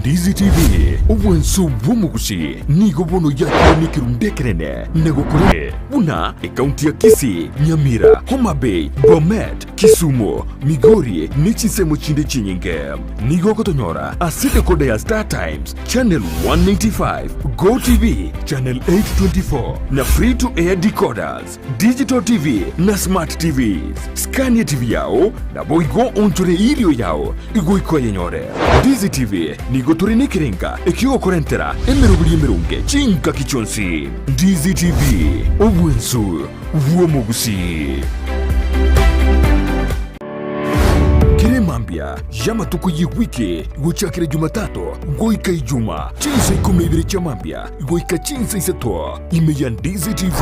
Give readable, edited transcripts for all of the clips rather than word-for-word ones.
Ndizi TV, obwansu bw'omogusi nigo bono yakire nekerundu ekenene na gokora buna ekaunti ya Kisii, Nyamira, Homa Bay, Bomet, Kisumu, Migori ne chinsemo chinde chinyinge. Nigo ogotonyora ase decoder ya Star Times, Channel 195, Go TV, Channel 824 na Free to Air decoders. Digital TV na Smart TVs. Skania TV yao naboigo onchore erio yao igoika oyenyore. Ndizi TV nigo tore nekerenga ekiogokorentera emeroberi emeronge chingaki chionsi. Ndizi TV, obwensu bw'omogusii. Kera emambia y'amatuko y'ewiki gochakera Jumatatu goika Ijuma, chinsa ikomi na ibere chia mambia goika chinsa isato, ime ya Ndizi TV.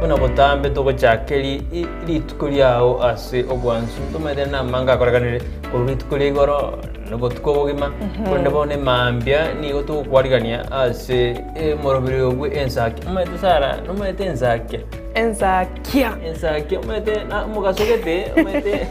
Buna botambe togochaka rituko riao ase obwansu, ntomaete namange akorekanire korwa rituko ria igoro na obotuko obogima, korende bono emambia nigo togokwarigania ase omoroberi obwe ensaki. Omanyete Sarah, nomanyete ensakia? Ensakia. Ensakia omanyete na omogaso gete omanyete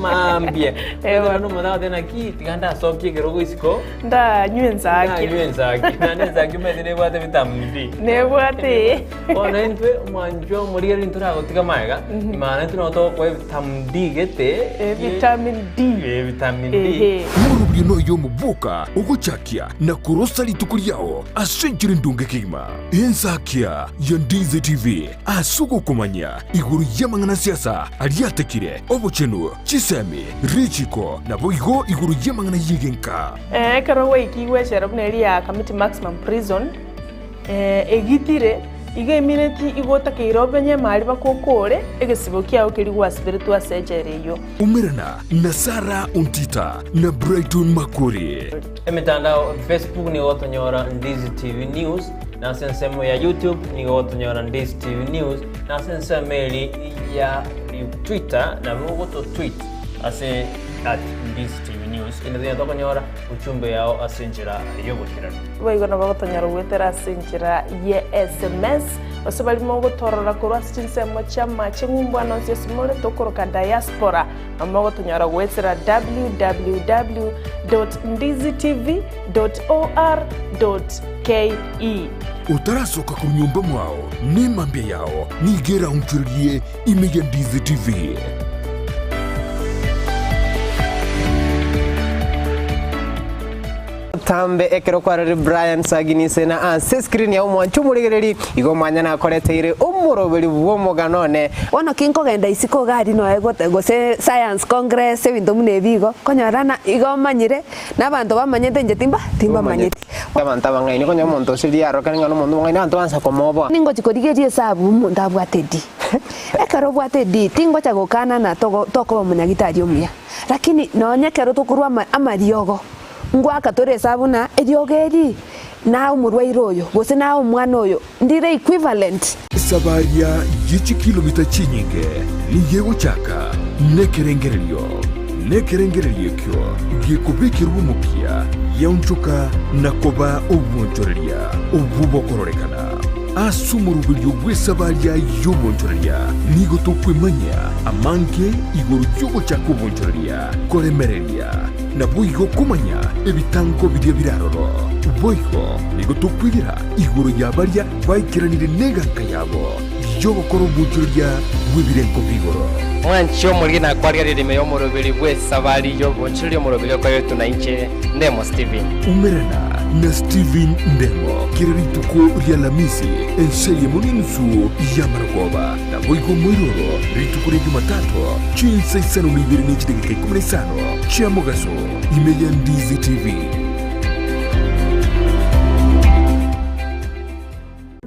mambia, Eeh omanyete bono. omonto agoteba naki tiga ndasokie ekerogo isiko. Ndanywe ensaki. Ndanywe ensaki. Naende ensaki omanyete nebwate vitamin D. Nebwate ee. Bono intwe omwanchwa omorigereria ntoragotiga magega, maana intwe nabo togokoa evitamin D gete. Eh, vitamin D. Eh, vitamin D. Ehe. Omorobio noyo omoboka ogochakia na korosa rituko riao ase enchera endonge kegima. Ensakia ya Ndizi TV ase ogokomanya igoro y'amang'ana siasa aria atekire, obochenu, chisemi, richiko, naboigo igoro y'amang'ana y'egenka. Ekero gwaikigwe echela buna eria ya Kamiti Maximum Prison, egitire, igo emineti igo otakeire obenye emari baka okore egesibo kiao keria gwasiberetwe ase echela eyio. Umerana na Sarah Ontita na Brighton Makori. Emetandao Facebook nigo gotonyora Ndizi TV News, na ase ensemo ya YouTube nigo gotonyora Ndizi TV News, na ase ensemo eri ya Twitter nabo ogoto tweet ase at Ndizi TV News. Kende tonya tokonyora ujumbe yao ase enchera y'oboikeranu. Boigo nabo gotonyora goetera ase enchera ye sms, gose baria mogotorora korwa ase chinsemo chi'amache ng'umbu ande onsi ase more tokoroka diaspora, nabo mogotonyora goetera www dot ndizitv dot or dot ke. Otarasoka korwa nyomba mwao, nemambia yao nigo eraonchorerie ime ya Ndizi TV. Tambe ekero kwarorire Brian Saginise na ase screen ya omwancho omorigereri igo omwanya nakoreteire omoroberi bw'omogano one. Bono kinkogenda isiko iga aria noe gote gose science congress ebinto buna ebi igo, konyora na igo omanyire, na abanto bamanyete inche timba timbamanyeti. Abanto abang'aini konya omonto ase riarokire ng'a nomonto omong'aini abanto bansa komoboa. Ningochi korigeria esabu omonto abwate D. Ekero obwate D, tingocha gokana na togo tokoba omonyagitari omuya, lakini nonye ekero tokorwa ama amariogo, Ngoaka tore esabu na eriogo eri nae omorwaire oyo, gose nae omwana oyo, ndire equivalent. Esabaria ye chikilomita chinyinge nigo egochaka nekerengererio, nekerengererio ekio gekobekerwa omokia giaonchoka na koba obwonchoreria obwo bokororekana. Ase omoroberio bw'esabaria y'obwonchoreria nigo tokwemanyia amange igoro y'ogochaka obwonchoreria koremereria Naboigo komanya ebitango biria bire aroro. Boigo nigo tokwegera igoro ya baria baikeranire neganka yabo y'ogokora obonchoreria bw'ebirengo bi'igoro. Mwanche omoriri nakwarigereria ime y'omoroberi bw'esabari y'obonchoreria omoroberi okoretwe na inche Ndemo Steven. Umerana na Steven Ndemo kera rituko ri'Alamisi ense eyemo n'enusu y'amarogoba. Naboigo moiroro rituko ria Jumatatu chinsa isano na ibere ne chidakika ikomi na isano chia mogaso ime ya Ndizi TV.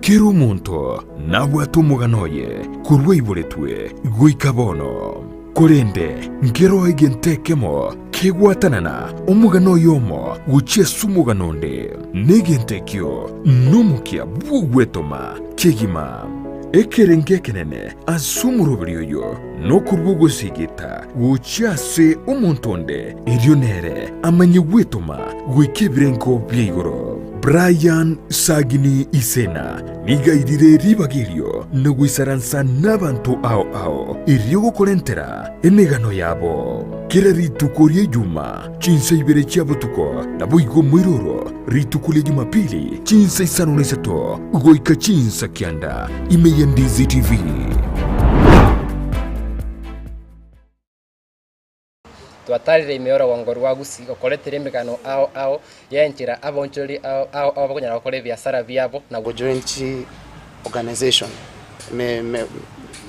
Kera omonto nabwate omogano oye korwa aiboretwe goika bono. Korende nkeroo egento ekemo kegwatanana omogano oyomo gochia ase omogano onde, na egento ekio nomokia bw'ogwetoma kegima. Ekerengo ekenene ase omoroberi oyo nokorua ogosigita gochia ase omonto onde, erio nere amanye gwetoma goika ebirengo bia igoro. Brian Sagini Isena nigo airire ribaga erio na goisaransa nabanto ao ao erio gokorentera emegano yabo. Kera rituko ria Ijuma chinsa ibere chia botuko, naboigo moiroro rituko ria Jumapili chinsa isano na isato goika chinsa kianda ime ya Ndizi TV. Twatarire ime y'orogongo rwa Gusii gokoretera emegano ao ao y'enchera abaonchoreri ao ao ao bakonyara gokora ebiasara biabo na. Gojoin chi organization me me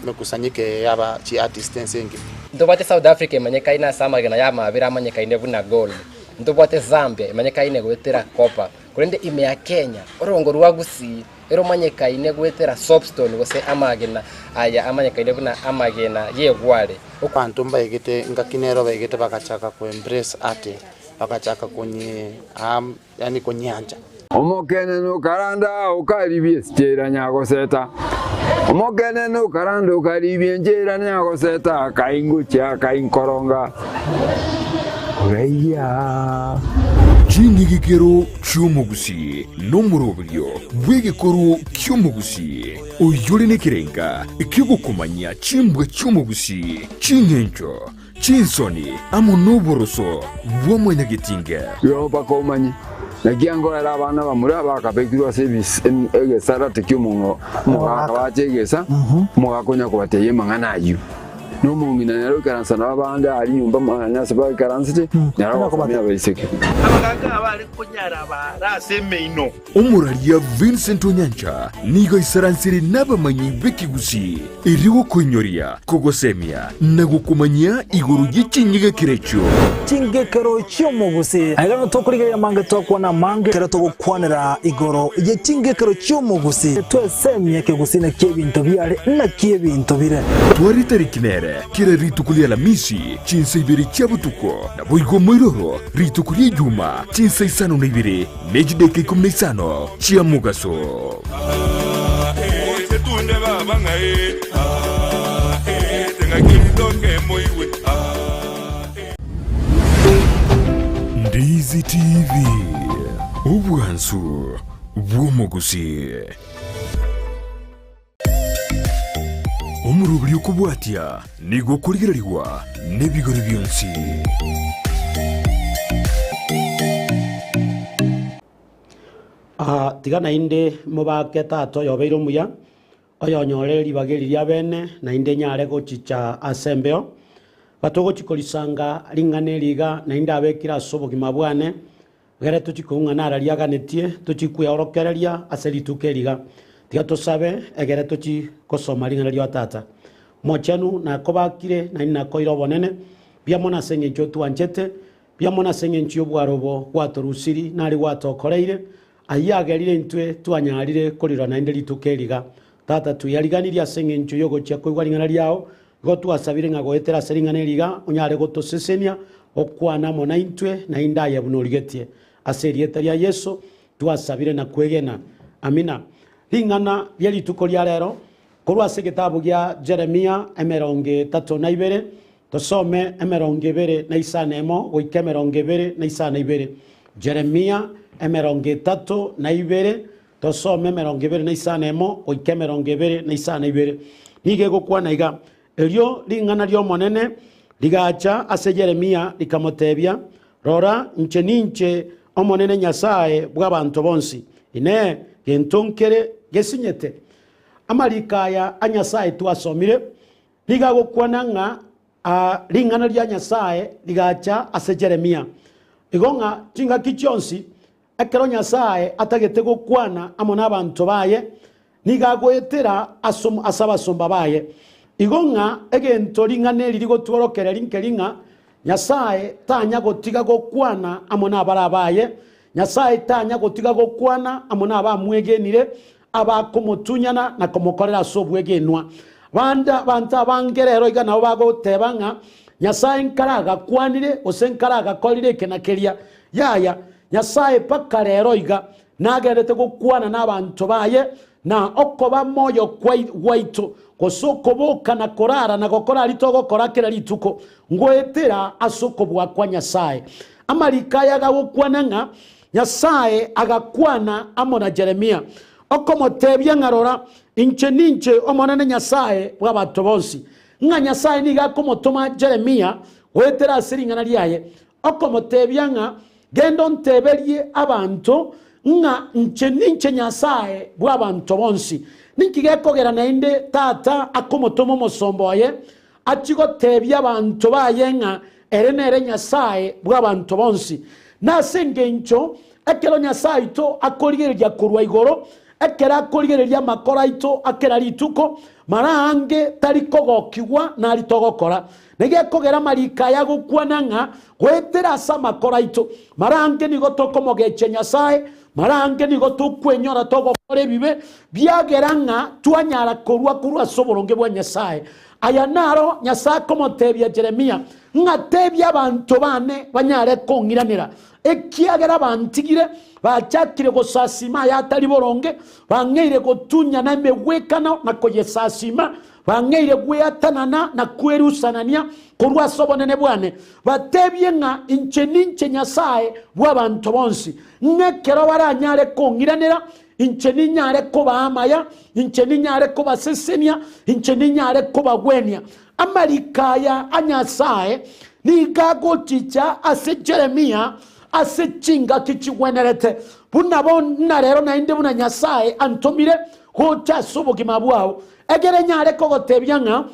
mekusanyike yaba chi artist ense engima. Ntobwate South Africa emanyekaine ase amagena y'amabera amanyekaine buna gold. Ntobwate Zambia emanyekaine goetera copper. Korende ime ya Kenya, orogongo rwa Gusii eromanyekaine goetera soapstone gose amagena aya amanyekaine buna amagena y'egware. Abanto mbaegete ngaki nero baegete bagachaka ko embrace art, bagachaka konye yaani konyiancha. Omokenene okaranda okaribia esichera nyagoseta, Omokenene okaranda okaribia enchera nyagoseta, akaingochia akainkoronga koraigia. Ching'igikero chi'omogusii nomoroberio bw'egekoro ki'omogusii, oyore nekerenga ki'ogokomanyia chimbwa chi'omogusii, ching'encho, chinsoni, amo noboroso bwa mwanyagetinge. Igo mpaka omanye, naki angoera abana bamura bakabekirwe ase egesarate ki'omogaka bache egesa, omogaka onya kobatebia amang'ana ayio. Na omong'ina nere oikaransa nabo abande aria nyomba mwane ase baikaransete, nere ogosomia abaiseke. Abagaaka abare konyara baare ase emeino. Omoraria Vincent Onyancha nigo aisaransire nabamanyi b'ekegusii erio gokoinyoria, kogosemia na gokomanyia igoro ye chinyegekero echio. Chingekero chi'omogusii. Aiga nigo tokorigereria amange twakwana amange ekero togokwanera igoro ye chingekero chi'omogusii. Twesemie ekegusii naki ebinto biare naki ebinto bire. Tware tariki nere kera rituko ria Alamisi chinsa ibere chia botuko, naboigo moiroro rituko ria Ijuma chinsa isano na ibere ne chidaeka ikomi na isano chia mogaso. Ndizi TV, obwansu bw'omogusii. Omoroberi okobwatia nigo okorigererigwa nebigori bionsi. Aa, tiga naende mobake tata oyobeire omuya, oyonyorire ribaga eri riabene, naende nyare gochicha ase embeo. Gatogochi korisanga ring'ana eri iga, naende abekire ase obogima bwane, Egere tochie koung'ana nara riaganetie, tochie kweorokereria ase rituko eri iga. Tiga tosabe, egere tochie gosoma ring'ana ria Tata. Omochenu, nakobakire, naende nakoire obonene, mbuya mono ase engencho otwanchete, mbuya mono ase engencho y'obwaro obo gwatorusiri nari gwatokoreire, ayio agerire intwe twanyarire korirora naende rituko eri iga. Tata, tweyariganirie ase engencho y'ogochia koigwa ring'ana riao, Igo twasabire ng'a goetera ase ring'ana eri iga onyare gotosesenia, okwane amo naintwe, naende aye buna origetie. Ase erieta ria Yeso twasabire na kwegena. Amina. Ring'ana rie rituko ria rero korwa ase egetabu gia Jeremia emerongo etato na ibere, tosome emerongo ebere na isano emo goika emerongo ebere na isano ibere. Jeremia emerongo etato na ibere Tosome emerongo ebere na isano emo goika emerongo ebere na isano ibere. Nigo egokwana iga, Erio ring'ana ri'Omonene rigacha ase Yeremia rikamotebia, Rora, inche ninche Omonene Nyasae bw'abanto bonsi. Inee! Gento nkere gesinyete? Amariko aya a Nyasae twasomire nigo agokwana ng'a ring'ana ria Nyasae rigacha ase Yeremia. Igo ng'a chingaki chionsi Ekero Nyasae atagete gokwana amo nabanto baye, nigo agoetera ase abasomba baye. Igo ng'a egento ring'ana eri rigotworokereria nkeri ng'a Nyasae tanya gotiga gokwana amo nabara baye, Nyasae tanya gotiga gokwana amo nabamwegenire, abakomotunyana na komokorera ase obwegenwa. Bande abanto abange rero iga nabo bagoteba ng'a Nyasae nkare agakwanire gose nkare agakorire eke na keria. Yaya, Nyasae mpaka rero iga nagenderete gokwana nabanto baye, na okoba moyo gwaito, gose okoboka na korara na gokora aria togokora kera rituko, ngoetera ase okobua kwa Nyasae. Amariko aya agagokwana ng'a. Nyasae agakwana amo na Jeremia, okomotebia ng'a rora, inche ninche Omonene Nyasae bw'abanto bonsi. Ng'a Nyasae nigo akomotoma Jeremia goetera ase ring'ana riaye, okomotebia ng'a, Genda onteberie abanto ng'a inche ninche Nyasae bw'abanto bonsi. Ninki gekogera naende tata akomotoma omosomba oye achie gotebia abanto baye ng'a ere nere Nyasae bw'abanto bonsi? Nase engencho ekero Nyasae oito akorigereria korwa igoro, ekero akorigereria amakoro aito a kera rituko, mara aange tari kogokigwa nari togokora. Negekogera amariko aya agokwana ng'a goetera ase amakoro aito, mara aange nigo tokomogechia Nyasae, mara aange nigo tokwenyora togokora ebibe, biagera ng'a twanyara korua korwa ase oboronge bwa Nyasae. Aya naro Nyasae akomotebia Jeremia, ng'a tebia abanto bane banyare kong'iranera, ekiagera bantigire, bachakire gosasima ayatari boronge, bang'eire gotunyana emegwekano na koyesasima, Bang'eire gweatanana na kwerusanania korwa ase obonene bwane, batebie ng'a inche ninche Nyasae bw'abanto bonsi, ng'a ekero baranyare kong'iranera, inche ninyare kobaa amaya, inche ninyare kobasesenia, inche ninyare kobagwenia. Amariko aya a Nyasae nigo agochicha ase Jeremia ase chingaki chigwenerete, buna bono rero naende buna Nyasae antomire gocha ase obogima bwao, Ekero nyare kogotebia ng'a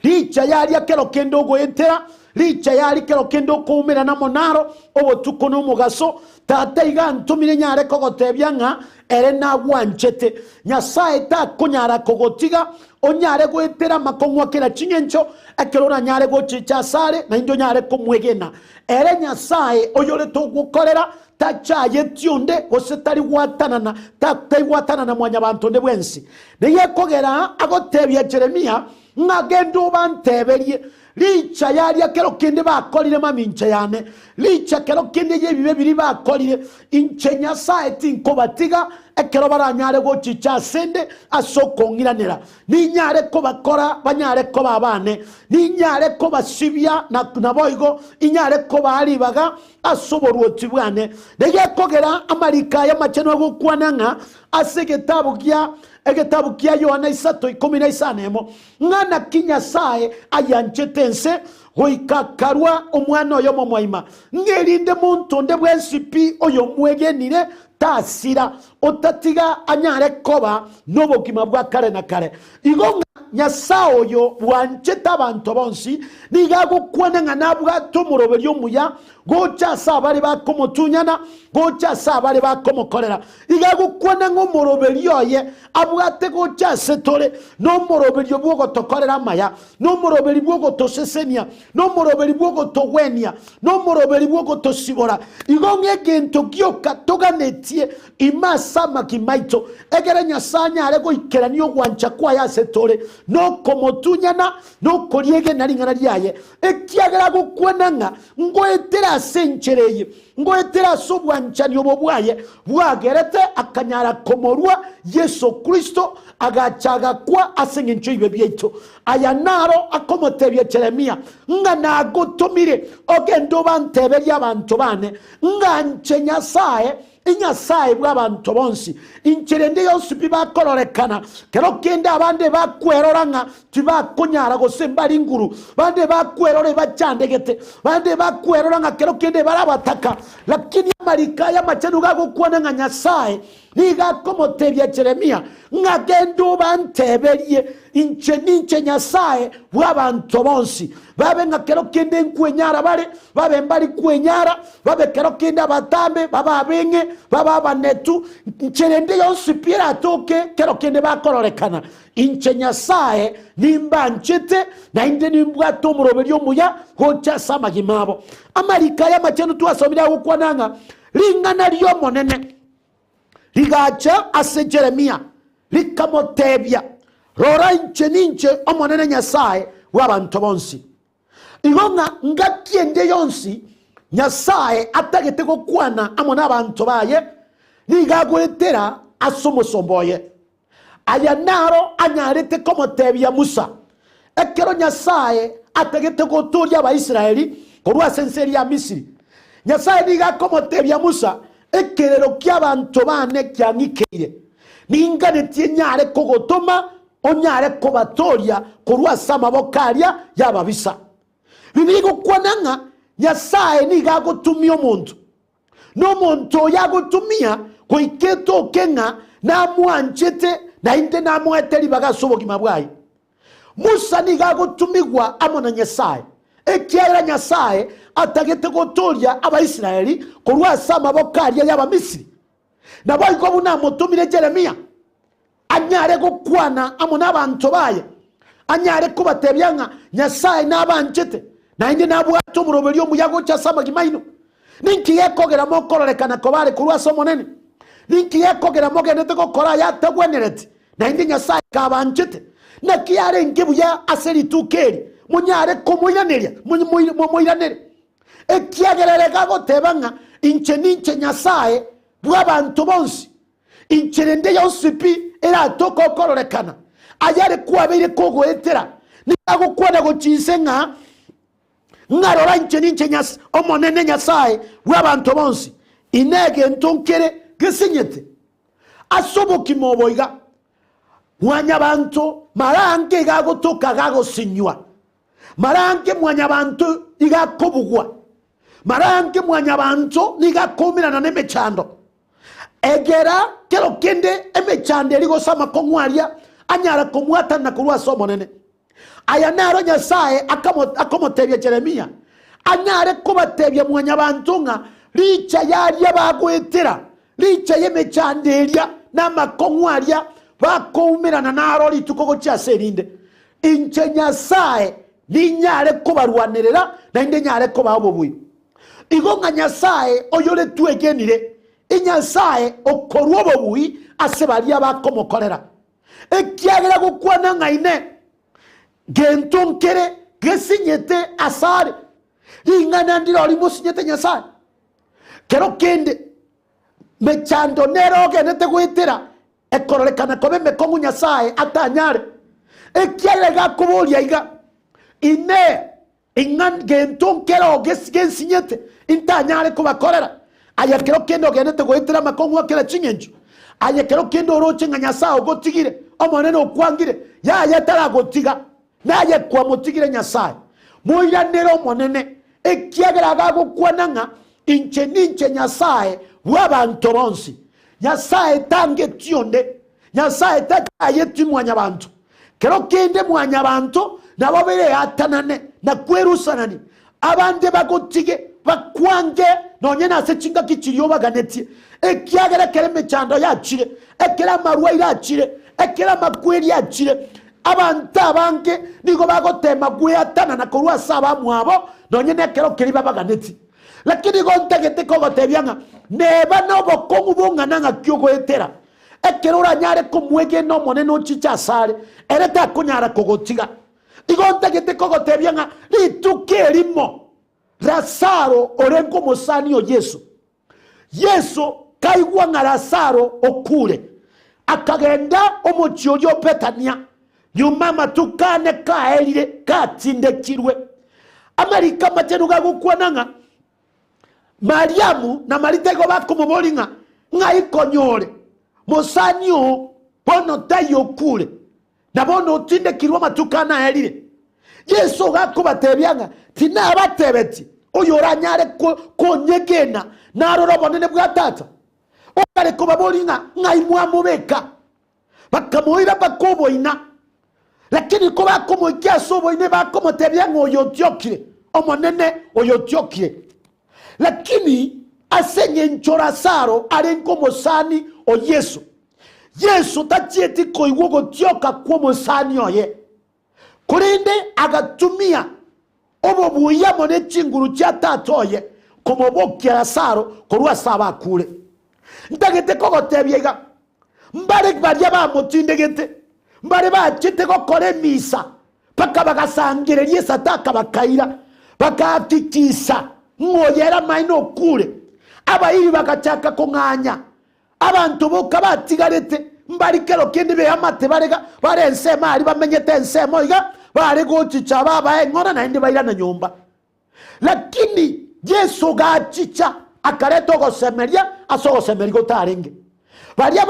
richa yaria kero kende ogoetera, richa yari kero kende okoumerana amo naro, obotuko na omogaso, Tata iga antomire nyare kogotebia ng'a ere nagwanchete. Nyasae takonyara kogotiga onyare goetera amakong'u a kera ching'encho, ekero oranyare gochicha asare naende onyare komwegena. Ere Nyasae oyore togokorera Tachayeti onde, gose tari gwatanana, taigwatanana mwanyabanto onde bwensi. Neyio ekogera agotebia Jeremia ng'a genda obanteberie, Richa yaria kero kende bakorire mamincha yane, richa kero kende y'ebibe biria bakorire, inche Nyasae tinkobatiga ekero baranyare gochicha asende ase okong'iranera. Ninyare kobakora banyare koba abane, ninyare kobasibia na naboigo inyare kobaa ribaga ase oboruoti bwane. Negekogera amariko aya amachenu agokwana ng'a ase egetabu gia egetabu kia Yohana isato ikomi na isano emo, ng'a naki Nyasae ayanchete ense goika akarua Omwana oye omomoima, ng'a erinde monto onde bwensi pi oyomwegenire tasira, otatiga anyare koba nobogima bwa kare na kare. Igo ng'a Nyasae oyo bwanchete abanto bonsi nigo agokwana ng'a nabwate omoroberio omuya gocha ase abare bakomotunyana, gocha ase abare bakomokorera. Igo agokwana ng'a omoroberio oye abwate gocha ase tore nomoroberio bw'ogotokorera amaya, nomoroberi bw'ogotosesenia, nomoroberi bw'ogotogwenia, nomoroberi bw'ogotosibora. Igo ng'a egento gioka toganetie ime ase amagima aito, egere Nyasae anyare goikerania ogwancha kwaye ase tore, nokomotunyana, nokoriegena ring'ana riaye, ekiagera agokwana ng'a ngoetera ase enchera eye, ngoetera ase obwanchani obo bwaye bwagerete akanyara komorua Yeso Kristo, agacha agakwa ase engencho y'ebibe biaito. Aya naro akomotebia Jeremia, ng'a nagotomire ogende obanteberie abanto bane, ng'a inche Nyasae, Inyasae bw'abanto bonsi. Inche rende yonsi pi bakororekana, kero kende abande bakwerora ng'a tibakonyara gose mbari nguru, bande bakwerora ebachandegete, bande bakwerora ng'a kero kende bare abataka. Lakini amariko aya amachenu gagokwana ng'a Nyasae Nigo akomotebia Jeremia, ng'a genda obanteberie, inche ninche Nyasae bw'abanto bonsi, babe ng'a kero kende nkwenyara bare, babe mbari kwenyara, babe kero kende abatambe, babe abeng'e, babe abanetu, inche rende yonsi pi eratoke kero kende bakororekana, inche Nyasae nimbanchete, naende nimbwate omoroberio omuya gocha ase amagima abo. Amariko aya amachenu twasomire agokwana ng'a ring'ana ri'Omonene rigacha ase Jeremia, rikamotebia, Rora, inche ninche Omonene Nyasae bw'abanto bonsi. Igo ng'a ngaki ende yonsi Nyasae atagete gokwana amo nabanto baye, nigo agoetera ase omosomba oye. Aya naro anyarete komotebia Musa, ekero Nyasae atagete gotooria Abaisraeli korwa ase ense eria ya Misiri. Nyasae nigo akomotebia Musa, Ekerero ki'abanto baane kiang'ikeire, ninganetie nyare kogotoma onyare kobatooria korwa ase amaboko aria y'ababisa. Bibilia egokwana ng'a Nyasae nigo agotumia omonto, na omonto oyo agotumia goika etoke ng'a namwanchete naende namoete ribaga ase obogima bwaye. Musa nigo agotumigwa amo na Nyasae, ekiagera Nyasae atagete gotooria Abaisraeli korwa ase amaboko aria y'Abamisiri. Naboigo buna amotomire Jeremia anyare gokwana amo nabanto baye, anyare kobatebia ng'a Nyasae nabanchete, naende nabwate omoroberio omuya gocha ase amagima aino. Ninki gekogera mokororekana koba are korwa ase Omonene? Ninki gekogera mogenderete gokora aya atagwenereti, naende Nyasae kabanchete? Naki yarenge buya ase rituko eri monyare komoiraneria, momoiranere? Ekiagera ere gagoteba ng'a inche ninche Nyasae bw'abanto bonsi, inchera ende yonsi pi eratoke okororekana, ayare kwabeire kogoetera, nigo agokwana gochia inse ng'a Ng'a rora inche ninche Omonene Nyasae bw'abanto bonsi, Inee egento nkere gesinyete ase obokima obo iga? Mwanyabanto mara ange iga agotoka gagosinywa, mara ange mwanyabanto iga akobugwa, mara ange mwanyabanto nigo akoumerana nemechando. Egera kero kende emechando eria gose amakong'u aria anyara komwatanana korwa ase Omonene. Aya naro Nyasae akomotebia Jeremia, anyare kobatebia mwanyabanto ng'a richa y'aria bagoetera, richa y'emechando eria na amakong'u aria bakoumerana naro rituko gochia ase erinde, inche Nyasae ninyare kobarwanerera naende nyare kobaa obobui. Igo ng'a Nyasae oyore twegenire, Inyasae okorua obobui ase baria bakomokorera. Ekiagera gokwana ng'a Inee, gento nkere gesinyete asare, ring'ana ndiro rimosinyete Nyasae? Kero kende mechando nere ogenete goetera ekororekana koba emekong'u Nyasae atanyare, ekiagera iga akoboria iga, Inee, Ing'a gento nkero gensinyete intanyare kobakorera. Aye kero kende ogendete goetera amakong'u a kera ching'encho, aye kero kende oroche ng'a Nyasae ogotigire, Omonene okwangire, yaya taragotiga, naye kwamotigire Nyasae. Moiranere Omonene, ekiagera agagokwana ng'a inche ninche Nyasae bw'abanto bonsi. Nyasae tangeti onde, Nyasae tachayeti mwanyabanto. Kero kende mwanyabanto nabo bereatanane na kwerusanani, abande bagotige bakwange nonye nase chingaki chiria obaganetie, ekiagera ekero emechando yachire, ekero amarwaire achire, ekero amakweri achire, abanto abange nigo bagotema gweatanana korwa ase abamwabo nonye nekero keria babaganetie. Lakini igo ntagete kogotebia ng'a neba nobokong'u bong'ana ng'aki ogoetera, Ekero oranyare komwegena Omonene ochiche asare, ere takonyara kogotiga. Igo ntagete kogotebia ng'a rituko erimo Lazaro orenge omosani o Yeso. Yeso kaigwa ng'a Lazaro okure, akagenda omochie oria o Bethania, nyuma amatuko ane kaerire gatindekirwe. Amariko amachenu gagokwana ng'a Mariamu na Marita igo bakomoboria ng'a, Ng'ai konyore mosani oo bono taiyo okure, na bono otindekirwe amatuko ane aerire? Yeso gakobatebia ng'a, Tinabatebetie, oyoranyare konyegena narore obonene bwa Tata? Okare kobaboria ng'a, Ng'ai mwamobeka? Bakamoira mpaka oboina. Lakini kobakomoikia ase oboina bakomotebia ng'a oyo otiokire, Omonene, oyo otiokire. Lakini ase eng'encho Lazaro arenge omosani o Yeso, Yeso tachieti koigwa ogotioka kw'omosani oye, korende agatumia obobui amo ne chinguru chia tata oye komobokia Lazaro korwa ase abakure. Ntagete kogotebia iga, Mbare baria bamotindegete, mbare bachete gokora emisa, mpaka bagasangereria esataka bakaira, bagahakikisa ng'a oyo ere amaene okure. Abairi bagachaka kong'anya, abanto boka batigarete, mbari kero kende beamate bare bare ensemo aria bamenyete ensemo iga, bare gochicha babae eng'ora naende bairana nyomba. Lakini Yeso gachicha, akareta ogosemeria. ase ogosemeria gotarenge. Baria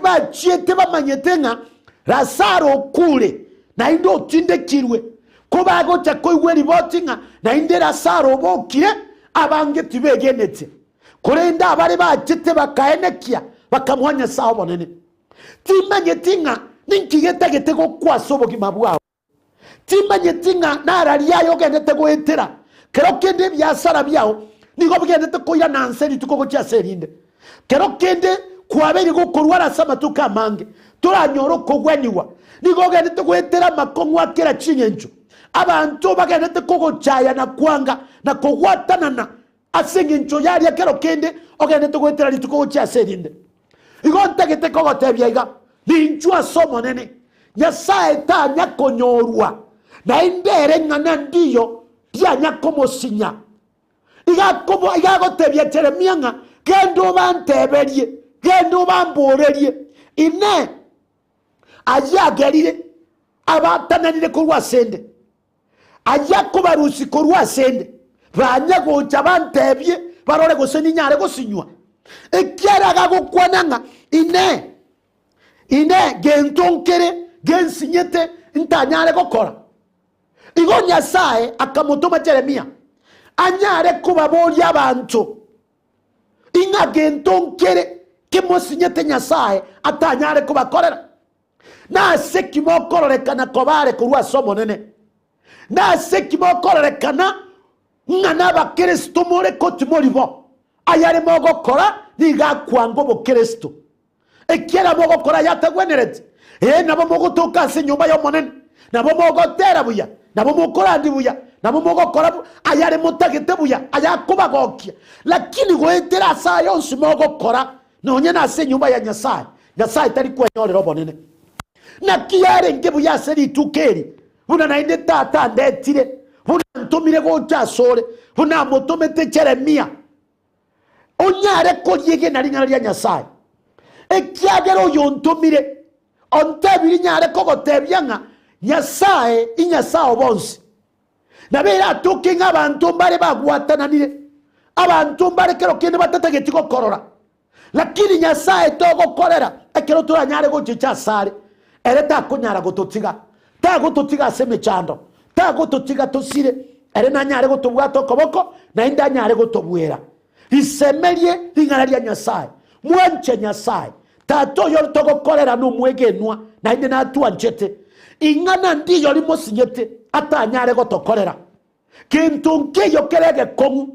bachiete bamanyete ng'a Lazaro okure, naende otindekirwe, kobagocha koigwa eriboti ng'a naende Lazaro obokire, abange tibegenete. Korende abare bachete bakaenekia, bakamoa Nyasae obonene. Timanyeti ng'a ninki getagete gokwa ase obogima bwao. Timanyeti ng'a nararia aye ogendete goetera kero kende ebiasara biao nigo bigendete koirana nse rituko gochia ase erinde. Kero kende kwabeire gokorwara ase amatuko amange, toranyore okogwenigwa. Nigo ogendete goetera amakong'u a kera ching'encho. Abanto bagendete kogochaya na kwanga na kogwatanana ase engencho yaria kero kende ogendete goetera rituko gochia ase erinde. Igo ntagete kogotebia iga, Ninchwe ase Omonene, Nyasae tanya konyorwa, naende ere ng'ana ndiyo tianya komosinya. Iga iga agotebia Jeremia ng'a, Genda obanteberie, genda obamborerie, Inee, ayio agerire abatananire korwa asende? Ayio akobarusia korwa asende, banya gocha bantebie, barore gose ninyare gosinywa. Ekiagera agagokwana ng'a, Inee! Inee! Gento nkere gensinyete ntanyare gokora? Igo Nyasae akamotoma Jeremia anyare kobaboria abanto, ing'a gento nkere kemosinyete Nyasae atanyare kobakorera. Nase ki mokororekana koba are korwa ase Omonene? Nase ki mokororekana ng'a n'Abakristo more ko timori bo? Ayare mogokora nigo akwanga obokristo, ekiagera mogokora ayatagwenereti. Ee, nabo mogotoka ase enyomba y'Omonene, nabo mogotera buya, nabo mokorandia buya, nabo mogokora ayare motagete buya, ayakobagokia. Lakini goetera ase aya onsi mogokora, Nonya nase enyomba ya Nyasae, Nyasae tari kwenyorera obonene. Naki yarenge buya ase rituko eri, buna naende Tata andetire, buna antomire gocha asore, buna amotomete Jeremia, onyare koriegena ring'ana ria Nyasae. Ekiagera oyontomire ontebirie nyare kogotebia ng'a Nyasae inyasae o bonsi. Nabo eratoke ng'a abanto mbare bagwatananire, abanto mbare kero kende batatageti gokorora. Lakini Nyasae togokorera ekero toranyare gochicha asare, ere takonyara gototiga. Tagototiga ase emechando, tagototiga tosire, ere nanyare gotobwata okoboko naende anyare gotobuera. Risemerie ring'ana ria Nyasae, mwanche Nyasae. Tata oyo togokorera nomwegenwa, naende natwanchete. Ing'ana ndiyo rimosinyete atanyare gotokorera. Gento nkeiyo kere egekong'u.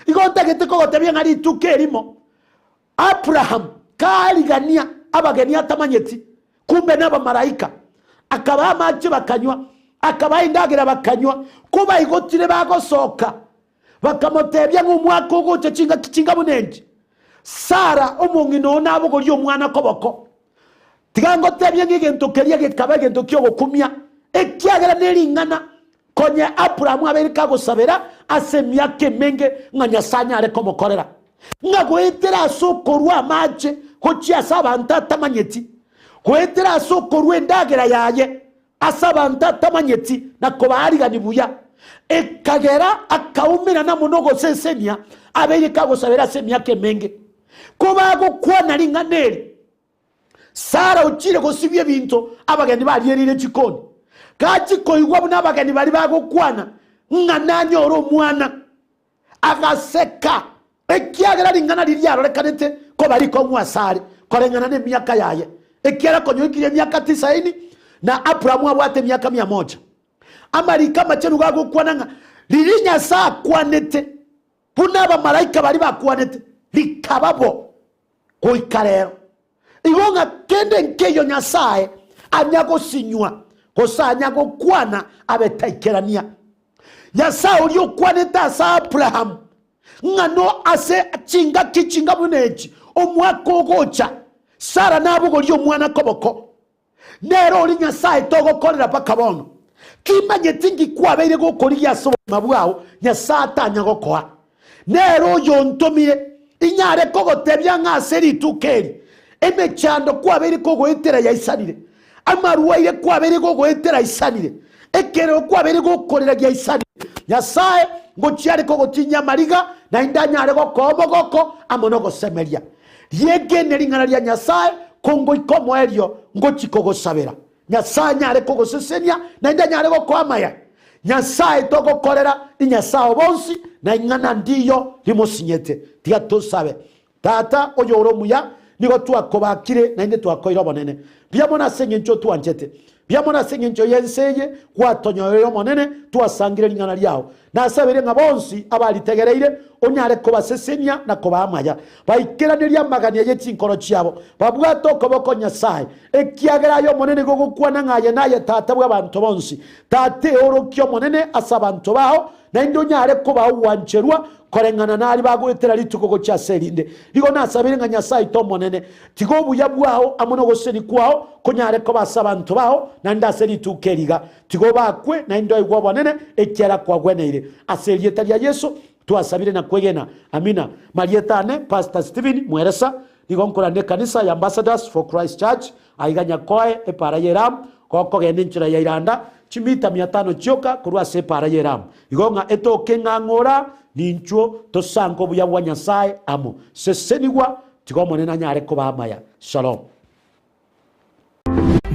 Igo ntagete kogotebia ng'a rituko erimo Abraham karigania abageni atamanyeti, kumbe nabamalaika, akabaa amache bakanywa, akabaa endagera bakanywa, kobaigotire bagosoka, Bakamotebia ng'a omwaka ogocha chingaki chinga buna enchi, Sara omong'ina oo nabogorie omwana koboko. Tiga ngotebie ng'a egento keria gekaba egento ki'ogokumia, ekiagera nering'ana konye Abrahamu abeire kagosabera ase emiaka emenge ng'a Nyasae anyare komokorera, ng'a goetera ase okorua amache gochia ase abanto atamanyeti, goetera ase okorua endagera yaye, Ase abanto atamanyeti na kobaarigani buya, ekagera akaumerana mono gosesenia abeire kagosabera ase emiaka emenge. Kobagokwana ring'ana eri, Sara ochire gosibia ebinto abageni bariereire chikoni. Gachia koigwa buna abageni baria bagokwana ng'a nanyore omwana, Agaseka, ekiagera ring'ana riria riarorekanete koba rikong'u asare, koreng'ana nemiaka yaye, ekiagera konya oikirie emiaka tisaini, na Abrahamu abwate emiaka mia moja. Amariko amachenu gagokwana ng'a riria Nyasae akwanete, buna abamalaika baria bakwanete, rikaba bo goika rero. Igo ng'a kende nkeiyo Nyasae anya gosinywa, gose anya gokwana abe taikerania. Nyasae oria okwanete ase Abrahamu, ng'a no ase chingaki chinga buna echi, omwaka ogocha, Sara nabogorie omwana koboko. Nere oria Nyasae togokorera mpaka bono. Timanyeti nki kwabeire gokorigia ase obogima bwao Nyasae atanya gokoa. Nere oyontomire inyare kogotebia ng'a ase rituko eri emechando kwabeire kogoetera yaisanire, amarwaire kwabeire gogoetera aisanire, ekerero kwabeire gokorera giaisanire. Nyasae. Ngochia are kogotinyia amariga, naende anyare gokoa omogoko amo nogosemeria. Riegene ring'ana ria Nyasae, kongoika omoerio ngochia kogosabera. Nyasae anyare kogosesenia, naende anyare gokoa amaya. Nyasae togokorera inyasae o bonsi, na ing'ana ndiyo rimosinyete. Tiga tosabe. Tata, oyore omuya, nigo twakobakire naende twakoire obonene. Mbuya mono ase engencho otwanchete. Mbuya mono ase engencho y'ense eye gwatonyoreire Omonene, twasangire ring'ana riao. Nasabeire ng'a bonsi abaritegereire onyare kobasesenia na kobaa amaya, baikeranerie amagania ye chinkoro chiabo, babwate okoboko Nyasae, ekiagera aye Omonene nigo ogokwana ng'a aye naye Tata bw'abanto bonsi. Tata eorokie Omonene ase abanto bao, naende onyare kobaa ogwancherwa koreng'ana naria bagoetera rituko gochia ase erinde. Nigo nasabeire ng'a Nyasae oito Omonene, tiga obuya bwao amo nogosesenia kwao konyare koba ase abanto bao naende ase rituko eri iga. Tiga obakwe naende oigwe obonene, ekiagera kwagweneire. Ase erieta ria Yeso twasabire na kwegena. Amina. Marieta ane, Pastor Stephen Mweresa, nigo nkoranda ekanisa ya Ambassadors for Christ Church, aiga Nyakoe, epaara y'Elamu, gokogenda enchera ya Iranda, chimita mia tano chioka korwa ase epaara y'Elamu. Igo ng'a etoke ng'a ng'ora, ninchwo tosange obuya bwa Nyasae amo. Sesenigwa, tiga Omonene anyare koba amaya. Shalom.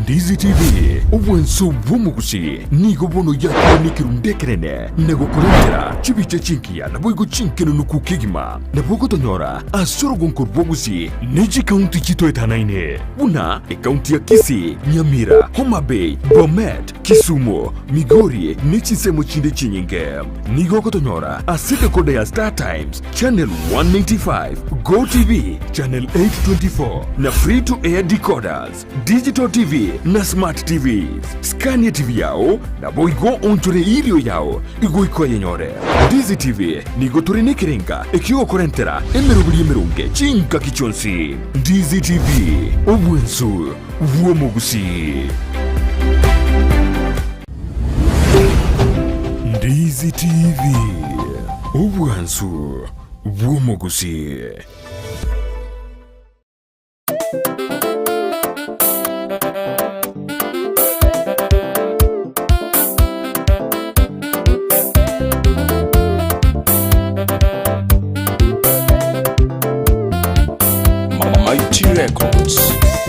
Ndizi TV, obwanso bw'omogusii, nigo bono yakire nekerundu ekenene na gokorentera chibicha chingiya naboigo chinkenenuku kegima. Nabo ogotonyora ase orogonko rwa Gusii ne chikaunti chitoetanaine buna ekaunti ya Kisii, Nyamira, Homa Bay, Bomet, Kisumu, Migori ne chinsemo chinde chinyinge. Nigo ogotonyora ase decoder ya Star Times, Channel 195, Go TV, Channel 824 na Free to Air decoders, Digital TV na Smart TVs. Skania TV yao naboigo onchore erio yao igoika oyenyore. Ndizi TV nigo tore nekerenga ekiogokorentera emeroberi emeronge chingaki chionsi. Ndizi TV, obwensu bw'omogusii. Ndizi TV, obwansu bw'omogusii. Mighty Records.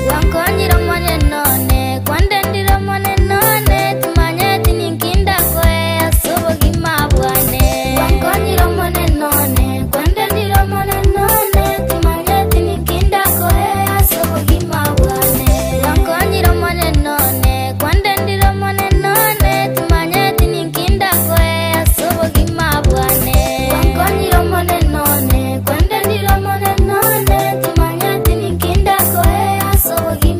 Gwankonyire Omonene one, kwandendire Omonene one, timanyeti ninki ndakoe ase obogima bwane. Gwankonyire Omonene one, kwandendire Omonene one, timanyeti ninki ndakoe ase obogima bwane. Gwankonyire Omonene one, kwandendire Omonene one, timanyeti ninki ndakoe ase obogima bwane. Gwankonyire Omonene one, kwandendire Omonene one, timanyeti ninki ndakoe ase obogima.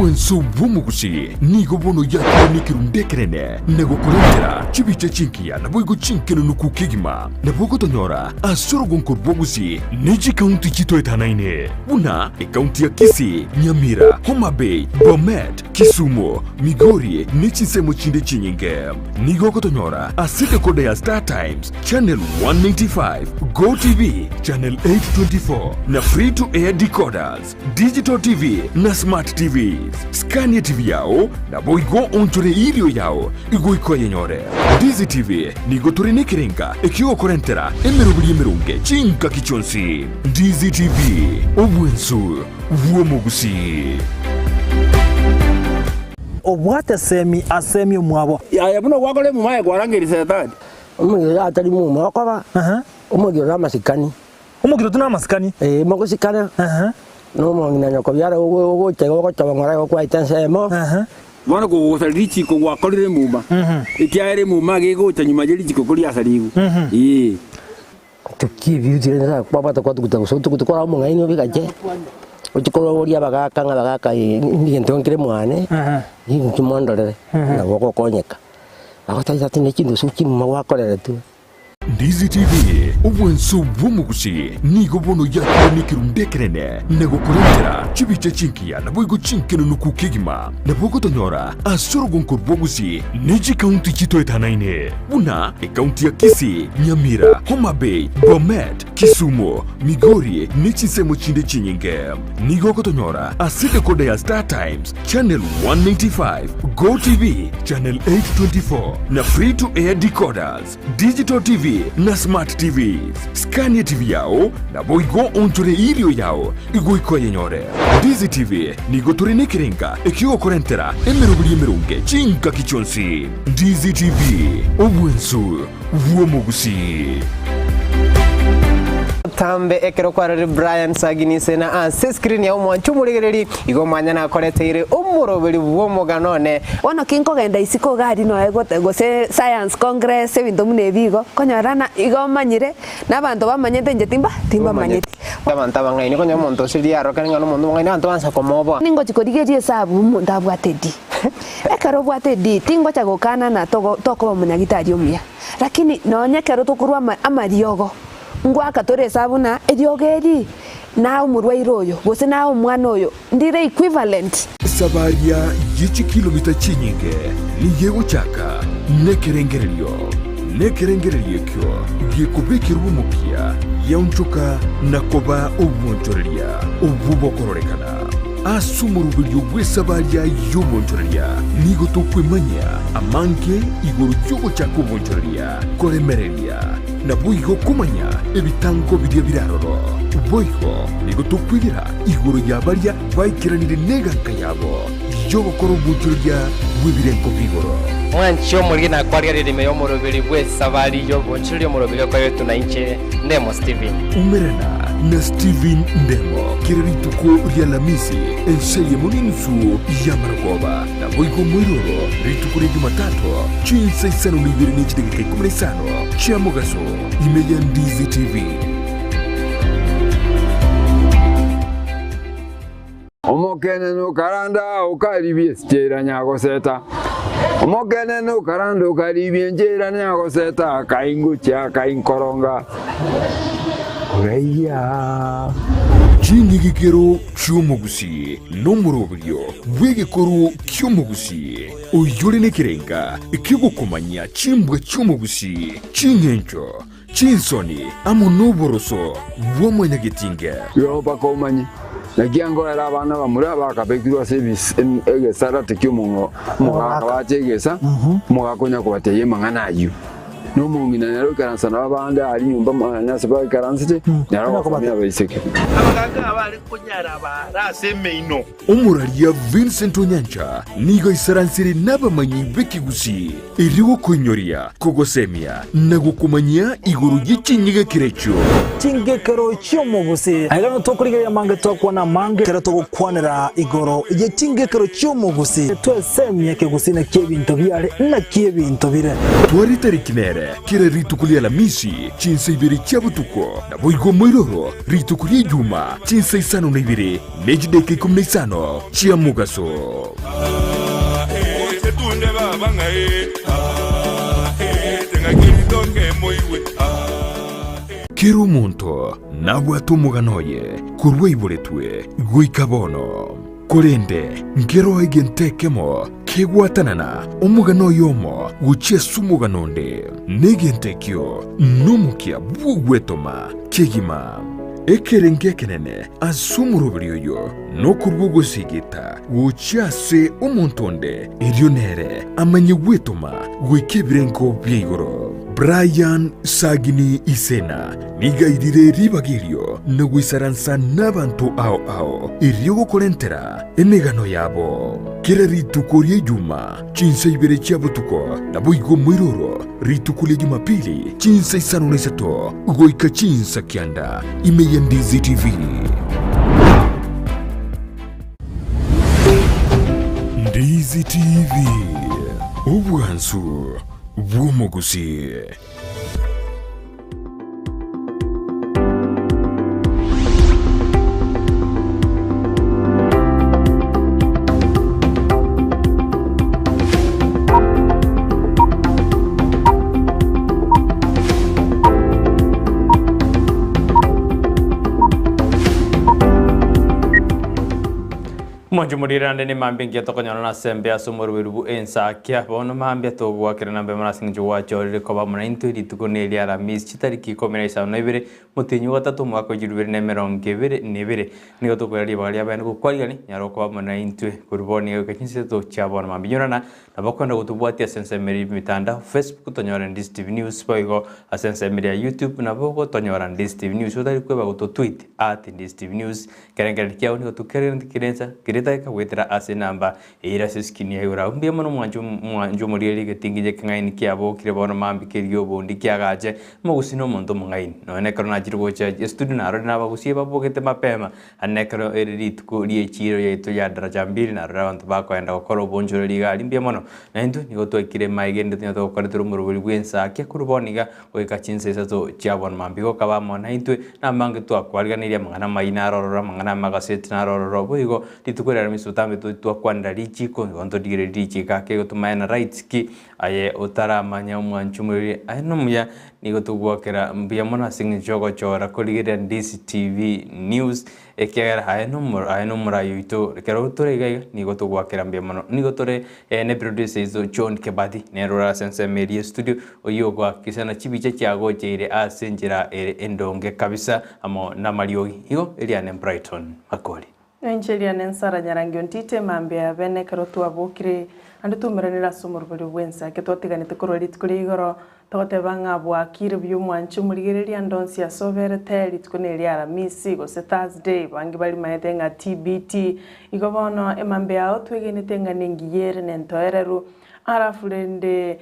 Obwansu bw'omogusi nigo bono yakire nekerundu ekenene, na gokorentera chibicha chingiya naboigo chinkenenuku kegima. Nabo ogotonyora ase orogonko rw'ogusi ne chikaunti chitoetanaine, buna ekaunti ya Kisii, Nyamira, Homa Bay, Bomet, Kisumu, Migori ne chinsemo chinde chinyinge. Nigo ogotonyora ase decoder ya Star Times, Channel 195, Go TV, Channel 824 na Free to Air decoders, Digital TV na Smart TVs. Scan TV yao naboigo onchore irio yao igoika oyenyore. Ndizi TV nigo tore nekerenga ekiogokorentera emeroberi emeronge chingaki chionsi. Ndizi TV, obwensu bw'omogusii. Obwate semi asemi omwabo. Yaya buna gwakora emuma aye kwarangeria Setani. Omogiro atari muma okoba, omogiro namasikani. Omogiro tu namasikani. Ee, mogosikana, na omong'ina nyoko biara ogocha iga ogochoba ng'ora iga okwaete ensemo. Bono kogosaria richiko gwakorire emuma, ekiagera emuma iga egocha nyuma ye richiko koriasarigwe. Ee. Tokibiutire nsa kwabwata kwatuguta gose otuguta kora omong'aini obigache, ochie kororia abagaka ng'a abagaka egento nkere mwane, ninki mondorere, nabo ogokonyeka. Bagotebia ati ne chindusu chimuma gwakoreretwe. Ndizi TV, obwansu bw'omogusi nigo bono yakire nekerundu ekenene na gokorentera chibicha chingiya naboigo chinkenenuku kegima. Nabo ogotonyora ase orogonko rw'ogusi ne chikaunti chitoetanaine buna ekaunti ya Kisii, Nyamira, Homa Bay, Bomet, Kisumu, Migori ne chinsemo chinde chinyinge. Nigo ogotonyora ase decoder ya Star Times, Channel 195, Go TV, Channel 824 na Free to Air decoders, Digital TV na Smart TVs. Scan TV yao naboigo onchore irio yao igoika oyenyore. Ndizi TV nigo tore nekerenga ekiogokorentera emeroberi emeronge chingaki chionsi. Ndizi TV, obwensu bw'omogusii. Tambe ekero kwarorire Brian Saginise na ase screen ya omwancho omoregereri igo omwanya nakoreteire omoroberi bw'omogano one. Bono ki nkogenda isiko iga aria noe gote gose science congress ebinto buna ebi igo, konyora na igo omanyire, na abanto bamanyete inche timba timbamanyeti. Abanto abang'aini konya omonto ase riarokire ng'a nomonto omong'aini abanto bansa komoboa. Ningochi korigereria esabu omonto abwate D. Ekero obwate D tingocha gokana na togo tokoba omonyagitari omuya, lakini nonye ekero tokorwa ama amariogo, ngoaka tore esabu na eriogo eri naye omorwaire oyo gose naye omwana oyo ndire equivalent. Esabaria ye chikilomita chinyinge nigo egochaka nekerengererio, nekerengererio ekio gekobekerwa omokia giaonchoka na koba obwonchoreria obwo bokororekana. Ase omoroberio bw'esabaria y'obwonchoreria nigo tokwemanyia amange igoro y'ogochaka obwonchoreria, koremereria, naboigo komanya ebitango biria bire aroro. Boigo nigo tokwegera igoro ya baria baikeranire neganka yabo y'ogokora obwonchoreria bw'ebirengo bi'igoro. Mwanche omorige na kwarigereria ime y'omoroberi bw'esabari y'obonchoreria omoroberi okoretwe na inche Ndemo Steven. Umerana na Steven Ndemo kera rituko ri'Alamisi ense eyemo n'enusu y'amarogoba, naboigo moiroro rituko ria Jumatatu chinsa isano na ibere ne chidageka ikomi na isano chia mogaso ime ya Ndizi TV. Omokenene okaranda okaribia enchera nyagoseta, Omokenene okaranda okaribia enchera nyagoseta, Akaingochia akainkoronga oraiya. Ching'igikero chi'omogusii nomoroberio bw'egekoro ki'omogusii, oyore nekerenga ki'ogokomanyia chimbwa chi'omogusii, ching'encho, Chinsoni amo noboroso bwa mwanyagetinge. Igo mpaka omanye, naki ankorera abana bamura bakabekirwe ase egesarate ki'omogaka bache egesa, omogaka onya kobatebia amang'ana ayio. Na omong'ina nere oikaransa nabo abande aria nyomba mwane ase baikaransete, nere ogosomia abaiseke. Abagaaka abare konyara baare ase emeino. Omoraria Vincent Onyancha nigo aisaransire nabamanyi b'ekegusii erio gokoinyoria, kogosemia na gokomanyia igoro ye chinyegekero echio. Chingekero chi'omogusii. Aiga nigo tokorigereria amange twakwana amange ekero togokwanera igoro ye chingekero chi'omogusii. Twesemie ekegusii naki ebinto biare naki ebinto bire. Tware tariki nere. Kera rituko ria Alamisi, chinsa ibere chia botuko, naboigo moiroro rituko ria Ijuma, chinsa isano na ibere ne chidaeka ikomi na isano chia mogaso. Kera omonto nabwate omogano oye korwa aiboretwe goika bono. Korende nkeroo egento ekemo kegwatanana omogano oyomo gochia ase omogano onde, na egento ekio nomokia bw'ogwetoma kegima. Ekerengo ekenene ase omoroberi oyo nokorua ogosegeta gochia ase omonto onde, erio nere amanye gwetoma goika ebirengo bia igoro. Brian Sagini Isena Nigo airire ribaga erio na goisaransa nabanto ao ao, erio gokorentera emegano yabo. Kera rituko ri'Ejuma, chinsa ibere chia botuko, naboigo moiroro rituko ria Jumapili, chinsa isano na isato goika chinsa kianda, ime ya Ndizi TV. Ndizi TV, obwansu bw'omogusii. Omonche morirande ne mambia engiya tokonyorana ase embe ase omorweri bwe ensakia. Bono mambia togoakerana mbe mono ase eng'encho gwachorire koba amo naintwe rituko neria Alamisi chitariki ikomi na isano na ibere motienyi o gatato omwaka o chilifu ibere na emerongo ebere na ebere. Nigo tokoira ribaga ria bene gokwarigani nyara okoba amo naintwe korwa bono nigo goika chinsa isato chia bono mambia. Inyorana nabo okoenda gotobwatia ase ensemo eria y'emitandao Facebook tonyore Ndizi TV News boigo ase ensemo eria ya YouTube nabo ogotonyora Ndizi TV News otari kweba gototweet at Ndizi TV News Ekerengererio kiao nigo tokerente kerensa keretageka goetera ase enamba eire ase eskrini ya igoro. Abwo mbuya mono omwancho omwancho omorigereria egetinginye ekeng'aini kiabokire bono mambia keria obondi kiagache omogusii na omonto omong'aini. Nonya nekero nachire gocha estudio narorire nabagusie babogete mapema naende nekero ere rituko rie echiiro yaito ya daraja mbili narorire abanto bakoenda gokora obonchoreri iga aria mbuya mono. Naintwe nigo twaikire maega ende tonya togokoretera omorobori bw'ensakia korwa bono iga Goika chinsa isato chia bono mambia gokaba amo naintwe, namange twakwariganirie amang'ana amayia narororo, amang'ana amagaseti narororo, boigo rituko riria Aramisi botambe twakwanera richiko, igo ntorigererie richiko ake igo tomanye na rights ki, aye otaramanya omwanchi omoriri aye nomuya, nigo togwakera mbuya mono ase eng'encho yogochora korigereria Ndizi TV News. Ekiagera aye nomo aye nomorai oito, ekero tore iga iga nigo togoakera mbuya mono. Nigo tore ne producer oito John Kebati, nere ore ase ensemo eria estudio, oyio ogoakikisha ng'a chibicha chiagocheire ase enchera ere endonge kabisa amo namariogi. Igo eriane Brighton Makori. Inche eriane Nsara Nyarangi Ontite, mambia ya bene ekero twabokire, naende twaumeranire ase omoroberio bw'ense ake twatiganete korwa rituko ria igoro Togoteba ng'a bwakire buya omwanche omorigereria ande onsi ase oberete, rituko neria Aramisi gose Thursday, bange barimaete ng'a TBT. Igo bono emambia yao twegenete ng'a nengiya ere nentoereru. Alafu rende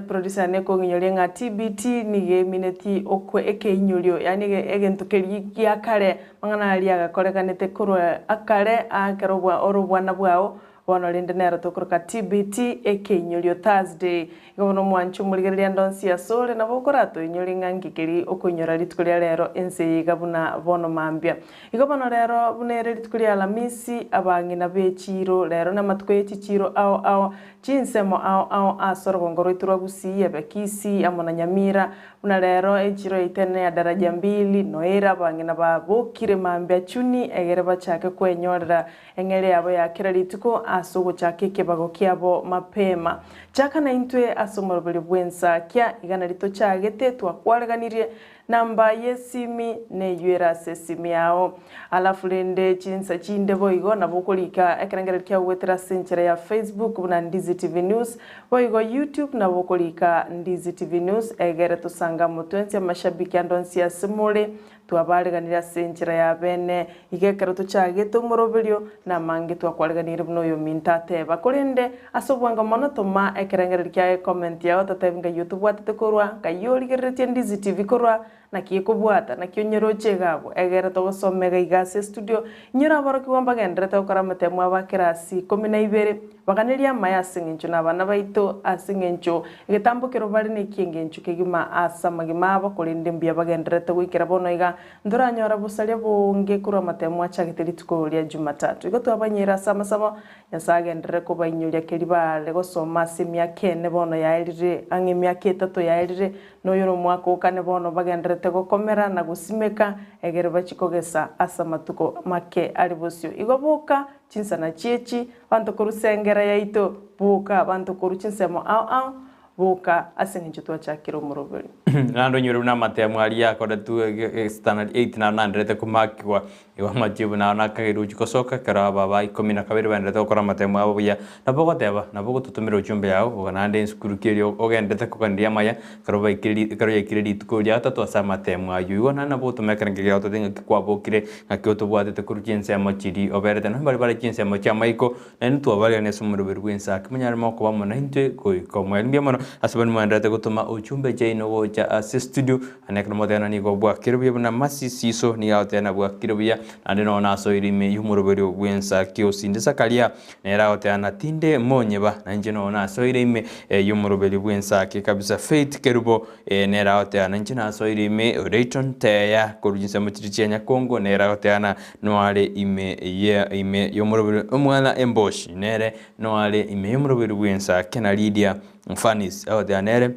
producer yane ekong'inyoria ng'a TBT nigo emineti okwe ekeinyorio yaani egento keria gia kare, amang'ana aria agakorekanete korwa akare aa ekero ore obwana bwao Bono rende nero tokoroka TBT, ekeinyorio Thursday. Igo bono omwanche omorigereria ande onsi asore nabo okoratoinyore ng'a nki keri okoinyora rituko ria rero ense eye iga buna bono mambia. Igo bono rero buna ere rituko ria Alamisi, abang'ina be chiiro rero namatuko ye chichiiro ao ao, chinsemo ao ao ase orogongo rwaito rwa Gusii, ebe Kisii amo na Nyamira, buna rero echiro yaito enene ya Daraja Mbili, noere abang'ina babokire mambia chuni egere bachake kwenyorera Eng'eria yabo ya kera rituko ase ogochaka ekebago kiabo mapema. Chaka naintwe ase omoroberio bw'ensakia, iga nari tochagete twakwareganirie namba y'esimi neyio ere ase esimi yao. Alafu rende chinsa chinde boigo nabo okorika ekerengererio kiao goetera ase enchera ya Facebook buna Ndizi TV News, boigo YouTube nabo okorika Ndizi TV News egere tosange amo twensi amashabiki ande onsi ase more. Twabareganire ase enchera ya bene, iga ekero tochagete omoroberio, namange twakwareganirie buna oyominto ateba. Korende ase obwango mono toma ekerengererio kiaye ecomment yao totebi ngai otobwatete korwa, ngai origereretie Ndizi TV korwa, naki ekobwata, naki onyeroche iga abwo. Egere togosoma iga iga ase estudio, inyore aborokigwa mbagendererete gokora amatemo abo a kerasi ikomi na ibere. Baganerie amaya ase engencho nabana baito, ase engencho egetambo kero bare neki'engencho kegima ase amagima abo, korende mbuya bagendererete goikera bono iga, ntoranyora bosaria bonge korwa amatemo achagete rituko ria Jumatatu. Igo twabanyera ase amasabo, Nyasae agenderere kobainyoria keria baare gosoma ase emiaka ene bono yaerire, ang'e emiaka etato yaerire, na oyo nomwaka o kane bono bagendererete gokomera na gosimeka, egere bachie kogesa ase amatuko make are bosio. Igo boka chinsana chi'echi, Abanto korwa sengera yaito, boka, abanto korwa chinsemo ao ao, boka, ase engencho twachakire omoroberi. Naende onyore buna amatemo aria akoretwe standard 8 naro naenderete komakigwa, igo amachibu naro nakageirwe gochia gosoka ekero aba ba ikomi na kabere baenderete gokora amatemo abo buya. Nabo ogoteba, nabo ogototomera ochumbe yao, boka naende esukuru ki eria ogenderete koganeria amaya, ekero baikire ekero yaikire rituko ria gatato ase amatemo ayio. Igo naende nabo ogotoma ekerengo ekiagera ototebie ng'aki kwabokire, Ng'aki otobwatete korwa chinsemo chiria oberete, na baria bare chinsemo chi'amaiko, naintwe twabarerania ase omoroberi bw'ensaki, monyare mokoba amo naintwe goika omoerio. Mbuya mono ase baria moendererete gotoma ochumbe chiaino gocha ase estudio, naende ekero mogoteba nigo bwakire buya buna Mercy Siso nigo agoteba na bwakire buya, naende nonya nasoire ime y'omoroberi bw'ensaki osinde Zakaria nere agoteba na tinde monyeba, nainche nonya nasoire ime y'omoroberi bw'ensaki kabisa Faith Kerubo Ee, nere agoteana, Inche nasoire ime Rayton Teya korwa chinsemo chiria chia Nyakongo, nere agoteana noare ime ye ime y'omoroberi omwana Emboshi, nere noare ime y'omoroberi bw'ensakia na Lydia Mfanis agoteana nere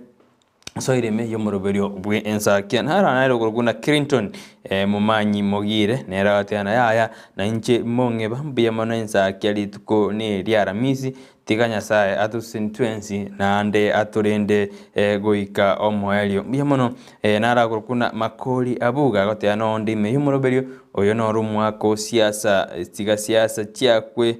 osoire ime y'omoroberio bw'ensakia. Naro nere okorokwa buna Clinton Momanyi Mogire, nere agoteana yaya nainche mong'eba mbuya mono ensakia rituko neria Aramisi Tiga Nyasae atosesenie twensi, naende atorende goika omoerio. Mbuya mono narakorokwa na Makori Abuga agoteba nonde ime y'omoroberio oyo noro omwaka o siasa tiga siasa chiakwe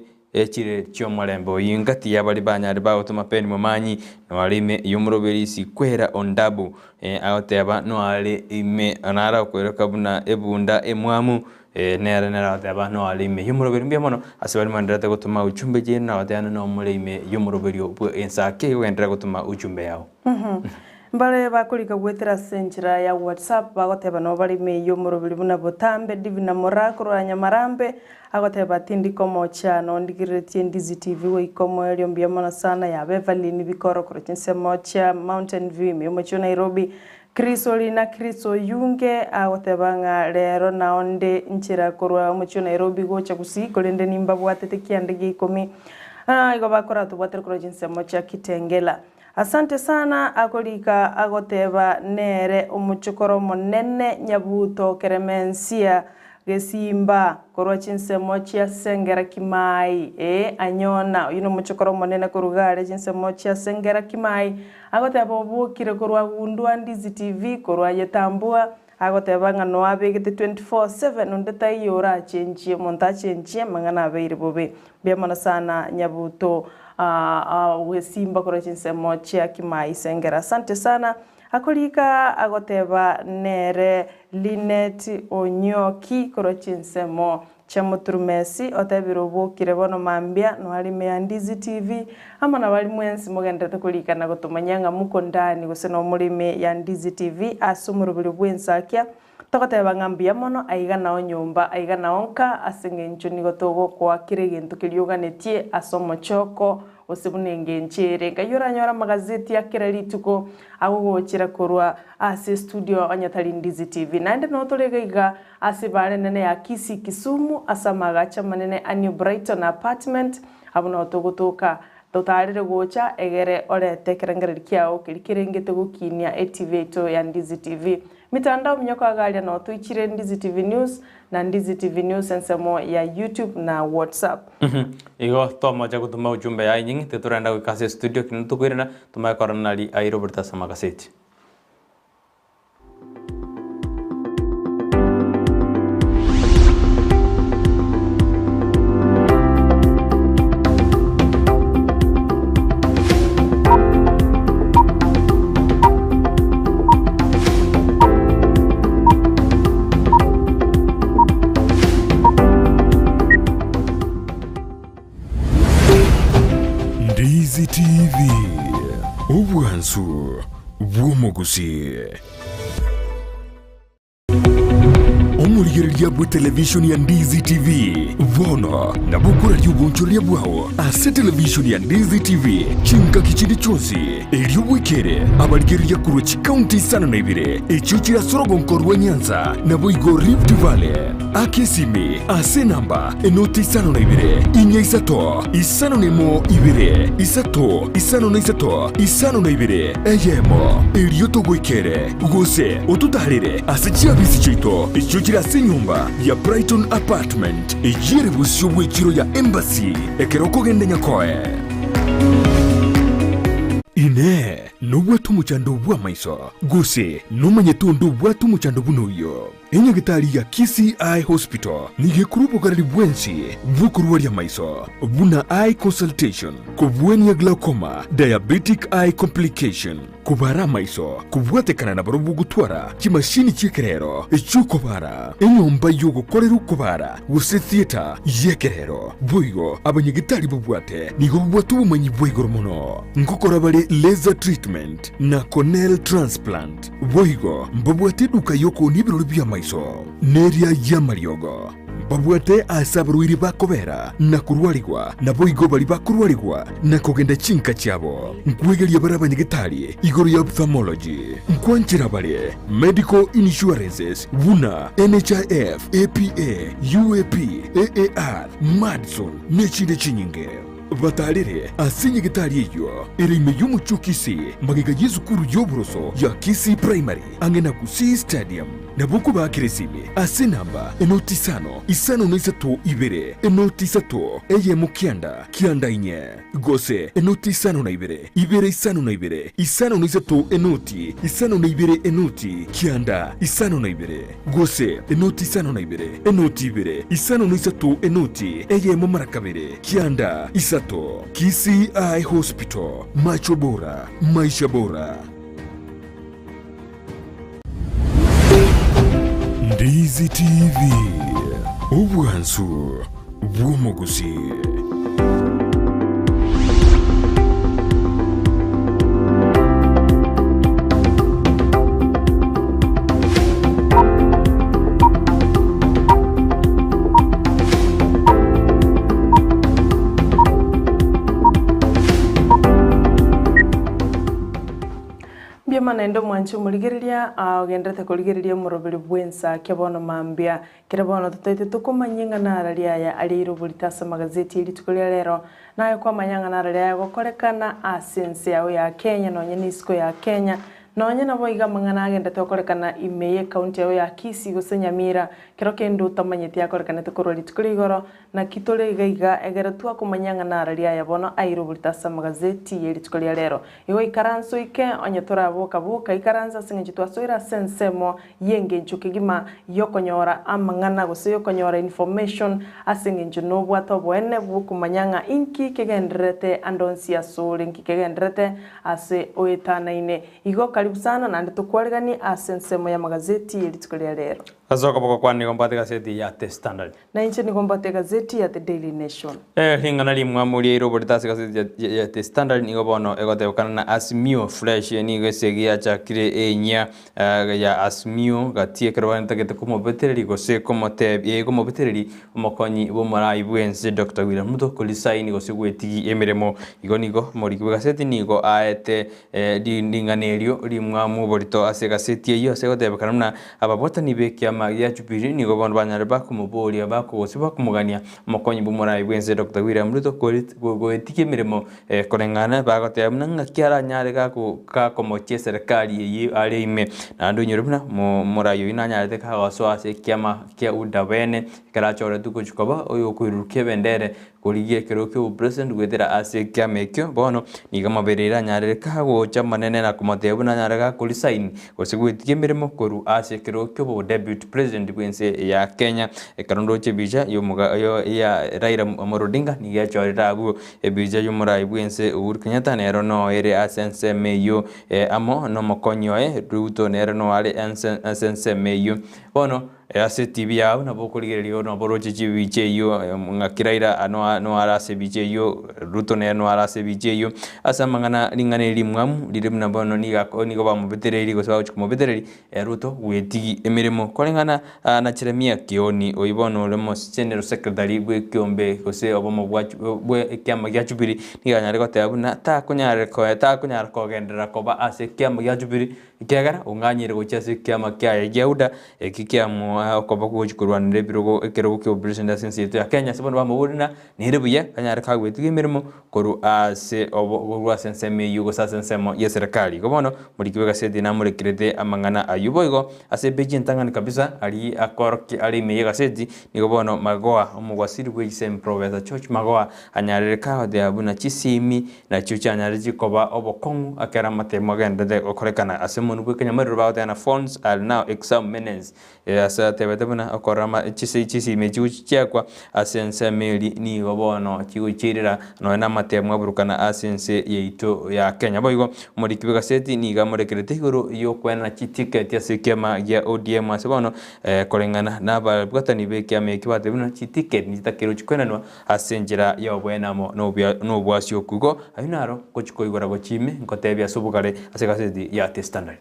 chire chi'omorembe oyio engati y'abari banyare bagotoma Pen Momanyi noare ime y'omoroberi Sikwera Ondabu agoteba noare ime narakoiroka buna ebunda emwamu Ee, nere nere agoteba, Noare ime y'omoroberio mbuya mono ase baria mwenderete gotoma uchumbe chiaino, na goteba ng'a nomore ime y'omoroberio bw'ensa ki ogenderere gotoma uchumbe yao. Mbare bakorika goetera ase enchera ya WhatsApp bagoteba nabo bare ime y'omoroberio buna botambe Divina Moraa korwa Nyamarambe agoteba tindi komocha nondigereretie Ndizi TV goika omoerio mbuya mono sana ya Beverly Bikoro korwa chinsemo chia Mountain View ime y'omochie o Nairobi Chris Orina Chris Oyunge agoteba ng'a rero nao nde nchera korwa omochie o Nairobi gocha Gusii korende nimbabwatete kianda gia ikomi igo bakoratobwatere korwa chinsemo chia Kitengela. Asante sana akorika agoteba nere omochokoro omonene Nyabuto Keremensia Gesimba korwa chinsemo chia Sengera Kimai ee Anyona oyio nomochokoro omonene korwa gare chinsemo chia Sengera Kimai Agoteba obokire korwa gundua Ndizi TV korwa Yetambua, agoteba ng'a noa abegete 24/7 onde taiyo orachenchie omonto achenchie amang'ana abeire bobe. Mbuya mono sana Nyabuto Gesimba korwa chinsemo chia Kimai Sengera. Asante sana. Akorika agoteba nere Linet Onyoki korwa chinsemo Chiamoturumesi, otebire obokire bono mambia, noare ime ya Ndizi TV, amo na baria mwensi mogenderete korika na gotomanyia ng'a moko ndani gose nomore ime ya Ndizi TV ase omoroberio bw'ensakia, togoteba ng'a mbuya mono aiga nao nyomba aiga nao nka ase eng'encho nigo togokoa kera egento keria oganetie ase omochoko gose buna engencho ere. Ngai oranyore amagazeti a kera rituko agogochera korwa ase estudio onye tari Ndizi TV. Naende noo tore iga iga Ase ebaare enene ya Kisii Kisumu, ase amaagacho amanene a New Brighton Apartment, abwo nao togotoka. Totaarere gocha egere orete ekerengererio kiao keria kerengete gokinia etv yaito ya Ndizi TV. Mitandao minyoko agaria nao toichire Ndizi TV News na Ndizi TV News ensemo ya YouTube na WhatsApp. Igo twamocha gotoma ujumbe yaye enyinge, titorenda goika ase estudio ekero tokoirana, tomanye korora nari aire oborito ase amagaseti. Ndizi TV, obwansu bw'omogusii. Omorigereria bw'etelevishoni ya Ndizi TV, bono nabo okoraria obonchoreria bwao ase televishoni ya Ndizi TV chingaki chinde chionsi, erio bwekere abarigereria korwa chikaunti isano na ibere echio chire ase orogonko rwa Nyanza naboigo Rift Valley. Aka esimi ase enamba enoti isano na ibere, inya isato, isano na emo ibere, isato, isano na isato, isano na ibere, eyemo, erio togoikere, gose ototaarere ase chiabisi chiaito echio chire ase enyomba ya Brighton Apartment, eyio ere bosio bw'echiro ya Embassy, ekero okogenda Nyakoe. Inee! Nobwate omochando bw'amaiso, gose nomanyete onde obwate omochando buna oyio? Enyagitari ya Kisii Eye Hospital nigo ekorwa obogareri bwensi bw'okorwaria amaiso buna eye consultation, kobwania glaucoma, diabetic eye complication, kobara amaiso, kobwatekana na barobwo gotwara chimashini chi'ekerero chi'okobara, enyomba y'ogokorera okobara gose theatre y'ekerero. Boigo abanyagitari babwate nigo babwate obomanyi bwa igoro mono ngokora bare laser treatment na corneal transplant. Boigo mbabwate eduka y'okoonia ebirori bi'amaiso, na eria y'amariogo. Mbabwate aase abarwaire bakobera na korwarigwa, naboigo baria bakorwarigwa na kogenda chinka chiabo. Nkwegeria bare abanyagetari igoro ya ophthalmology. Nkwanchera bare medical insurances buna NHIF, APA, UAP, AAR, Madison, nechinde chinyinge. Batarere ase nyagetari eyio ere ime y'omochie o Kisii, magega y'esukuru y'oboroso ya Kisii Primary, ang'e na Gusii Stadium. Nabo okobaakera esimi ase enamba enoti isano, isano na isato ibere, enoti isato, eyemo kianda, kianda inye, gose enoti isano na ibere, ibere isano na ibere, isano na isato enoti, isano na ibere enoti, kianda, isano na ibere. Gose enoti isano na ibere, enoti ibere, isano na isato enoti eyemo mara kabere, kianda isato. Kisii Eye Hospital, macho bora, maisha bora. Ndizi TV, obwansu bw'omogusii. Mbiama naende omwanchi omorigereria, ogenderete korigereria omoroberi bw'ensa bono mambia. Kera bono totaete tokomanyia ng'a narari aya areire oborito ase amagazeti ye rituko ria rero, naye kwamanya ng'a narari aya agokorekana ase ense yao ya Kenya nonye na isiko ya Kenya, nonye naboigo amang'ana agendete gokorekana ime ye county yao ya Kisii gose Nyamira, kero kende otamanyeti akorekanete korwa rituko ria igoro, Naki tore iga iga, egere twakomanya ng'a narari aya bono aire oborito ase amagazeti ye rituko ria rero. Igo ikaransa oike, onye toraboka boka, ikaransa ase eng'encho twasoire ase ensemo y'engencho kegima y'okonyora amang'ana gose y'okonyora information ase eng'encho nobwate oboene bw'okomanya ng'a inki kegendererete ande onsi asore, inki kegendererete ase oetanaine. Igo karibu sana naende tokwariganie ase ensemo y'amagazeti ye rituko ria rero. Ase okoboko kwane nigo mbwate egazeti ya The Standard. Na inche nigo mbwate egazeti ya The Daily Nation. Ring'ana rimwamu riaire oborito ase egazeti ya The Standard nigo bono egotebekana na Azimio Fresh nigo esegi yachakire enyia ya Azimio gati ekero batagete komobetereri gose komotebi komobetereri omokonyi bw'omorai bw'ense Doctor William Ruto korisaini gose gwetigia emeremo. Igo nigo omoriki bw'egaseti nigo aete Ring'ana erio rimwamu oborito ase egaseti eyio ase egotebekana buna ababwatani b'ekiama gia Jubilee nigo bono banyare bakomoboria gose bakomogania omokonyi bw'omorai bw'ense Doctor William Ruto goetigia emeremo koreng'ana bagoteba buna ng'aki aranyare gakomochia eserekari eyio are ime. Naende oinyore buna omorai oyio nanyarete kagosoa ase ekiama kia UDA bene ekero achoretwe gochia koba oyokoirurukia ebendera Korigia ekero ki'obopresident goetera ase ekiama ekio, bono nigo amaberero anyarire kagocha amanene na komotebia buna anyare gakoresign gose goetigia emeremo korwa ase ekero ki'obodeputy president bw'ense ya Kenya. Ekero ndoche ebicha y'omoga ya Raila Amolo Odinga nigo echorire abwo ebicha y'omorai bw'ense Uhuru Kenyatta nero noo ere ase ensemo eyio amo nomokonyi oye Ruto nere noo are ase ensemo eyio. Bono. Ase etibi yao nabo okorigereria nabo oroche chibicha eyio ng'aki Raila noare ase ebicha eyio, Ruto nere noare ase ebicha eyio. Ase amang'ana ring'ana eri rimwamu rire buna bono nigo nigo bamobetereirie gose bagochia komobetereria Ruto gwetigi emeremo. Koreng'ana na Jeremia Kioni oyio bono ore omo general secretary bw'ekiombe gose obomo bwa bwe ekiama gia Jubilee nigo anyare goteba buna takonyare takonyara kogenderera koba ase ekiama gia Jubilee Ekiagera ong'anyire gochia ase ekiama kiaye gia Yuda, eki kiamoa okoba gochia korwanera ebirogo ekerogo ki'obopresident ase ense yaito ya Kenya. Ase bono bamoboria ng'a nere buya anyare kagwetiga emeremo korwa ase obo korwa ase ensemo eyio gose ase ensemo y'eserekari. Igo bono moriki bw'egaseti namorekerete amang'ana ayio. Boigo ase epeji entang'ani kabisa aria akorokia are ime y'egaseti nigo bono Magoha omogwasiri bw'echisemi Professor George Magoha anyarire kagoteba buna chisemi Nachio chianyare koba obokong'u ekero amatemo agenderete gokorekana ase omonwa bw'ekenyamarero bagoteba phones are now exam menace ase atebete buna okorora ama chise chisimi echi gochi chiakwa ase ensemo eri nigo bono chigochiirera nonya na amatemo aburukana ase ense yaito ya Kenya. Boigo omoriki bw'egaseti nigo amorekerete igoro y'okoenana chitiketi ase ekiama gia ODM ase bono koreng'ana na ababwatani b'ekiama ekio batebire buna chitiketi nchitakeirwe chikoenanwa Ase enchera y'oboene amo nobwasioku. Igo ayio naro ngochia koigora gochia ime, nkotebie ase obogare ase egazeti ya The Standard.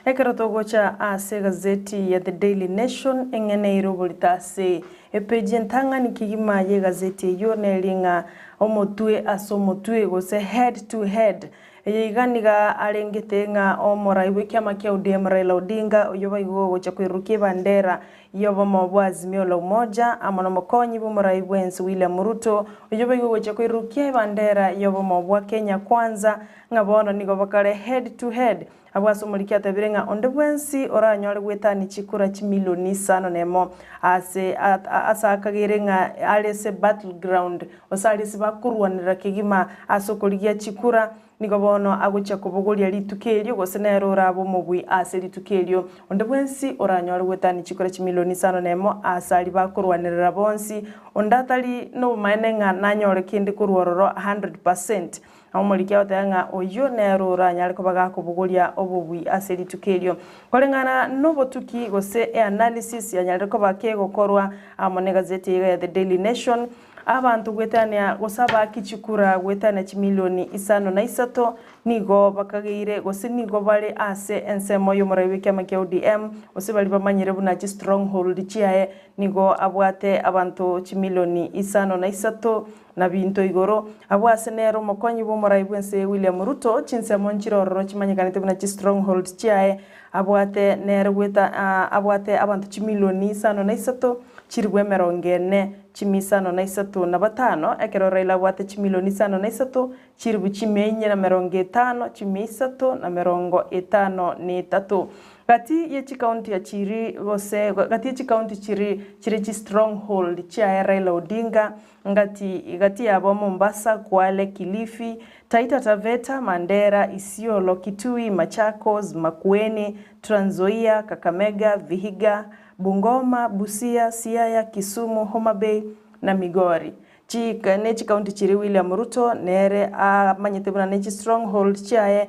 Ekero togocha ase egazeti ya The Daily Nation eng'ene eire oborito ase epeji entang'ani kegima y'egazeti eyio neri ng'a omotwe ase omotwe gose head to head. Eye iga niga arengete ng'a omorai bw'ekiama kia ODM Raila Odinga oyio boigo ogocha koirurukia ebandera y'obomo bwa Azimio la Umoja, amo nomokonyi bw'omorai bw'ense William Ruto, oyio boigo ogochia koirurukia ebandera y'obomo bwa Kenya Kwanza, ng'a bono nigo bakare head to head. Abwo ase omoriki atebire ng'a onde bwensi oranyore gwetania chikura chimilioni isano nemo ase ase akagere ng'a are ase battleground gose are ase bakorwanerera kegima ase okorigia chikura, Nigo bono agochia kobogoria rituko erio, gose nere orabe omobui ase rituko erio. Onde bwensi oranyore gwetania chikura chimilioni isano nemo aase aria bakorwanerera bonsi, onde atari nobomaene ng'a nanyore kende korwa ororo 100%. Na omoriki agoteba ng'a oyio nere oranyare koba gakobogoria obobui ase rituko erio. Koreng'ana nobotuki gose eanalysis yanyarire koba kegokorwa amo negazeti eye iga ya The Daily Nation, Abanto goetania gose abaaki chikura goetania chimilioni isano na isato nigo bakageire gose nigo bare ase ensemo y'omorai bw'ekiama kia ODM gose baria bamanyire buna chistronghold chiaye nigo abwate abanto chimilioni isano na isato na binto igoro. Abwo ase nere omokonyi bw'omorai bw'ense William Ruto chinsemo nchire ororo chimanyekanete buna chistronghold chiaye abwate nere goeta abwate abanto chimilioni isano na isato chilifu emerongo ene chimia isano na isato na batano, ekero Raila abwate chimilioni isano na isato, chilifu chimia inye na merongo etano, chimia isato na merongo etano na etato. Gati ye chikaunti chiri gose gati ye chikaunti chiri chire chistronghold chiaye Raila Odinga, ngati gati yabo Mombasa, Kwale, Kilifi, Taita Taveta, Mandera, Isiolo, Kitui, Machakos, Makueni, Trans Nzoia, Kakamega, Vihiga, Bungoma, Busia, Siaya, Kisumu, Homa Bay, na Migori. Chi ne chikaunti chiria William Ruto nere amanyete buna ne chistronghold chiaye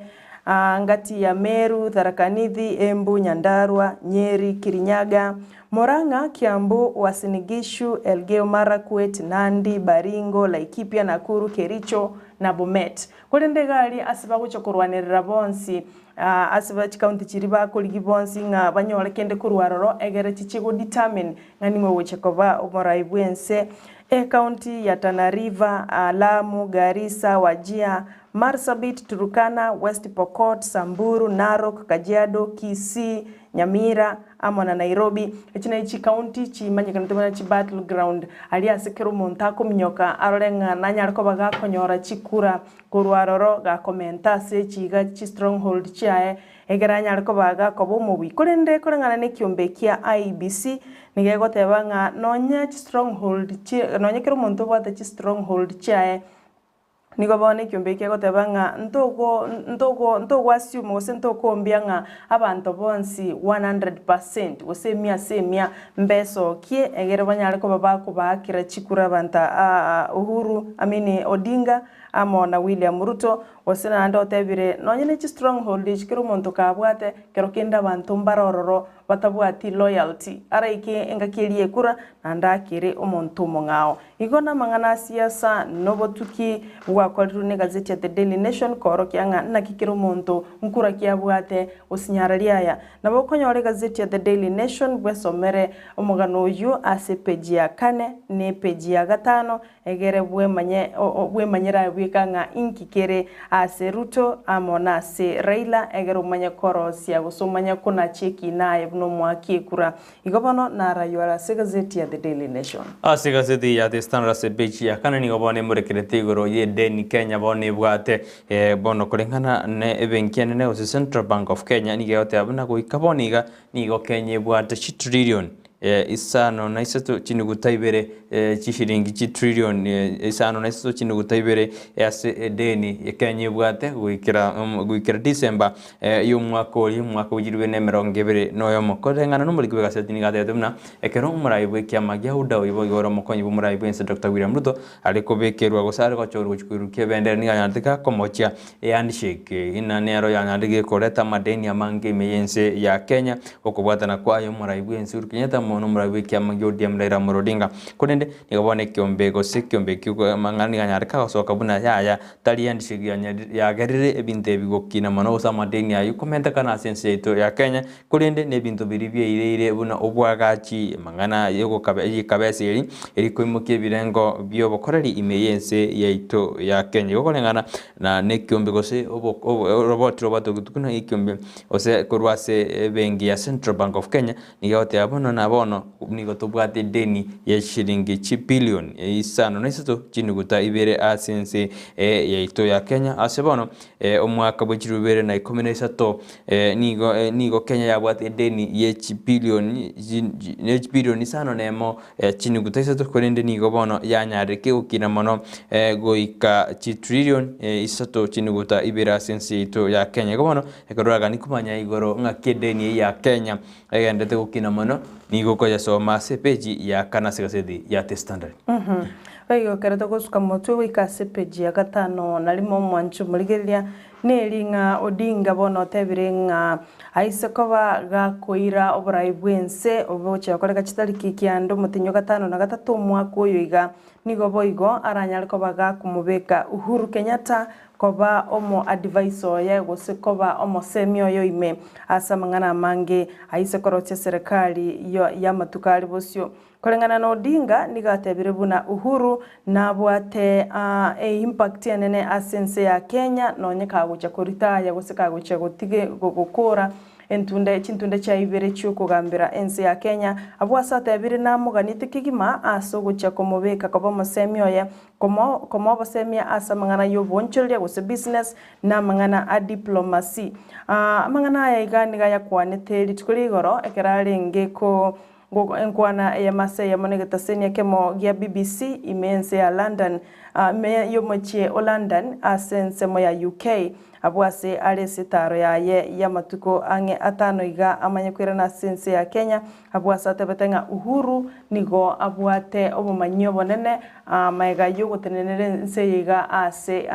ngati ya Meru, Tharaka Nithi, Embu, Nyandarua, Nyeri, Kirinyaga, Murang'a, Kiambu, Uasin Gishu, Elgeyo Marakwet, Nandi, Baringo, Laikipia, Nakuru, Kericho na Bomet. Korende iga aria ase bagocha korwanerera bonsi Ase ba chikaunti chiria bakorigia bonsi ng'a banyore kende korwa aroro egere chichie go determine ng'a ning'o ogochia koba omorai bw'ense. Ekaunti ya Tana River, Lamu, Garissa, Wajir, Marsabit, Turkana, West Pokot, Samburu, Narok, Kajiado, Kisii, Nyamira amo na Nairobi. Echi nachi chikaunti chimanyekanete buna chi battle ground aria ase kera omonto akominyoka arore ng'a nanyare koba gakonyora chikura Korwa aroro gakomenta ase chiga chistronghold chiaye, ekero anyare koba gakoba omobui. Korende koreng'ana nekiombe kia IEBC, nigo egoteba ng'a nonya chistronghold chi nonya kera omonto obwate chistronghold chiaye, nigo bono ekiombe eke egoteba ng'a ntogo ntogo ntogoassume gose ntokoombia ng'a abanto bonsi 100% gose emia ase emia mbesokie egere banyare koba bakobaakera chikura abanto aa Uhuru I mean Odinga. amo na William Ruto, gose naende otebire nonye ne chistronghold echi kera omonto kabwate, kero kende abanto mbare ororo batabwati loyalty, araike engaki eria y'ekura naende akere omonto omong'ao. Igo namang'ana a siasa na obotuki bwakorirwe negazeti ya The Daily Nation koorokia ng'a naki kera omonto nkura ki abwate gosinyara riaya. Nabo okonyora egazeti ya The Daily Nation bwesomere omogano oyio ase epeji ya kane na epeji ya gatano egere bwemanye bwemanyere aye bweka ng'a inki kere ase Ruto amo nase Raila egere omanye korosia gose omanye konacha ekina aye buna omoaki ekura. Igo bono narayore ase egazeti ya The Daily Nation. Ase egazeti ya The Standard ase epeji ya kane nigo bono emorekerete igoro y'edeni Kenya bono ebwate. Bono koreng'ana ne ebenki enene gose Central Bank of Kenya nigo egoteba buna goika bono iga nigo Kenya ebwate chitrillion isano na isato chinuguta ibere chishilingi chitrillion isano na isato chinuguta ibere ase edeni Kenya ebwate goikera goikera December y'omwaka oria omwaka bwa chilifu ibere na emerongo ebere na oyomo. Koreng'ana nomoriki bw'egaseti nigo atebete buna ekero omorai bw'ekiama gia UDA oyo boigo ore omokonyi bw'omorai bw'ense Doctor William Ruto are kobekerwa gose are gochorwa gochia koirukia ebendera nigo anyarete gakomochia ehandshake ng'a nero yanyarete gekoreta amadeni amange ime y'ense ya Kenya okobwatana kwaye omorai bw'ense Uhuru Kenyatta amo nomorai bw'ekiama gia ODM Raila Amolo Odinga. Korende nigo bono ekiombe gose ekiombe ekio amang'ana nigo anyarete kagosoka buna yaya tari handshake yagerire ebinto ebi gokina mono gose amadeni ayio komentekana ase ense yaito ya Kenya Korende nebinto biria biaireire buna obwagachi, amang'ana y'ekabesa eri erikoimokia ebirengo bi'obokoreri ime y'ense yaito ya Kenya. Igo koreng'ana na nekiombe gose oroboti robatogete buna ekiombe gose korwa ase ebenki ya Central Bank of Kenya nigo egoteba bono na bono nigo tobwate edeni ye chiringi chibilion isano na isato chinuguta ibere ase ense yaito ya Kenya. Ase bono omwaka bwe chilifu ibere na ikomi na isato Nigo nigo Kenya yabwate edeni ye chibilioni ne chibilioni isano na emo chinuguta isato korende nigo bono yanyarire kegokina mono goika chitrillion isato chinuguta ibere ase ense yaito ya Kenya. Igo bono ekero oraganie komanya igoro ng'aki edeni eye ya Kenya egenderete gokina mono nigo okoyesoma ase epeji ya kane ase egaseti ya The Standard. Boigo ekero togosuka motwe goika ase epeji ya gatano na rimo omwancho omorigereria Neri ng'a Odinga bono otebire ng'a aise koba gakoira oborai bw'ense obogochia gokoreka chitariki kianda omotenyi o gatano na gatato omwaka oyo iga, nigo boigo aranyare koba gakomobeka Uhuru Kenyatta koba omo advisor oye gose koba omosemi oye ime ase amang'ana amange aise korosia eserekari y'amatuko are bosio. Koreng'ana na Odinga, nigo atebire buna Uhuru nabwate eimpact enene ase ense ya Kenya nonye kagochia koritaya gose kagochia gotige gokora entunde chintunde chia ibere chiokogambera ense ya Kenya. Abwo ase atebire namoganiete kegima ase ogochia komobeka koba omosemi oye komo komoa obosemia ase amang'ana y'oboonchoreria gose business na amang'ana a diplomacy. Amang'ana aya iga nigo ayakwanete rituko ria igoro ekero arenge ko Enkwana eyemo ase eyemo negetaseni ekemo gia BBC ime y'ense ya London, ime y'omochie o London ase ensemo ya UK, abwo ase are esitaro yaye y'amatuko ang'e atano iga amanye koirana ase ense ya Kenya, abwo ase atebete ng'a Uhuru nigo abwate obomanyi obonene magega y'ogotenenera ense eye iga ase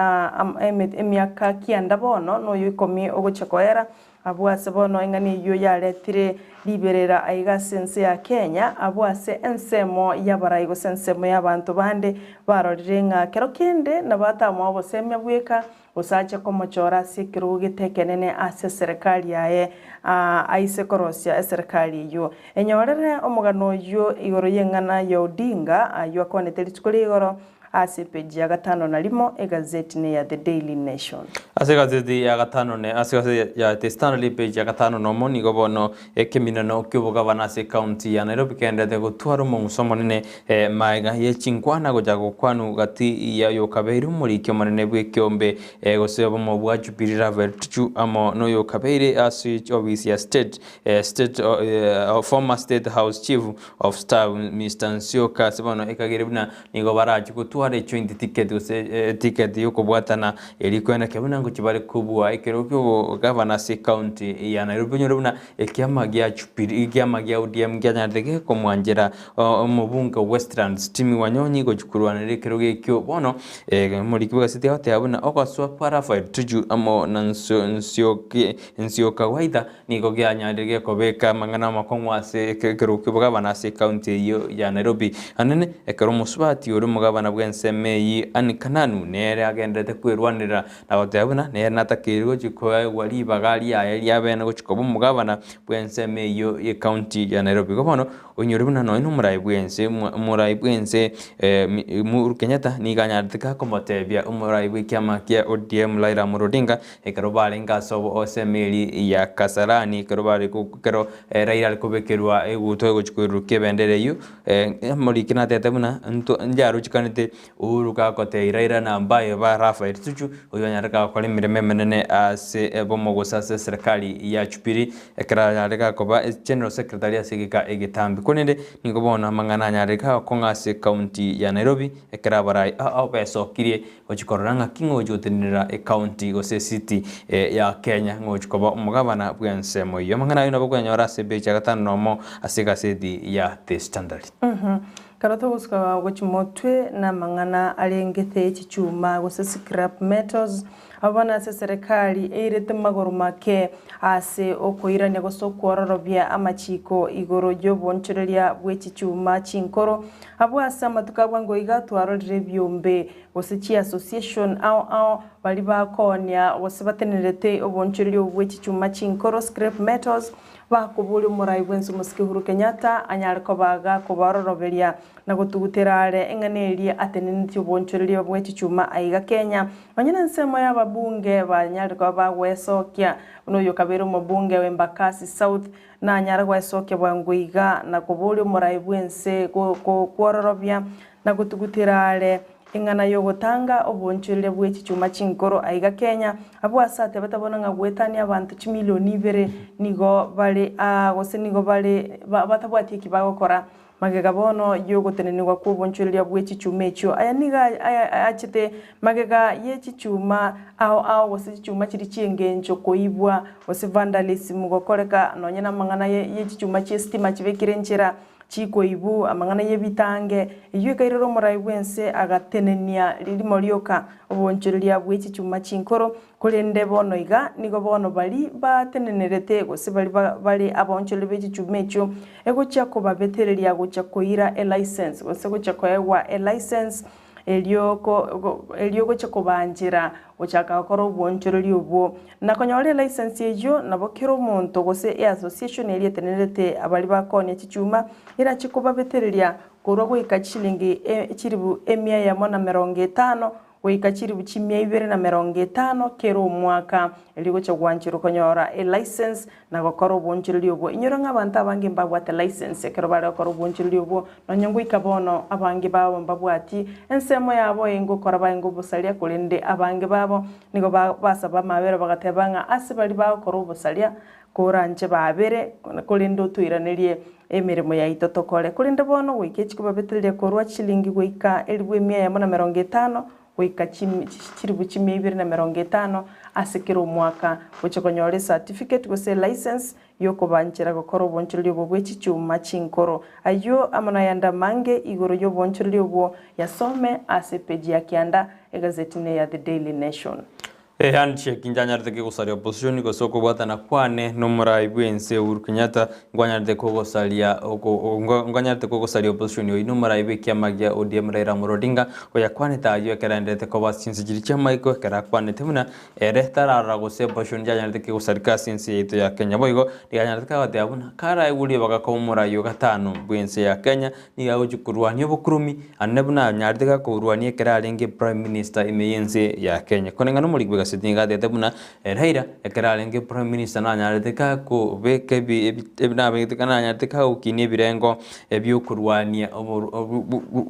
emiaka kianda bono noyo ikomi ogochia koera. Abwo ase bono eng'ana eyio yaretire riberera aiga ase ense ya Kenya, abwo ase ensemo y'abarai gose ensemo y'abanto bande barorire ng'a kero kende nabo atamoa obosemia bweka gose ache komochora ase ekerogo gete ekenene ase eserekari yaye aise korosia eserekari eyio. Enyorere omogano oyio igoro y'eng'ana ya Odinga ayio akwanete rituko ria igoro Ase epeji ya gatano na rimo, egazeti neya The Daily Nation. Ase egazeti ya gatano ne ase egazeti ya The Standard epeji ya gatano nomo nigo bono ekeminano ki'obogabana ase ekaunti ya Nairobi kegendererete gotwara omong'uso omonene magega ye chinkwana gochaka gokwanwa gati ya oyokabeire omoriki omonene bw'ekeombe gose obomo bwa Jubilee Raphael Tuju amo noyokabeire ase ofisi ya State State former State House Chief of Staff Mister Nsioka ase bono ekagere buna Nigo barachie gotwara ejoint ticket gose eticket y'okobwatana eria ekoeneka buna. ngochia bare kobua ekero ki'obogavana ase ekaunti ya Nairobi onyore buna ekiama gia Jubilee ekiama gia ODM nkianyarete gekomwanchera omobunge o Westlands Timmy Wanyonyi gochia korwanera ekerogo ekio bono omoriki bw'egaseti agoteba buna ogosoa kwa Raphael Tuju amo na Nsioki Nsioka Waitha Nigo gianyarire gekobeka amang'ana amakong'u ase ekerogo ki'obogabana ase ekaunti eyio ya Nairobi. Anene, ekero omosubati oria omogabana bw'ensemo eyio Anne Kananu nere agenderete kwerwanerera na goteba buna nere natakeire gochia koegwa ribaga riaye riabene gochia koba omogabana bw'ensemo eyio y'ekaunti ya Nairobi. Igo bono Oinyore buna nonya nomorai bw'ense, omorai bw'ense Uhuru Kenyatta nigo anyarete gakomotebia omorai bw'ekiama kia ODM Raila Amolo Odinga ekero barenge ase ase emeri ya Kasarani ekero bare ekero Raila are kobekerwa egutwa egochia koirurukia ebendera eyio, omoriki natebete buna nto njarochekanete Uhuru gagotebia Raila na mbaye ba Raphael Tuju oyio onyarete gakora emeremo emenene ase ebomo gose ase eserekari ya Jubilee ekero anyarete gakoba general secretary ase egeka egetambe. Korende nigo bono amang'ana anyarete gakong'a ase ecounty ya Nairobi ekero abarai ao besokirie gochia korora ng'aki ng'a ogochia gotenenera ecounty gose ecity ya Kenya ng'a ogochia koba omogabana bw'ensemo eyio. Amang'ana ayio nabo okonyanyora ase epeji ya gatano na omo ase egaseti ya The Standard. Ekero togosuka gochia motwe namang'ana arengete chichuma gose scrap metals, abwo bono ase eserekari eirete magoro make ase okoirania gose okwororobia amachiko igoro y'obonchoreria bwe chichuma chinkoro. Abwo ase amatuko a bwango iga twarorire ebiombe gose chiassociation ao ao baria bakoonia gose batenenerete obonchoreria obwo bwe chichuma chinkoro, scrap metals, Bakoboria omorai bw'ense omosike Uhuru Kenyatta anyare koba gakobaroroberia na gotugutera are eng'ana eria atenenetie obonchoreria bwe chichuma aiga Kenya. Onye nensemo y'ababunge banyare koba bagwesokia buna oyo okabeire omobunge o Embakasi South nanyare gwesokia bwango iga na koboria omorai bw'ense kwororobia na gotugutera are Eng'ana y'ogotanga obonchoreria bwe chichuma chinkoro aiga Kenya, abwo ase atebete bono ng'a goetania abanto chimilioni ibere nigo bare aa gose nigo bare batabwati eki bagokora. Magega bono y'ogotenenigwa kw'obonchoreria bwe chichuma echio, aya nigo achete magega ye chichuma ao ao gose chichuma chiria chi'engencho koibwa gose vandalism gokoreka nonye namang'ana ye chichuma chi'esitima chibekire nchera. Chikoibu amang'ana y'ebitange, eyio ekairera omorai bw'ense agatenenia ririmo rioka obonchoreria bwe chichuma chinkoro, korende bono iga nigo bono baria batenenerete gose baria bare abaonchoreria be chichuma echio egochia kobabetereria gochia koira elicense gose gochia koegwa elicense Erio erio gochia kobanchera gochaka gokora obwoonchoreria obwo. Na konyora elicense eyio nabo kera omonto gose eassociation eria etenenerete abaria bakoonia chichuma erache kobabetereria korwa goika chishilingi chilifu emia eyemo na merongo etano goika chilifu chimia ibere na merongo etano kera omwaka erio gochia gwancherwa konyora elicense na gokora obwoonchoreria obwo. Inyora ng'a abanto abange mbabwate license ekero bare gokora obwoonchoreria obwo, nonya ngoika bono abange babo mbabwati ensemo yabo engokora baenge obosaria, korende abange babo nigo basaba amabera bagateba ng'a ase baria bagokora obosaria koranche babere, korende otoiranerie emeremo yaito tokore. Korende bono goika echikobabetereria korwa chilingi goika elifu emia eyemo na merongo etano, goika chilifu chimia ibere na emerongo etano ase kera omwaka, gochia konyora ecertificate gose elicense y'okobanchera gokora obonchoreria obwo bwe chichuma chinkoro. Ayio amo nayande amange igoro y'obonchoreria obwo yasome ase epeji ya kianda egazeti neya The Daily Nation. Ehandshake inchanyarete kegosaria opposition gose okobwatana kwane nomorai bwense Uhuru Kenyatta Nkwanyarete kogosaria nkwanyarete kogosaria opposition oyio nomorai bw'ekiama gia ODM Raila Amolo Odinga, oyakwanete ayio ekero aenderete koba ase chinse chiria chi'amaiko ekero akwanete buna ere tararora gose opposition yanyarete kegosareka ase ense yaito ya Kenya. Boigo nigo anyarete kagoteba buna karaigwe ribaga koba omorai o gatano bw'ense ya Kenya nigo agochia korwania obokuromi ande buna anyarete gakorwania ekero arenge prime minister ime y'ense ya Kenya. Koreng'ana omoriki bw'egaseti nigo atebete buna Raila ekero arenge prime minister nanyarete kobeka nabegete nanyarete kagokinia ebirengo biokorwania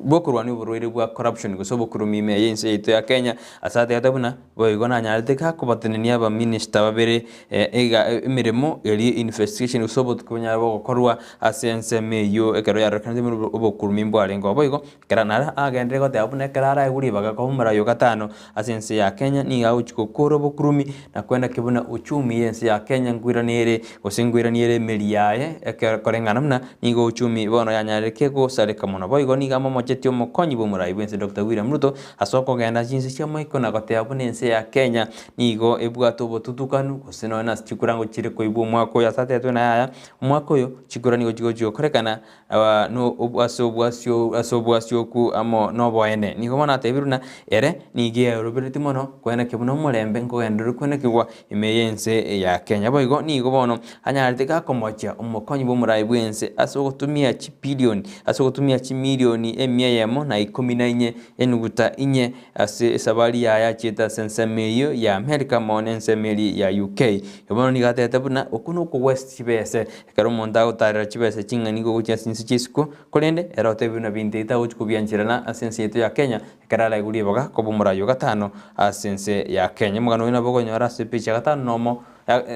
bwokorwania oborwaire bwa corruption gose obokurumu ime y'ense yaito ya Kenya ase atebete buna boigo nanyarete gakobatenenia abaminister babere iga emeremo eria investigation gose obotuki bonyare bogokorwa ase ensemo eyio ekero yarorekanete buna obokurumi mbwarenge boigo ekero naro agenderere goteba buna ekero araegwe ribaga koba omorai o gatano ase ense ya Kenya nigo agochia. gokora obokurumi na koenaki buna uchumi y'ense ya Kenya nkoirania ere gose nkoirania ere emeri yaye ekero koreng'ana buna nigo uchumi bono yanyarire gosareka mono. Boigo nigo amomochetie omokonyi bw'omorai bw'ense Doctor William Ruto ase okogenda chinse chi'amaiko na goteba buna ense ya Kenya nigo ebwate obotutukanu gose nonya nase chikura ngochire koibwa omwaka oyo ase atetwe na yaya omwaka oyo chikura nigo chigochi gokorekana ase obwasio ase obwasioku amo noboene. Nigo bono atebirwe buna ere nigo eoroberetie mono koenekia buna omorembe nkogendererwe koenekigwa ime y'ense ya Kenya. Boigo nigo bono anyarete gakomochia omokonyi bw'omorai bw'ense ase ogotumia chibilioni ase ogotumia chimilioni emia eyemo na ikomi na inye enuguta inye ase esabari yaye achiete ase ensemo eyio ya Amerika amo nensemo eria ya UK. Bono nigo atebete buna okwo nokogwesa chibese Ekero omonto agotaarera chibesa ching'ani igo gochia ase chinse chia isiko, korende ere otebiwe buna binto ebi tagochia kobiancherana ase ense yaito ya Kenya, ekero araigwe ribaga koba omoraai o gatano ase ense ya Kenya. Omogano oyo nabo okonyora ase epeji ya gatano na omo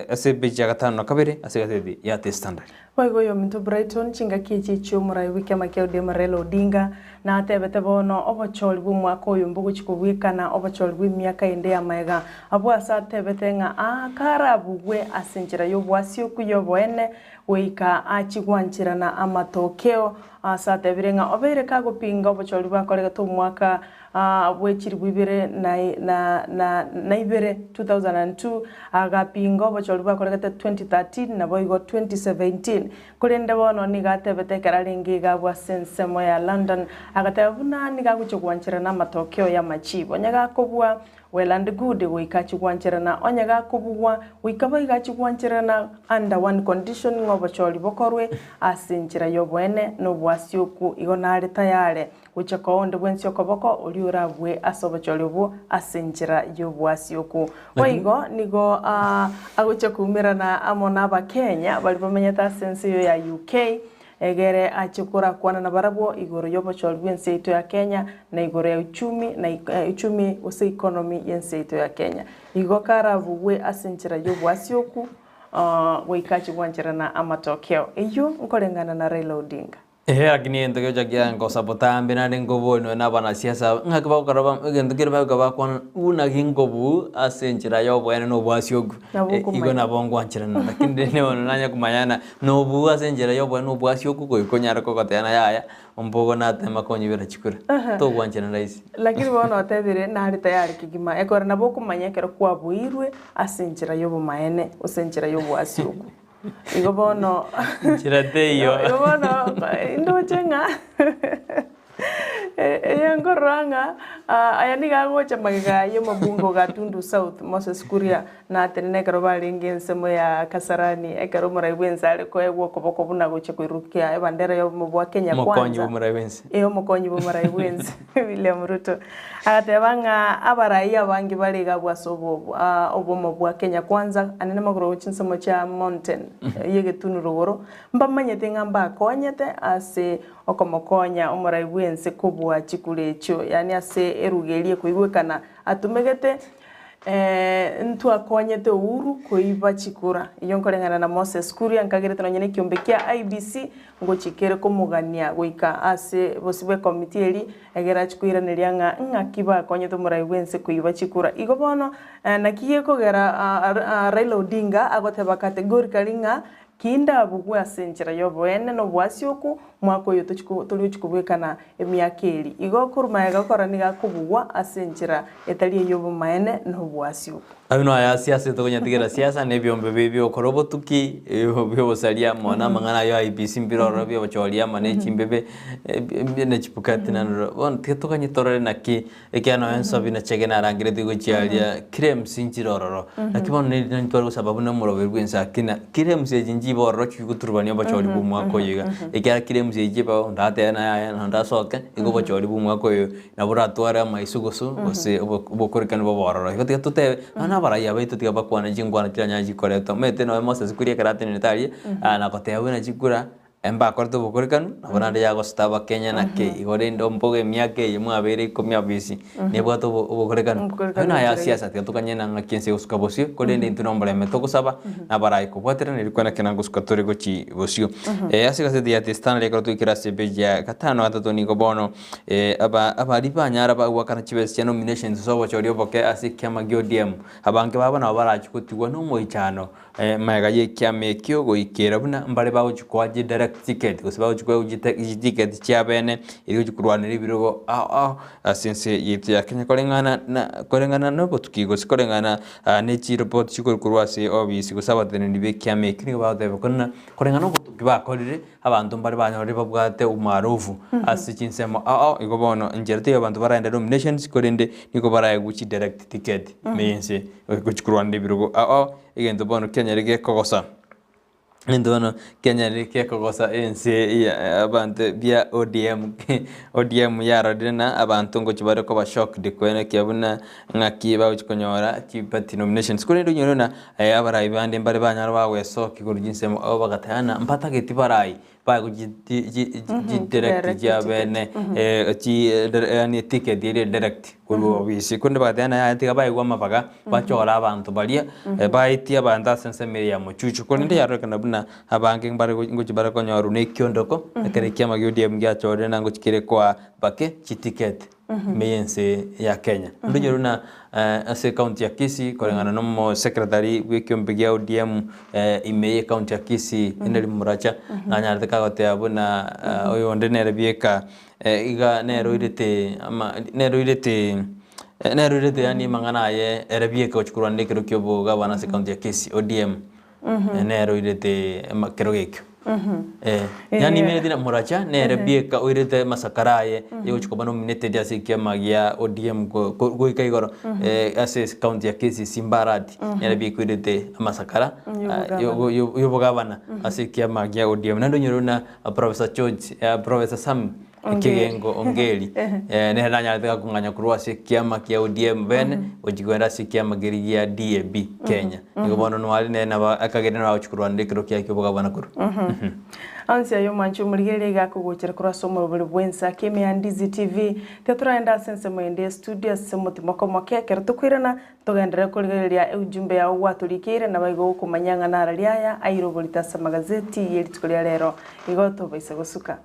ase epeji ya gatano na kabere ase egaseti ya The Standard. Boigo oyominto Brighton chingaki echi chi'omorai bw'ekiama kia ODM Raila Odinga natebete bono obochori bw'omwaka oyo mbogochi kobwekana obochori bw'emiaka ende y'amaega Abwo ase atebete ng'a akarabugwe ase enchera y'obwasioku y'oboene goika achie gwancherana amatokeo, ase atebire ng'a obeire kagopinga obochori bwakoregete omwaka bwe chilifu ibere na na ibere, 2002, agapinga obochori bwakoregete 2013 naboigo 2017. Korende bono nigo atebete ekero arenge iga abwo ase ensemo ya London, agateba buna nigo agochia gwancherana amatokeo y'amachibo. Onye gakobua Well and good goika achie gwancherana onye gakobugwa goika boigo achie gwancherana under one condition ng'a obochori bokorwe ase enchera y'oboene na obwasioku igo nare tayare gochia koa onde bwensi okoboko oria orabue ase obochori obwo ase enchera y'obwasioku. Boigo nigo agochia koumerana amo na abakenya baria bamenyete ase ense eyo ya UK Egere ache korakwana nabarabwo igoro y'obochori bw'ense yaito ya Kenya, na igoro ya uchumi, na uchumi gose economy y'ense yaito ya Kenya. Igo karabugwe ase enchera y'obwasioku goika ache gwancherana amatokeo. Eyio nkoreng'ana na Raila Odinga. Ehe lakini egento gegocha kiangosa botambe naende nkobua nonya na abanasiasa aba, ng'aki bagokora ba egento keria bagoka bakwana buna ginkobuu ase enchera ya oboene na obwasioku, Nabo igo okomanya. nabo ngwancherana lakini rende bono nanye komanya ng'a Nobua ase enchera y'oboene obwasioku goika onyare kogotebia yaya, ombogo natema konyibera chikura, togwanchera rahisi. Lakini bono otebire nare tayari kegima, ekero nabo okomanya ekero kwabuirwe ase enchera y'obomaene gose enchera y'obwasioku. Igo bono Nchera teiyo. igo bono ndoche ng'a Eye nkorora ng'a aya nigo agocha magega y'omobunge o Gatundu South, Moses Kuria, natenene ekero barenge ensemo ya Kasarani ekero omorai bw'ense are koegwa okoboko buna gochia koirukia ebandera y'obomo bwa Kenya Omokonyi Kwanza. bw'omorai bw'ense. Ee, omokonyi bw'omorai bw'ense William Ruto. Agateba ng'a abarai abange bare iga abwo ase obo obomo bwa Kenya Kwanza, anene magoro gochia chinsemo chia mountain y'egetunu rogoro, mbamanyete ng'a mbakonyete ase Okomokonya omorai bw'ense kobua chikura echio, yaani ase eruga eria ekoigwekana atumegete, ntwakonyete Uhuru koiba chikura. Eyio nkoreng'ana na Moses Kuria, nkagerete nonye na ekiombe kia IEBC ngochikere komogania goika ase bosio bw'ekomiti eria, egere achie koiraneria ng'a ng'aki bakonyete omorai bw'ense koiba chikura. Igo bono naki gekogera Raila Odinga agoteba categorically ng'a Kindabugwe ase enchera y'oboene na obwasioku, mwaka oyo tori gochia kobwekana emiaka eria. Igo korwa magega gokora nigo akobugwa ase enchera etari ey'obomaene na obwasioku. Abwo noyo siasa tokonyatigera siasa na ebiombe bi biokora obotuki biobosaria amo na amang'ana ayo IEBC mbire ororo biobochoria amo ne chimbebe na chibukati naende bono tiga toganye torore naki Ekiagera nonya ensobi na chege narangeretie gochia aria, kera emsi nchire ororo. Naki bono neri nari tware gosaba buna omoroberi bw'ense akina, kera emsi echi nchibe ororo chigoturubania obochori bw'omwaka oyo iga. Ekiagera kera emsi echi chibe onde atebe naye aye na onde asoke, igo obochori bw'omwaka oyo nabo boratware amaiso gose gose obokorekanu bobe ororo. Igo tiga totebe, nonya na abaraiya baito tiga bakwane chinkwana chiranyare chikoretwa. Omanyete nonya Moses koria ekero atenenete aria, na goteba buna chikura. Mbakorete obokorekanu, nabo naende yagoseta abakenya naki igo rende ombogo emiaka eye mwabeire ikomi abisi nebwate obo obokorekanu. Obokorekanu Ayio naye enchera siasa tiga tokanye na ng'aki ense egosuka bosio, korende intwe nomorembe togosaba, nabarayi kobwaterana erio kwana kena ngosuka tore gochi bosio. Ase egaseti ya The Standard ekero twaikire ase epage ya gatano gatato nigo bono aba abaria banyara bagoakana chibesa chia nominations ase obochori oboke ase ekiama gia ODM, abange babo nabo barachie gotigwa na omoichano Magega y'ekiama ekio goikera buna mbare bagochia koa chidirect ticket gose bagochia koegwa chiticket chiabene erio gochia korwanera ebirogo ao ao ase ense yaito ya Kenya koreng'ana na koreng'ana na obotuki gose koreng'ana ne chireport chikorwa korwa ase obisi gose abateneneri ba ekiama ekio nigo bagoteba korende koreng'ana na obotuki bakorire abanto mbare banyorire babwate umaarufu ase chinsemo ao ao igo bono enchera teiyo abanto baraende nominations korende nigo baraegwe chidirect ticket ime y'ense gochia korwanera ebirogo ao ao. Egento bono kianyare gekogosa, egento bono kianyare gekogosa ense ya abanto bia ODM, ODM yarorire na abanto ngochia bare koba shocked koenekia buna ng'aki bagochia konyora chiparty nominations. Korende onyore buna abarai bande mbare banyara bagoesokia korwa chinsemo abo bagateba ng'a mbatageti barai bagochidirect chiabene yaani eticket eria direct korwa obisi korende bagateba ng'a yaya tiga baegwe amabaga bachore abanto baria baetie abanto ase ensemo eye ya mochuchu korende yarorekana buna abange mbare ngochia bare konyorwa na ekiondoko ekero ekiama gia ODM giachorire na ngochia kere koa bake chiticket. Ime y'ense ya Kenya. Ndonye buna ase ekaunti ya Kisii koreng'ana na omosecretary bw'ekiombe gia ODM ime y'ekaunti ya Kisii Henry Muracha nanyarete kagoteba buna oyonde nere bieka iga nere oirete ama nere oirete nere oirete yaani amang'ana aye ere bieka gochia korwanera ekero kia obogabana ase ekaunti ya Kisii ODM. Nere oirete ekerogo ekio. Yaani nimereti na Muracha nere bieka oirete amasakara aye yogochia koba nominated ase ekiama gia ODM goika igoro ase ecounty ya Kisii Simbarati nere bieka oirete amasakara yobogabana ase ekiama gia ODM. Naende onyore buna Professor George, Professor Sam Ekegengo Ongeri nere nanyarete gakong'anya korwa ase ekiama kia ODM bene gochia kogenda ase ekiama keria gia DAB Kenya. Nigo bono nware nere nabo akagende nabo agochia korwanera ekero kiaye kia obogabana korwa. Onsi aye omwanchi omorigereria iga akogochera korwa ase omorobori bw'ensa ki'eme ya Ndizi TV. Tiga toragende ase ensemo ende ya studio ase omotimoko omoke ekero tokoirana togenderere korigereria eujumbe yao gwatorikeire naboigo gokomanyia ng'a narari aya aire oborito ase amagazeti ye rituko ria rero. Igo tobaisa gosuka.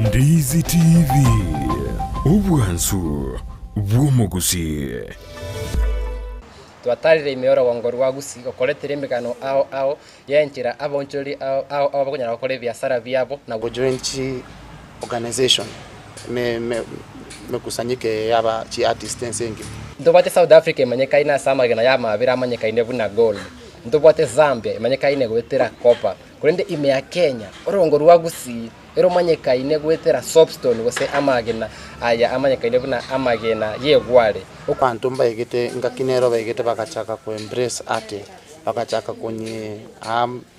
Ndizi TV, obwansu bw'omogusii. Twatarire ime y'orogongo rwa Gusii gokoretera emegano ao ao y'enchera abaonchoreri ao ao ao bakonyara gokora ebiasara biabo na. Gojoin chi organization me me mekusanyike yaba chi artist ense engima. Ntobwate South Africa emanyekaine ase amagena y'amabera amanyekaine buna gold. Ntobwate Zambia emanyekaine goetera copper. Korende ime ya Kenya, orogongo rwa Gusii Eromanyekaine goetera soapstone gose amagena aya amanyekaine buna amagena y'egware. Abanto mbaegete ngaki nero baegete bagachaka ko embrace art, bagachaka konye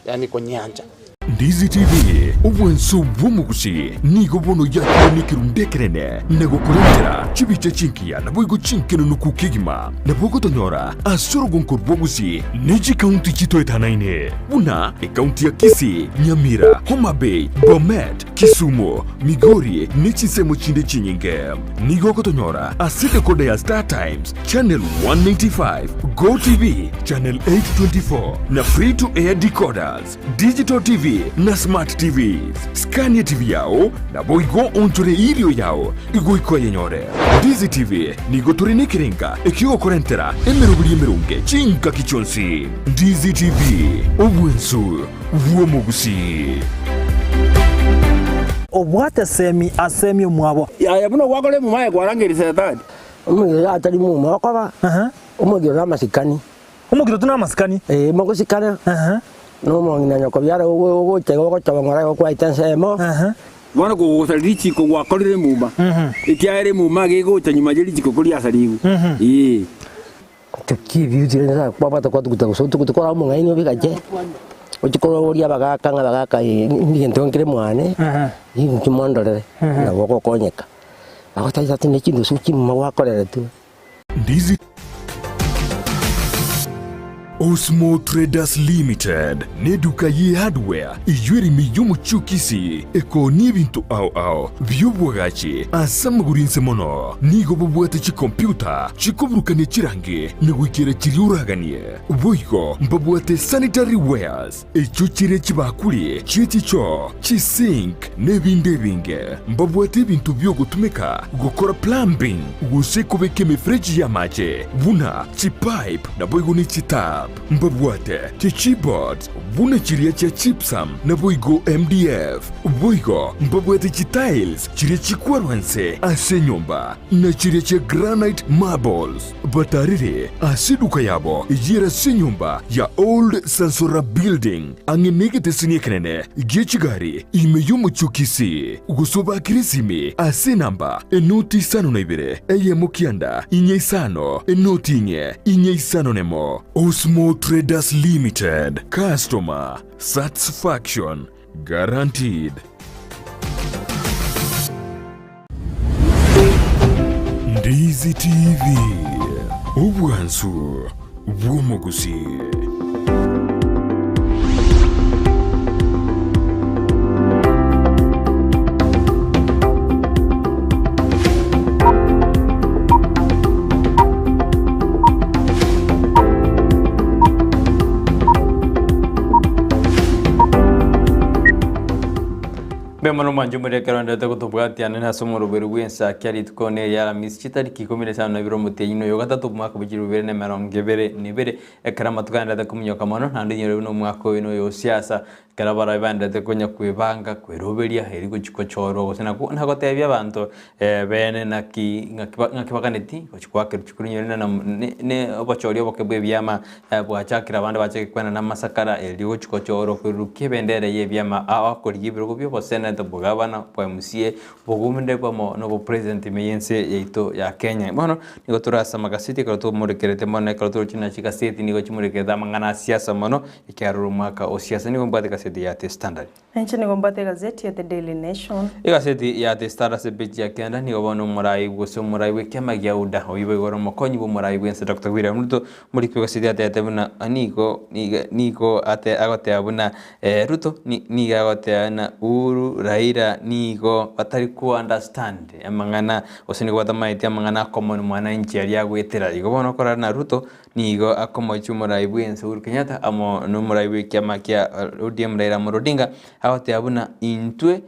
yaani konyiancha. Ndizi TV, obwanso bw'omogusii nigo bono yakire nekerundu ekenene na gokorentera chibicha chingiya naboigo chinkenunuku kegima. Nabo ogotonyora ase orogonko rw'ogusii ne chikaunti chitoetanaine. Buna ekaunti ya Kisii, Nyamira, Homa Bay, Bomet, Kisumu, Migori ne chinsemo chinde chinyinge. Nigo ogotonyora ase decoder ya Star Times, Channel 195, Go TV, Channel 824 na Free to Air decoders, Digital TV na Smart TVs. Scania TV yao naboigo onchore erio yao igoika oyenyore. Ndizi TV nigo tore nekerenga ekiogokorentera emeroberi emeronge chingaki chionsi. Ndizi TV, obwensu bw'omogusii. Obwate semi asemi omwabo. Yaya buna gwakora emuma aye kwarangeria Setani. Omogiro atari muma okoba, omogiro namasikani. Omogiro tu namasikani. Ee, mogosikana, na omong'ina nyoko biara ogocha iga ogochoba ng'ora igo kwaete ensemo. Bono kogosaria richiko gwakorire emuma, ekiagera emuma gegocha nyuma ye richiko koriasarigwe. Ee. Tokibiutire nyasae kwabwata kwatuguta gose otuguta kora omong'aini obigache, ochie kororia abagaka ng'a abagaka eh egento nkere mwane, inki mondorere, nabo ogokonyeka. Bagotebia ati ne chindusu chimuma gwakoreretwe. Ndizi Osmo Traders Limited neduka ye hardware eyio ere ime y'omochie o Kisii ekoonia ebinto ao ao bi'obwagachi ase amagoro inse mono. Nigo bobwate chikompiuta chikoburukania chirangi na goikera chiria oraganie. Boigo mbabwate sanitary wares echio chire chibakuri chie chichoo, chisink na ebinde ebinge. Mbabwate ebinto bi'ogotumeka gokora plumbing gose kobeka emefereji y'amache buna chipipe naboigo ne chitap. Mbabwate chichipboards buna chiria chia gypsum naboigo MDF. Boigo mbabwate chitiles chiria chikwarwa nse ase enyomba na chiria chia granite marbles. Batarire ase eduka yabo eyio ere ase enyomba ya Old Sansora Building ang'e negeteseni ekenene gie chigari ime y'omochie o Kisii, gose obakere esimi ase enamba enoti isano na ibere eyemo kianda inye isano enoti inye inye isano nemo. Osmo Traders Limited, Customer Satisfaction Guaranteed. Ndizi TV, obwansu bw'omogusii. Mbuya mono mwanche more ekero ndete gotobwatiana ase omoroberi bw'ensaki ya rituko ne eria Aramisi chitariki ikomi na isano na ibere omotienyi oyo ogatato omwaka bwe chilifu bibere na emerongo ebere na ebere, ekero amatuko aendete kominyoka mono, naende inyore buna omwaka oyo noyo o siasa, ekero abarai baendete konya kwebanga, kweroberia, eri gochia gochorwa gose nakwo nagotebia abanto bene naki ng'aki ng'aki baganeti gochia goakerwa chikura inyore na ne obochori oboke bwa ebiama bwachakire abande bachake kwenana amasakara erio gochia gochorwa koirurukia ebendera ya ebiama ao akorigia ebirogo bia oboseneta, obogabana, bwa MCA, obogumde bwamo na obopresident ime y'ense yaito ya Kenya. Bono nigo tore ase amagaseti ekero tomorekerete mono ekero toroche na chigaseti nigo chimorekerete amang'ana a siasa mono ekiagera ore omwaka o siasa nigo mbwate egaseti ya The Standard. Inche nigo mbwate egazeti ya The Daily Nation. Egaseti ya The Star ase epeji ya kenda nigo bono omorai gose omorai bw'ekiama gia UDA oyio boigo ore omokonyi bw'omorai bw'ense Doctor William Ruto omoriki bw'egaseti atebete buna nigo nigo nigo ate agoteba buna Ruto nigo agoteba buna Uhuru, Raila nigo batari ko understand amang'ana gose nigo batamaeti amang'ana a common mwananchi aria agoetera. Igo bono okorora na Ruto Nigo akomochia omorai bw'ense Uhuru Kenyatta amo nomorai bw'ekiama kia ODM Raila Amolo Odinga agoteba buna intwe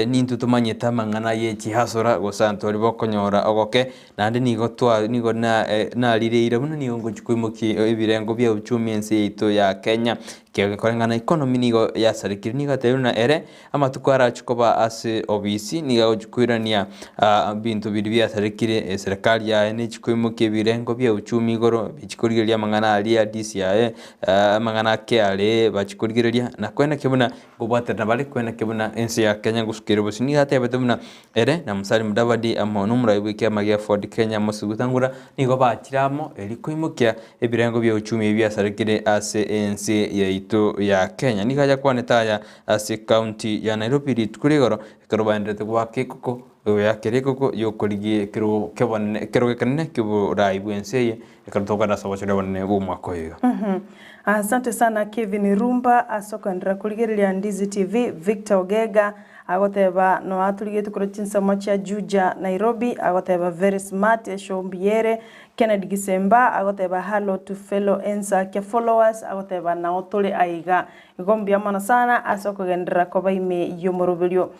nintwe tomanyete amang'ana ye chihasora gose abanto baria bokonyora ogoke naende nigo twa nigo narireire buna nigo ngochia koimokia ebirengo bia uchumi ense yaito ya Kenya ekiagera koreng'ana economy nigo yasarekire nigo atebirie buna ere Amatuko arache koba ase obisi nigo agochia koirania ebinto biria biasarekire, eserekari yaye nechi koimokia ebirengo bia uchumi igoro, bichi korigereria amang'ana aria ya DCI, amang'ana a KRA bachi korigereria na koeneki buna nkobwaterana bare koeneki buna ense ya Kenya ngosuka ere bosio. Nigo atebete buna ere na Musalia Mudavadi amo nomorai bw'ekiama gia Ford Kenya Moses Wetangula nigo bachire amo erio koimokia ebirengo bia uchumi ebi biasarekire ase ense yaito ya Kenya. Nigo ayakwanete aya Ase ekaunti ya Nairobi rituko rigoro ekero baenderete goaka ekoko goyakera ekoko y'okorigia ekerogo ki'obonene ekerogo ekenene ki'oboraai bw'ense eye ekero tokogenda ase obochori obonene bw'omwaka oyo iga. Asante sana Kevin Rumba ase okoenderera korigereria Ndizi TV. Victor Ogega agoteba noatorigetie korwa chinsemo chia Juja Nairobi agoteba very smart eshow mbuya ere. Kennedy Gisemba agoteba hallo to fellow Ensakia followers agoteba nao tore aiga. Igo mbuya mono sana ase okogenderera koba ime y'omoroberio.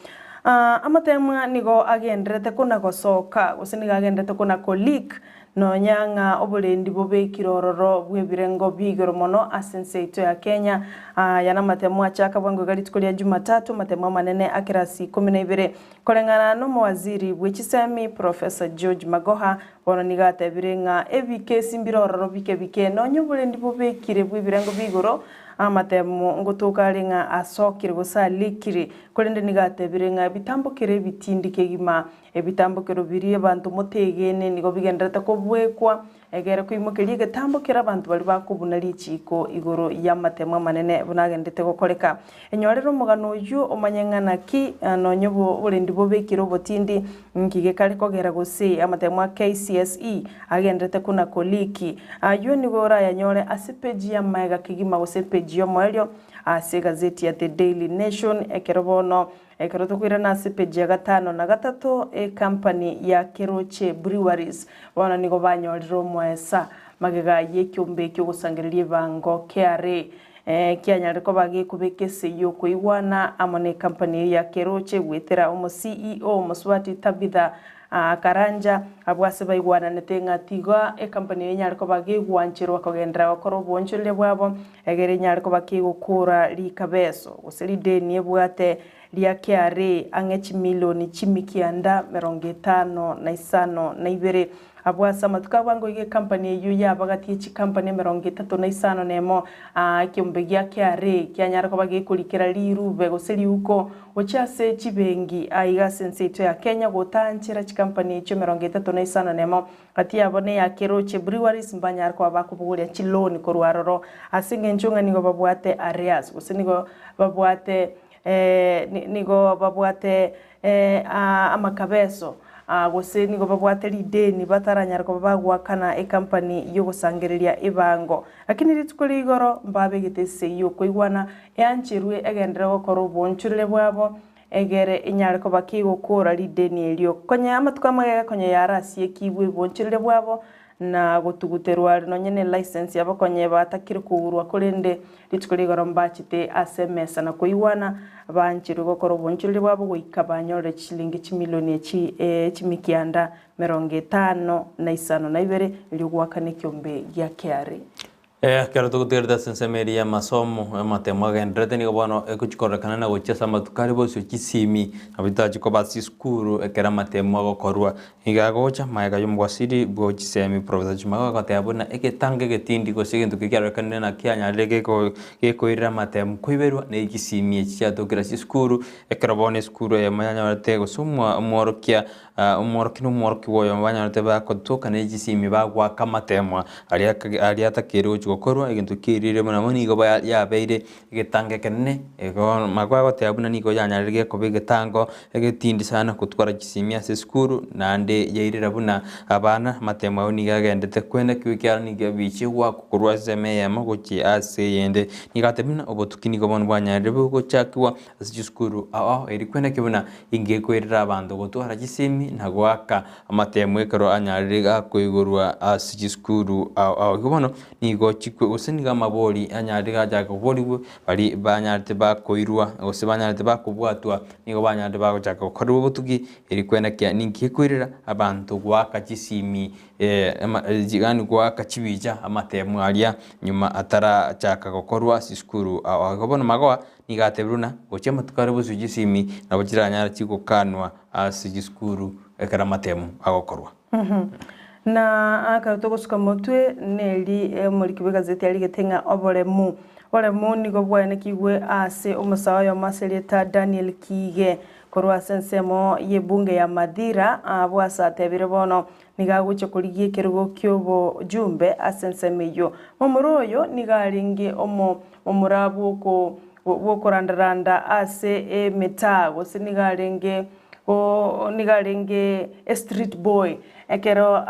Amateemwa nigo agendererete kona gosoka, gose nigo agendererete kona ko leak, nonya ng'a oborendi bobekire ororo bw'ebirengo bia igoro mono ase ense yaito ya Kenya. Aya namateemwa achaka bwango iga rituko ria Jumatatu, amateemwa amanene a kerasi ikomi na ibere. Koreng'ana nomowaziri bwe chisemi Professor George Magoha, bono nigo atebire ng'a ebikesi mbire ororo bike bike nonya oborendi bobekire bw'ebirengo bia igoro. Amatemo ngotoka are ng'a asokire gose alikire, korende nigo atebire ng'a ebitambokero ebitindi kegima, ebitambokero biria abanto motegene nigo bigendererete kobwekwa, egere koimokeria egetambokero abanto baria bakobuna richiiko igoro y'amatemo amanene buna agenderete gokoreka. Enyorere omogano oyio omanye ng'a naki nonya oborendi bobekire obotindi, nki gekare kogera gose amatemo a KCSE agenderete kona koliki. Ayio nigo orayanyore ase epeji y'amaega kegima gose epeji y'omoerio ase egazeti ya The Daily Nation ekero bono ekero tokoirana ase epeji ya gatano na gatato ecompany ya Keroche Breweries bono nigo banyorire omoesa magega y'ekiombe ki'ogosangereria ebango KRA Kianyare koba gekobeka esegi y'okoigwana amo necompany eyio ya Keroche goetera omo CEO Mosubati Tabitha Karanja abwo ase baigwananete ng'a tiga ecompany eyio enyare koba gegwancherwa kogenderera gokora oboonchoreria bwabo egere enyare koba kegokora rikabeso gose rideni ebwate ria KRA ang'e chimilioni chimikianda 52. Abwo ase amatuko abo ango iga ekampani eyio yabagatie chikampani 35 ekeombe gia KRA kianyara koba gekorikera rirube gose riuko gochia ase chibengi aiga ase ense yaito ya Kenya gotanchera chikampani echio 31 gati yabo neya Keroche Breweries mbanyare koba bakobogoria chiloan korwa aroro ase engencho ng'a nigo babwate arrears gose nigo babwate nigo babwate amakabeso gose nigo babwate rideni bataranyare koba bagoakana ecompany y'ogosangereria ebango. Lakini rituko ria igoro mbabegete esegi y'okoigwana eancherwe egenderere gokora oboonchorere bwabo egere enyare koba kegokora rideni erio. Konya amatuko amagega konya yarasiekigwe oboonchorere bwabo na gotuguterwa are nonye ne license yabo konya batakire kogurwa korende rituko rigoro mbachete ase emesa na koigwana bancherwe gokora obonchoreri bwabo goika banyorire chishilingi chimilioni echi chimikianda 52 erio goakana ekiombe gia KRA. Ekero togotigerete ase ensemo eria y'amasomo, amatemo agendererete nigo bono egochia kororekana na gochia ase amatuko aria bosio chisimi nabo chitachia koba ase chisukuru ekero amatemo agokorwa. Nigo agocha magega y'omogwasiri bwa chisemi Professor Chimako agoteba buna egetango egetindi gose egento keria kiarorekanire na kianyarire geko gekoirera amatemo koiberwa ne chisimi echi chiatokire ase chisukuru ekero bono esukuru eyemo yanyorete gose omwa omworokia Omworokia na omworokigwa oyomo banyorete bagotoka ne chisimi bagoaka amatemwa aria aria atakeire gochia gokorwa, egento kiairire buna bono nigo yabeire egetango ekenene, igo makwa agoteba buna nigo yanyarire gekoba egetango egetindi sana gotwara chisimi ase esukuru, naende yairera buna abana amatemo aywo nigo agendete kwenda kiwe kiaro nigo ebichie goakwa korwa ase ensemo eyemo gochia ase eyende. Nigo agateba buna obotuki nigo bono bwanyarire bogochakigwa ase chisukuru ao ao eri kweneki buna ingekoirera abanto gotwara chisemi na goaka amatemo ekero anyarire gakoigorwa ase chisukuru ao ao. Igo bono nigo chikwe gose nigo amabori anyarire gachaka koborigwa baria banyarete bakoirwa gose banyarete bakobwatwa nigo banyarete bagochaka gokorerwa obotugi eri kwenekia ninki gekoirera abanto goaka chisimi yaani goaka chibicha amatemo aria nyuma atarachaka gokorwa ase chisukuru ao ao. Igo bono magoa Nigo atebirwe ng'a gochia amatuko are bosio chisimi nabo chiranyare chigokanwa ase chisukuru ekero amatemu agokorwa. Na ekero togosuka motwe neri omoriki bw'egazeti arigete ng'a oboremu. Oboremu nigo bwaenekigwe ase omosae oyomo ase erieta Daniel Kiige korwa ase ensemo y'ebunge ya Mathira abwo ase atebire bono nigo agocha korigia ekerogo ki'obojumbe ase ensemo eyio. Momura oyo nigo arenge omo Momura bw'okorandaranda ase emetaa, gose nigo arenge nigo arenge estreet boy, ekero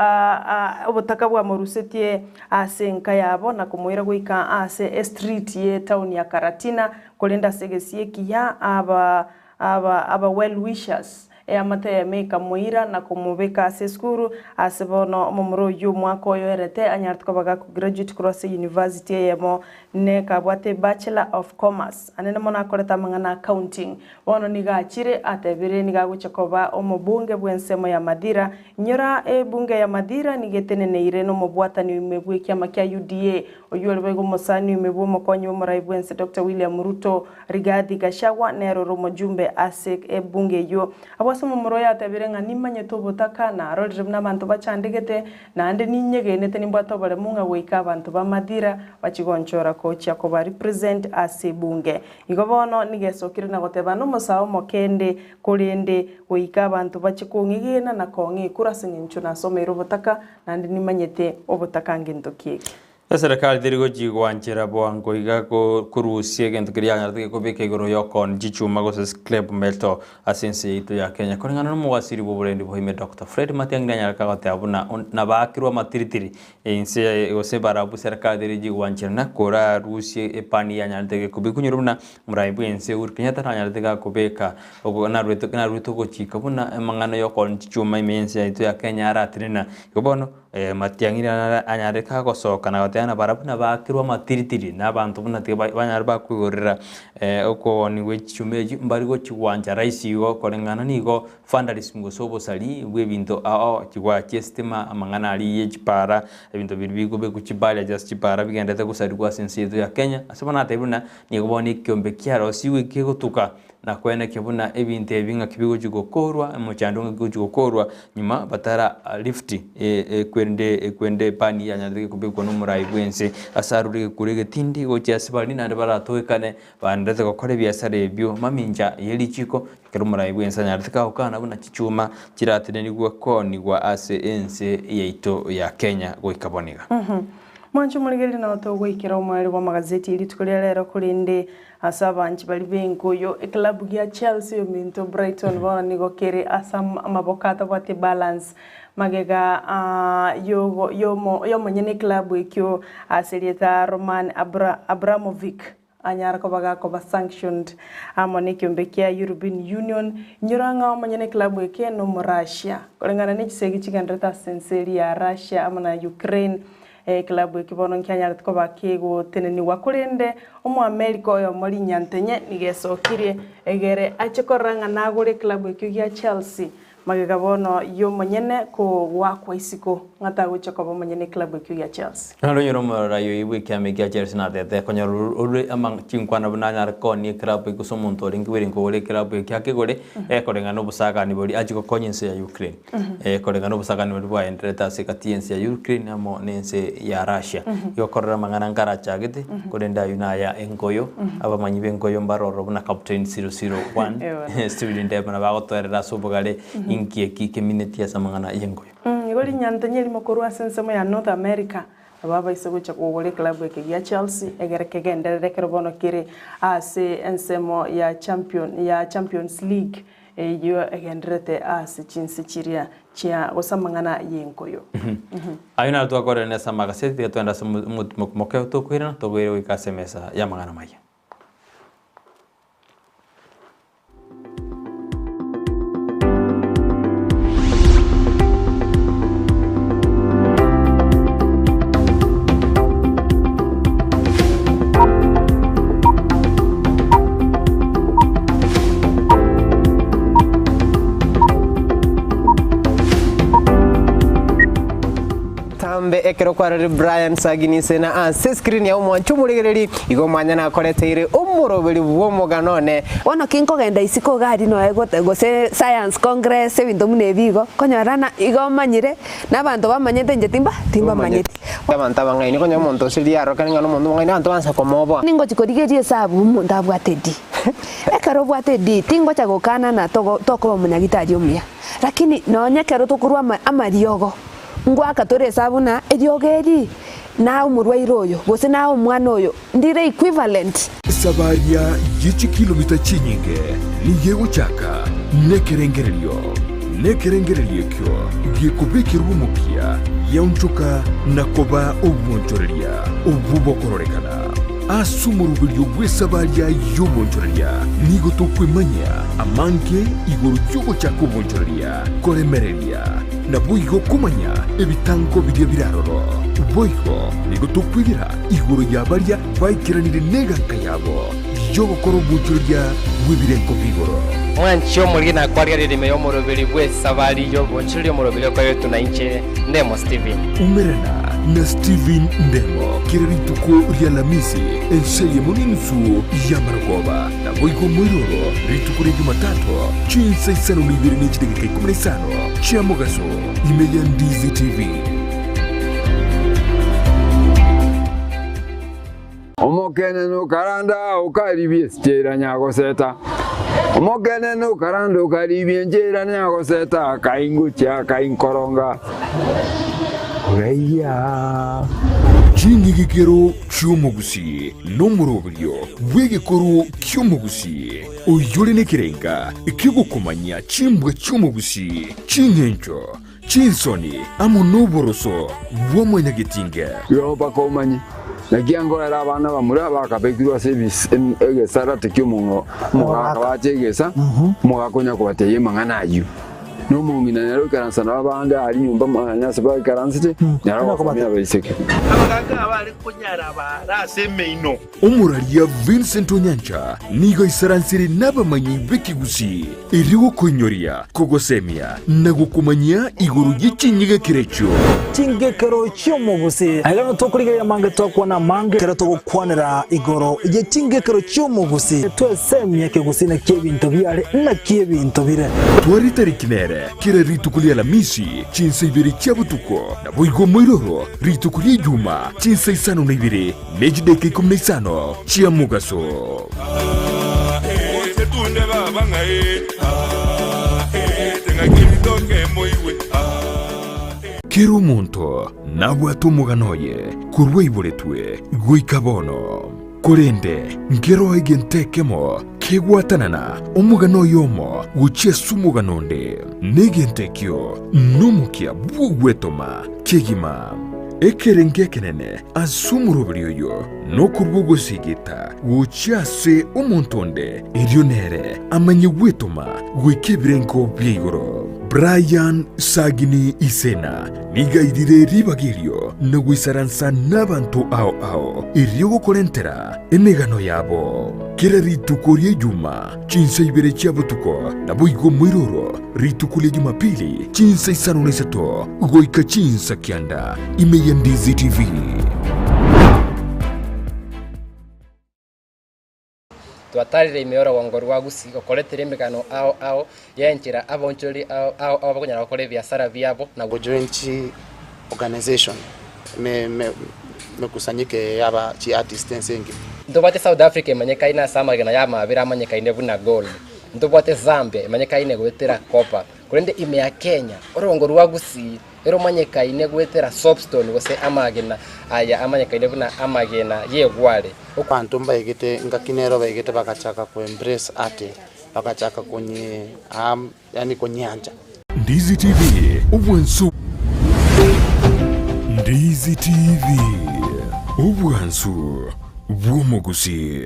obotaka bwamorusetie ase enka yabo na komoira goika ase estreet y'etown ya Karatina, korende ase egesie ekiya aba aba well wishers Eamate eyemo ekamoira na komobeka ase esukuru, ase bono omomura oyio omwaka oyo oerete anyarete koba gakograduate korwa ase university eyemo ne kabwate Bachelor of Commerce. Anene mono akorete amang'ana accounting. Bono nigo achire atebire nigo agochia koba omobunge bw'ensemo ya Mathira. Inyora ebunge ya Mathira nigo eteneneire nomobwatani oime bw'ekiama kia UDA oyio ore boigo omosani oime bw'omokonyi bw'omorai bw'ense Doctor William Ruto. Rigathi Gachagua nere ore omojumbe ase ebunge eyio. Abwo ase omomura oyo atebire ng'a nimanyete obotaka, narorire buna abanto bachandegete, naende ninyegenete nimbwate oboremu ng'a goika abanto ba Mathira bachie gonchora gochia koba represent ase ebunge. Igo bono nigesokire na goteba nomosae omokende, korende goika abanto bachie kong'egena na kong'a ekura ase eng'encho nasomeire obotaka, naende nimanyete obotaka ngento ki eke. Eserekari teri gochia gwanchera bwango iga korusia egento keria yanyarete gekobeka igoro y'okooni chichuma gose scrap metal ase ense yaito ya Kenya. Koreng'ana n'omowasiri bw'oborendi bwa ime Doctor Fred Matiang'i nanyare kagoteba buna nabaakirwe amatiritiri ense gose barabwo serikali teri gochia gwancherana korarusie epani yanyarete gekobekwa. Konyora buna omorai bw'ense Uhuru Kenyatta nanyarete gakobeka narwete narwete ogochika buna amang'ana y'okooni chichuma ime y'ense yaito ya Kenya aratenena. Igo bono Matiang'i riria anyare kagosoka na goteba ng'a barabwo nabakirwe amatiritiri na abanto buna tiga banyare bakoigorera okooni gwe chichuma echio mbari gochigwancha rahisi igo koreng'ana nigo vandalism gose obosari bwa ebinto ao ao chigwachia esitima amang'ana aria ye chipara ebinto biria bikobekwa chibarriers ase chipara bigenderete gosarigwa ase ense yaito ya Kenya. Ase bono natebire buna nigo bono ekiombe kiarosiwe kegotuka na koenekia buna ebinto ebi ng'aki bigochia gokorwa, omochando ng'aki gochia gokorwa, nyuma batara lift ekwende ekwende epani yanyarete kobekwa nomorai bwense ase arure egekuro egetindi gochia ase baria naende baratogekane baenderete gokora ebiasara ebio mamincha ye richiko ekero omorai bwense anyarete kagokana buna chichuma chiratenenigwe koonigwa ase ense yaito ya Kenya goika bono iga. Mwanche omorigereria nao togoikera omoerio bw'amagazeti rituko ria rero korende Ase abanchi baria b'enkuyo, eklabu gia Chelsea ominto Brighton bono nigo kere ase amaboko atabwati balance magega y'omonyene eklabu ekio ase erieta Roman Abramovich anyare koba gakoba sanctioned amo nekiombe kia European Union. Inyora ng'a omonyene eklabu eke n'Omorussia koreng'ana nechisegi chigenderete ase ense eria ya Russia amo na Ukraine. Ekelabu eke bono nkianyarete koba kegotenenigwa, korende Omoamerika oyomo rinyantenye nigo esokirie egere ache korora ng'a nagore ekelabu ekio gia Chelsea magega bono y'omonyene kogoakwa isiko ng'a tagochia koba omonyene ekelabu ekio gia Chelsea. Naende onyore omoraia oyio bw'ekiama ekia Chelsea natete konyora orure chinkwana buna anyare koonia ekelabu eke gose omonto orenge bwere kogora ekelabu ekio akegore ekoreng'ana nobosakani boria achie gokonya ense ya Ukraine. Koreng'ana obosakani boria bwaendererete ase egati y'ense ya Ukraine amo nense ya Russia. Igo okorora amang'ana nkarachagete, korende ayio naya engoyo, abamanyi b'engoyo mbare ororo buna Captain 001, Steven Ndemo nabo agotoerera ase obogare inki eki kemineti ase amang'ana y'engoyo. Igo rinyantenye erimo korwa ase ensemo ya North America, nabo abaise gocha kogora eklabu eke gia Chelsea egere kegenderere ekero bono kere ase ensemo ya champion ya Champions League. Eyio egendererete ase chinse chiria chia gose amang'ana y'enkoyo. Ayio naro twakorire nese amagaseti, tiga twende ase omotimoku moke tokoirana, toboire goika ase emesa y'amang'ana amaya. Tambe ekero kwarorire Brian Saginise na ase escreen ya omwancha omorigereri igo omwanya nakoreteire omoroberi bw'omogano one. Bono kinkogenda isiko iga aria noe gote gose science congress ebinto buna ebi igo, konyora na igo omanyire, na abanto bamanyete inche timba timbamanyeti. Abanto abang'aini konya omonto ase riarokani ng'a nomonto omong'aini abanto bansa komoboa. Ningochi korigereria esabu omonto abwate D. Ekero obwate D tingocha gokana na togo tokoba omonyagitari omuya. Lakini nonye ekero tokorwa ama amariogo, ngoaka tore esabu ng'a eriogo eri naye omorwaire oyo gose naye omwana oyo ndire equivalent. Esabaria ye chikilomita chinyinge nigo egochaka nekerengererio, na ekerengererio ekio gekobekerwa omokia giaonchoka na koba obwonchoreria obwo bokororekana. Ase omoroberio bw'esabaria y'obwonchoreria nigo tokwemanyia amange igoro y'ogochaka obwonchoreria, koremereria, naboigo komanya ebitango biria bire aroro. Boigo nigo tokwegera igoro ya baria baikeranire neganka yabo y'ogokora obwonchoreria bw'ebirengo bi'igoro. Mwanche omoriri na kwarigereria ime y'omoroberi bw'esabari y'obonchoreria omoroberi okoretwe na inche, Ndemo Stephen. Umerana na Stephen Ndemo kera rituko ria Alamisi ense eyemo n'enusu y'amarogoba. Naboigo moiroro rituko ria Jumatatu chinsa isano na ibere ne chidakika ikomi na isano chia mogaso ime ya Ndizi TV. Omokenene okaranda okaribia enchera nyagoseta, Omokenene okaranda okaribia enchera nyagoseta, akaingochia akainkoronga oraiya. Ching'igikero chi'omogusii nomoroberio bw'egekoro ki'omogusii, oyore nekerenga ki'ogokomanyia chimbwa chi'omogusii, ching'encho, Chinsoni amo noboroso bwa mwanyagetinge. Igo mpaka omanye, naki angoera abana bamura bakabekirwe ase egesarate ki'omogaka bache egesa, omogaka onya kobatebia amang'ana ayio. Na omong'ina nere oikaransa nabo abande aria nyomba mwane ase baikaransete, nere ogokomia abaiseke. Abagaaka abare konyara baare ase emeino. Omoraria Vincent Onyancha nigo aisaransire nabamanyi b'ekegusii erio gokoinyoria, kogosemia na gokomanyia igoro ye chinyigekero echio. Chingekero chi'omogusii. Aiga nigo tokorigereria amange twakwana amange ekero togokwanera igoro ye chingekero chi'omogusii. Twesemie ekegusii naki ebinto biare naki ebinto bire. Tware tariki nere kera rituko ria Alamisi chinsa ibere chia botuko, naboigo moiroro rituko ria Ijuma chinsa isano na ibere Ne chidaeka ikomi na isano chia mogaso. Kera omonto nabwate omogano oye korwa aiboretwe goika bono. Korende nkeroo egento ekemo kegwatanana omogano oyomo gochia ase omogano onde, na egento ekio nomokia bw'ogwetoma kegima. Ekerengo ekenene ase omoroberi oyo nokorua ogosigita gochia ase omonto onde, erio nere amanye gwetoma goika ebirengo bia igoro. Brian Sagini Isena nigo airire ribaga erio na goisaransa nabanto ao ao erio gokorentera emegano yabo. Kera rituko ria Ijuma chinsa ibere chia botuko, naboigo moiroro rituko ria Jumapili chinsa isano na isato goika chinsa kianda ime ya Ndizi TV. Twatarire ime y'orogongo rwa Gusii gokoretera emegano ao ao y'enchera abaonchoreri ao ao ao bakonyara gokora ebiasara biabo na. Gojoin chi organization me me mekusanyiko yaba chi artist ense engima. Ntobwate South Africa emanyekaine ase amagena y'amabera amanyekaine buna gold. Ntobwate Zambia emanyekaine goetera copper. Korende ime ya Kenya, orogongo rwa Gusii eromanyekaine goetera soapstone gose amagena aya amanyekaine buna amagena y'egware. Abanto mbaigete ngaki nero baigete bagachaka ko embrace art, bagachaka konye yaani konyiancha. Ndizi TV, obwansu Ndizi TV, obwansu bw'omogusii.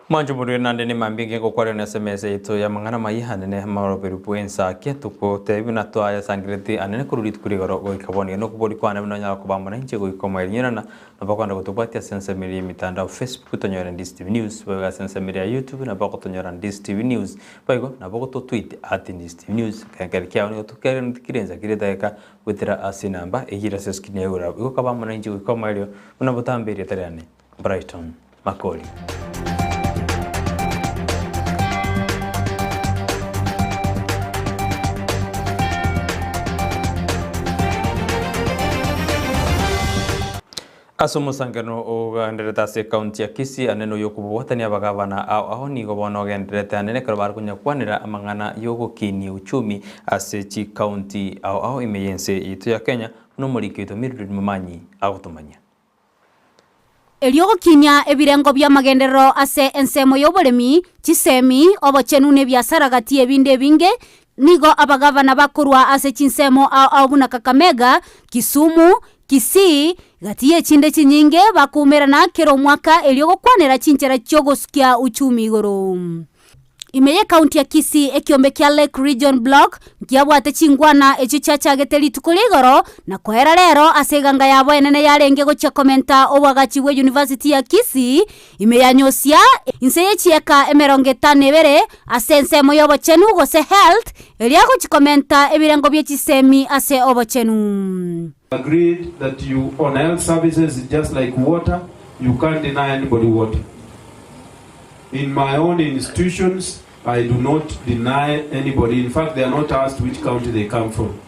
Mwancho morure nande nemambia engiya ngokwarerania ase emesa yaito y'amang'ana amayia anene amaroberu bw'ensake togotebi buna twayasangerereti anene korwa rituko rigoro goika bono. Iga nokobori kwane buna onyare koba amo nainche goika omoerio nyerana nabo okogenda gotobwatia ase ensemo eria y'emitandao Facebook tonyore Ndizi TV News boigo ase ensemo eria ya YouTube nabo ogotonyora Ndizi TV News boigo nabo ogototweet at Ndizi TV News ekerengerio kiao nigo tokerensa kera edageka goetera ase enamba eyio ere ase escreen yago igoro abwo. Igo kaba amo nainche goika omoerio buna botambe erieta riane Brighton Makori. Ase omosangerano ogendererete ase ekaunti ya Kisii anene oyo okobwatania abagavana ao ao nigo bono ogendererete anene ekero bare konyakwanera amang'ana yogokinia uchumi ase chikaunti ao ao ime y'ense yaito ya Kenya buna omoriki oito Mildred Momanyi agotomanyia. Erio gokinia ebirengo bi'amagenderero ase ensemo y'oboremi, chisemi, obochenu na ebiasara gati y'ebinde ebinge, nigo abagavana bakorwa ase chinsemo ao ao buna Kakamega, Kisumu, Kisii, gati y'echinde chinyinge bakoumerana kera omwaka erio gokwanera chinchera chi'ogosukia uchumi igoro. Ime y'ekaunti ya Kisii ekiombe kia Lake Region Block nkiabwate chingwana echio chiachagete rituko ria igoro na koera rero ase eganga yabo enene yarenge gochia komenta oboagachi bwe University ya Kisii ime ya Nyosia inse ye chieka 52 ase ensemo y'obochenu gose Health eria agochi komenta ebirengo bie chisemi ase obochenu. Agreed that you on health services is just like water, you can't deny anybody water. In my own institutions, I do not deny anybody. In fact, they are not asked which county they come from.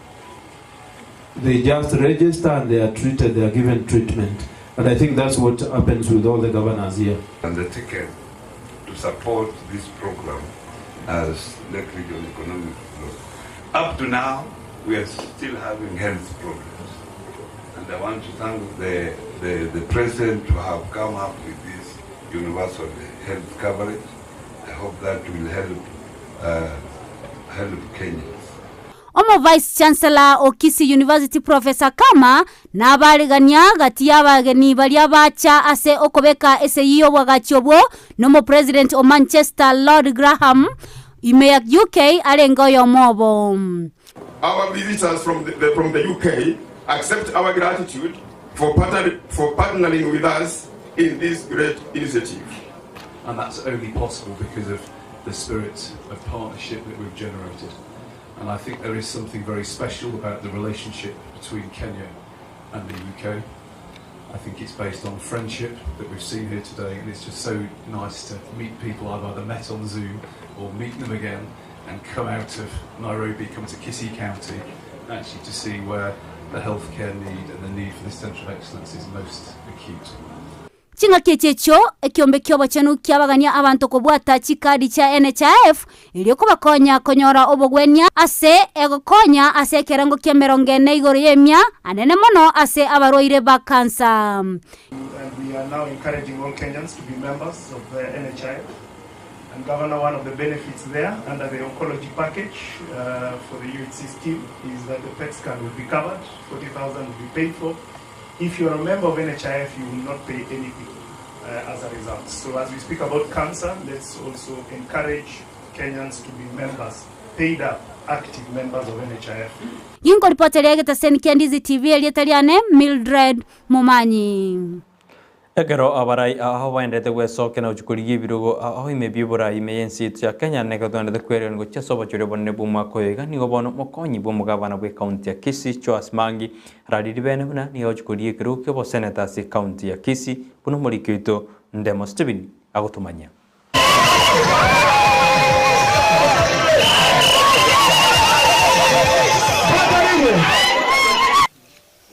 They just register and they are treated, they are given treatment. And I think that's what happens with all the governors here. Undertaken to support this program as Lake Region Economic Bloc. Up to now, we are still having health problems. And I want to thank the, the, the president to have come up with this universal health coverage. I hope that will help, uh, help Kenyans. Omo Vice Chancellor o Kisii University Professor Kama nabarigania gati y'abageni baria bacha ase okobeka esegi y'obwagachi obwo nomo President o Manchester Lord Graham ime ya UK arenge oyomo obo. Our visitors from the, the, from the UK accept our gratitude for, partner, for partnering with us in this great initiative. And that's only possible because of the spirit of partnership that we've generated. And I think there is something very special about the relationship between Kenya and the UK. I think it's based on friendship that we've seen here today, and it's just so nice to meet people I've either met on Zoom or meet them again and come out of Nairobi, come to Kisii County, actually to see where the healthcare need and the need for this centre of excellence is most acute. Ching'aki echi echio ekiombe ki'obochenu kiabagania abanto kobwata chikadi chia NHIF erio kobakonya konyora obogwenia ase egokonya ase ekerengo ki'emerongo ene igoro y'emia anene mono ase abarwaire ba kansa. And we are now encouraging all Kenyans to be members of the NHIF. And Governor, one of the benefits there under the oncology package uh, for the UHC scheme is that the PET scan will be covered, 40,000 will be paid for. If you're a member of NHIF, you will not pay anything uh, as a result. So as we speak about cancer, let's also encourage Kenyans to be members, paid up, active members of NHIF. Ginkoripoteria egetaseni kia Ndizi TV erieta riane Mildred Momanyi. Ekero abarai ao baenderete gwesokia na gochia korigia ebirogo ao ime bi'oborai ime y'ense yaito ya Kenya, na ekero togenderete kwererania gochia ase obochori obonene bw'omwaka oyo iga, nigo bono omokonyi bw'omogabana bw'ecounty ya Kisii Joash Mangi araririe bene buna nigo agochia korigia ekerogo ki'oboseneta ase ecounty ya Kisii buna omoriki oito Ndemo Stephen agotomanyia.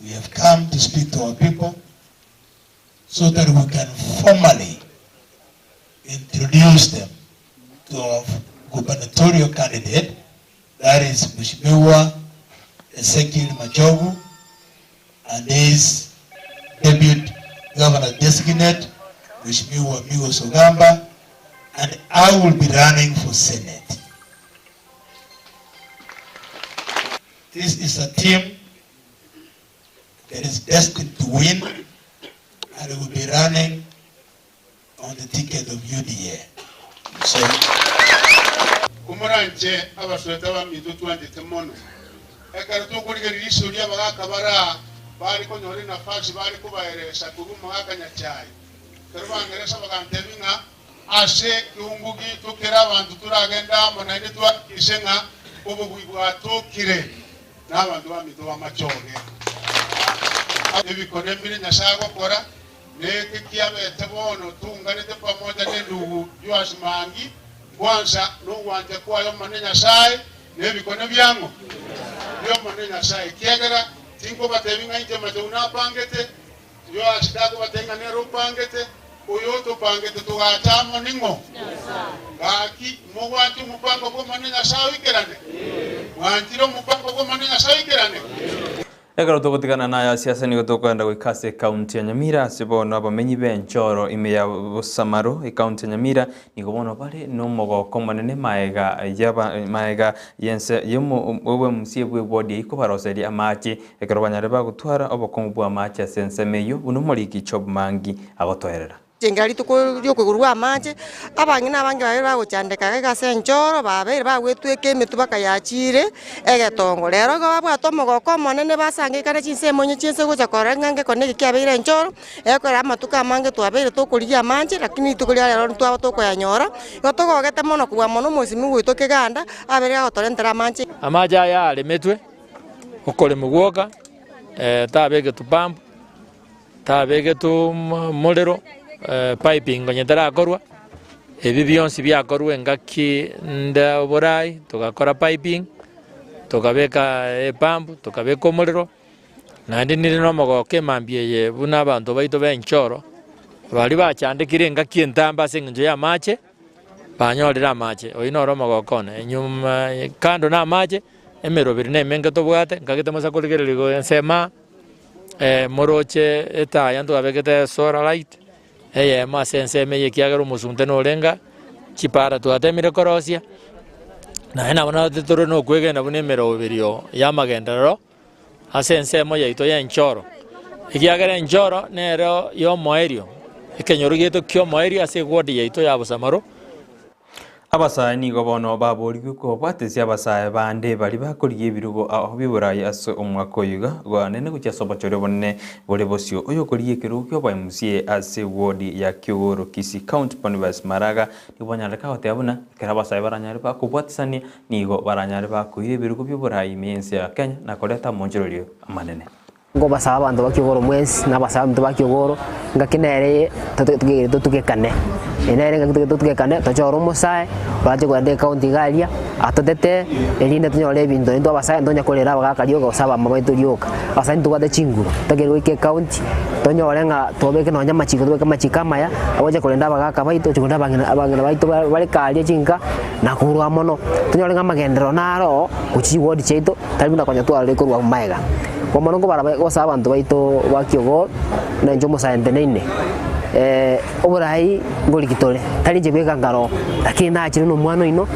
We have come to speak to our people so that we can formally introduce them to our gubernatorial candidate, that is Mheshimiwa Ezekiel Machogu and his deputy governor designate, Mheshimiwa Migos Ogamba, and I will be running for Senate. This is a team that is destined to win and will be running on the ticket of UDA. So, Komoranche abasweta baminto twanchete mono, ekero tokorigereria riiso ri'abagaaka baraa bare konyora enafasi bare kobaeresa korwa omogaka Nyachae, ekero bangeresa bagantebia ng'a ase ekeungu giaito kere abanto toragende amo naende twahakikishe ng'a obobui bwatokire nabanto baminto b'amachoge. Ebikone mbire Nyasae agokora, na eke kiabete bono tounganete pamoja nendugu Joash Mangi, kwansa nogwancha kwaye Omonene Nyasae, na ebikone biang'o? Bi'Omonene Nyasae, ekiagera tinkobatebia ng'a inche Machou napangete. Yoashi takobatebia ng'a nere opangete, oyo otopangete togacha amo ning'o? Gaki, mogwancha omopango bw'Omonene Nyasae oikerane? Mwanchire omopango bw'Omonene Nyasae oikerane? Ekero togotigana naye ase ase nigo tokoenda goika ase ekaunti ya Nyamira ase bono abamenyi b'enchoro ime ya Bosamaro ekaunti ya Nyamira nigo bono bare nomogoko omonene maega yaba maega yense yomo obwemusie bw'ewodi eyio kobaroseria amache ekero banyare bagotwara obokong'u bw'amache ase ensemo eyio buna omoriki Job Mangi agotoerera. Chingera rituko ri'okoigorwa gw'amache, abang'ina abange babeire bagochandeka iga ase enchoro, babeire bagwetweka emetwe bakayachiire egetongo. Rero igo babwate omogoko omonene basangekane chinsemo onye chi'ense gocha korora ng'a ngekone eke kiabeire enchoro, ekorera amatuko amange twabeire tokorigia amanche, lakini rituko ria rero ntwaba tokoyanyora, igo togogete mono kobua mono omosimi goito keganda, abeire agotorentera amanche. Amache aya aremetwe, okoremwa gwoka, tabegetwe pump. Tabegetwe omorero, piping onye terakorwa, ebi bionsi biakorwa engaki nde oborai, togakora piping, tokabeka epump, tokabeka omorero, naende nire na omogoko emambia eye buna abanto baito ba enchoro, baria bachandekire engaki entambe ase eng'encho ya amache, banyorire amache, oyio noro omogoko one. Nyuma kando na amache, emeroberi na emenge tobwate, nkagete mosa korigereria igo ensemo aa. Moroche etaya ntwabegete solar light, eyemo ase ensemo eye ekiagera omosunte norenga, chipara twatemire korosia, naende nabo naende tore na okwegena buna emeroberio ya amagenderero ase ensemo yaito ya enchoro, ekiagera enchoro nero ya omoerio, ekenyoro giaito kia omoerio ase eward yaito ya Bosamaro. Abasae nigo bono baborigwe kobwatesia abasae bande baria bakorigia ebirogo ao bi'oboraai ase omwaka oyo iga gwanene gochia ase obochori obonene bore bosio. Oyokorigia ekerogo ki'oboMCA ase ward ya Kiogoro Kisii County Boniface Maraga nigo banyarete goteba buna ekero abasae baranyare bakobwatisania nigo baranyare bakoira ebirogo bi'oboraai ime y'ense ya Kenya na koreta amonchorerio amanene. Nkobasaba abanto ba Kiogoro mwensi, na abasae baminto ba Kiogoro, ngaki nere totugekane, ere nere ngaki totugekane tochore omosae orache kogenda ecounty iga aria, atotetee, erinde tonyore ebinto intwe abasae ntonya korera abagaka rioka gose abamama baito rioka. Abasae ntobwate chinguru, totakeire goika ecounty, tonyore ng'a tobeke nonye amachiko tobeke amachiko amaya, agocha korenda abagaka baito, gocha korenda abang'ina abang'ina baito bare karia chinka, na korwa mono, tonyore ng'a amagenderero naro oo, gochia chiward chiaito, tari buna konya twarorire korwa magega. Bono nkobara gose abanto baito ba kiogoro, buna inche omosae nteneine, oborai ngoriki tore, tari inche bweka nkaroo, lakini nachire na omwana oino,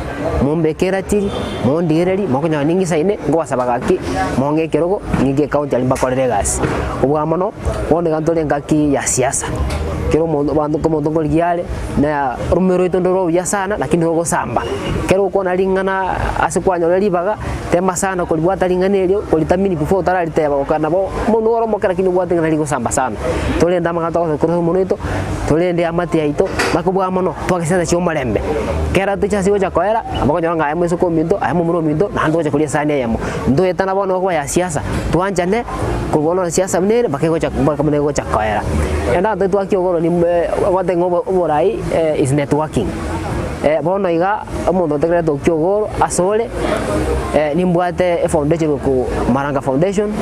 mombeke eratiri, mondigererie, mokonyora ningisaine, nkobasaba gaki, mong'e ekerogo, ng'ike ecounty aria mbakorere egasi. Kobua mono, bono iga ntore engaki ya siasa, kera omonto abanto omonto nkorigia are, na oromeme rwaito ndoro oruya sana, lakini rogosamba. Ekero ogokwana ring'ana ase kwanyorire ribaga. Tema sana koribwata ring'ana erio, koritamini before otarariteba goka nabo omonwe ore omoke lakini obwate ng'a rigosamba sana. Torende amang'ana togosaba korwa ase omonwe oito, torende eamate yaito, na kobua mono, twake chinsa chia omorembe. Kera tochasi gocha koera, nabo okonyora ng'a aye moiseke ominto, aye momura ominto, naende togocha koria esani eyemo. Ntoetana bono okoba ya siasa, twanchane, korwa bono siasa buna ere mpaka egocha mpaka buna egocha koera. Naende abanto twaki ogoro ni ogoteba ng'a oborai is networking. Bono iga. Omonto otegerete okia ogoro asore, nimbwate efoundation oko Maranga Foundation,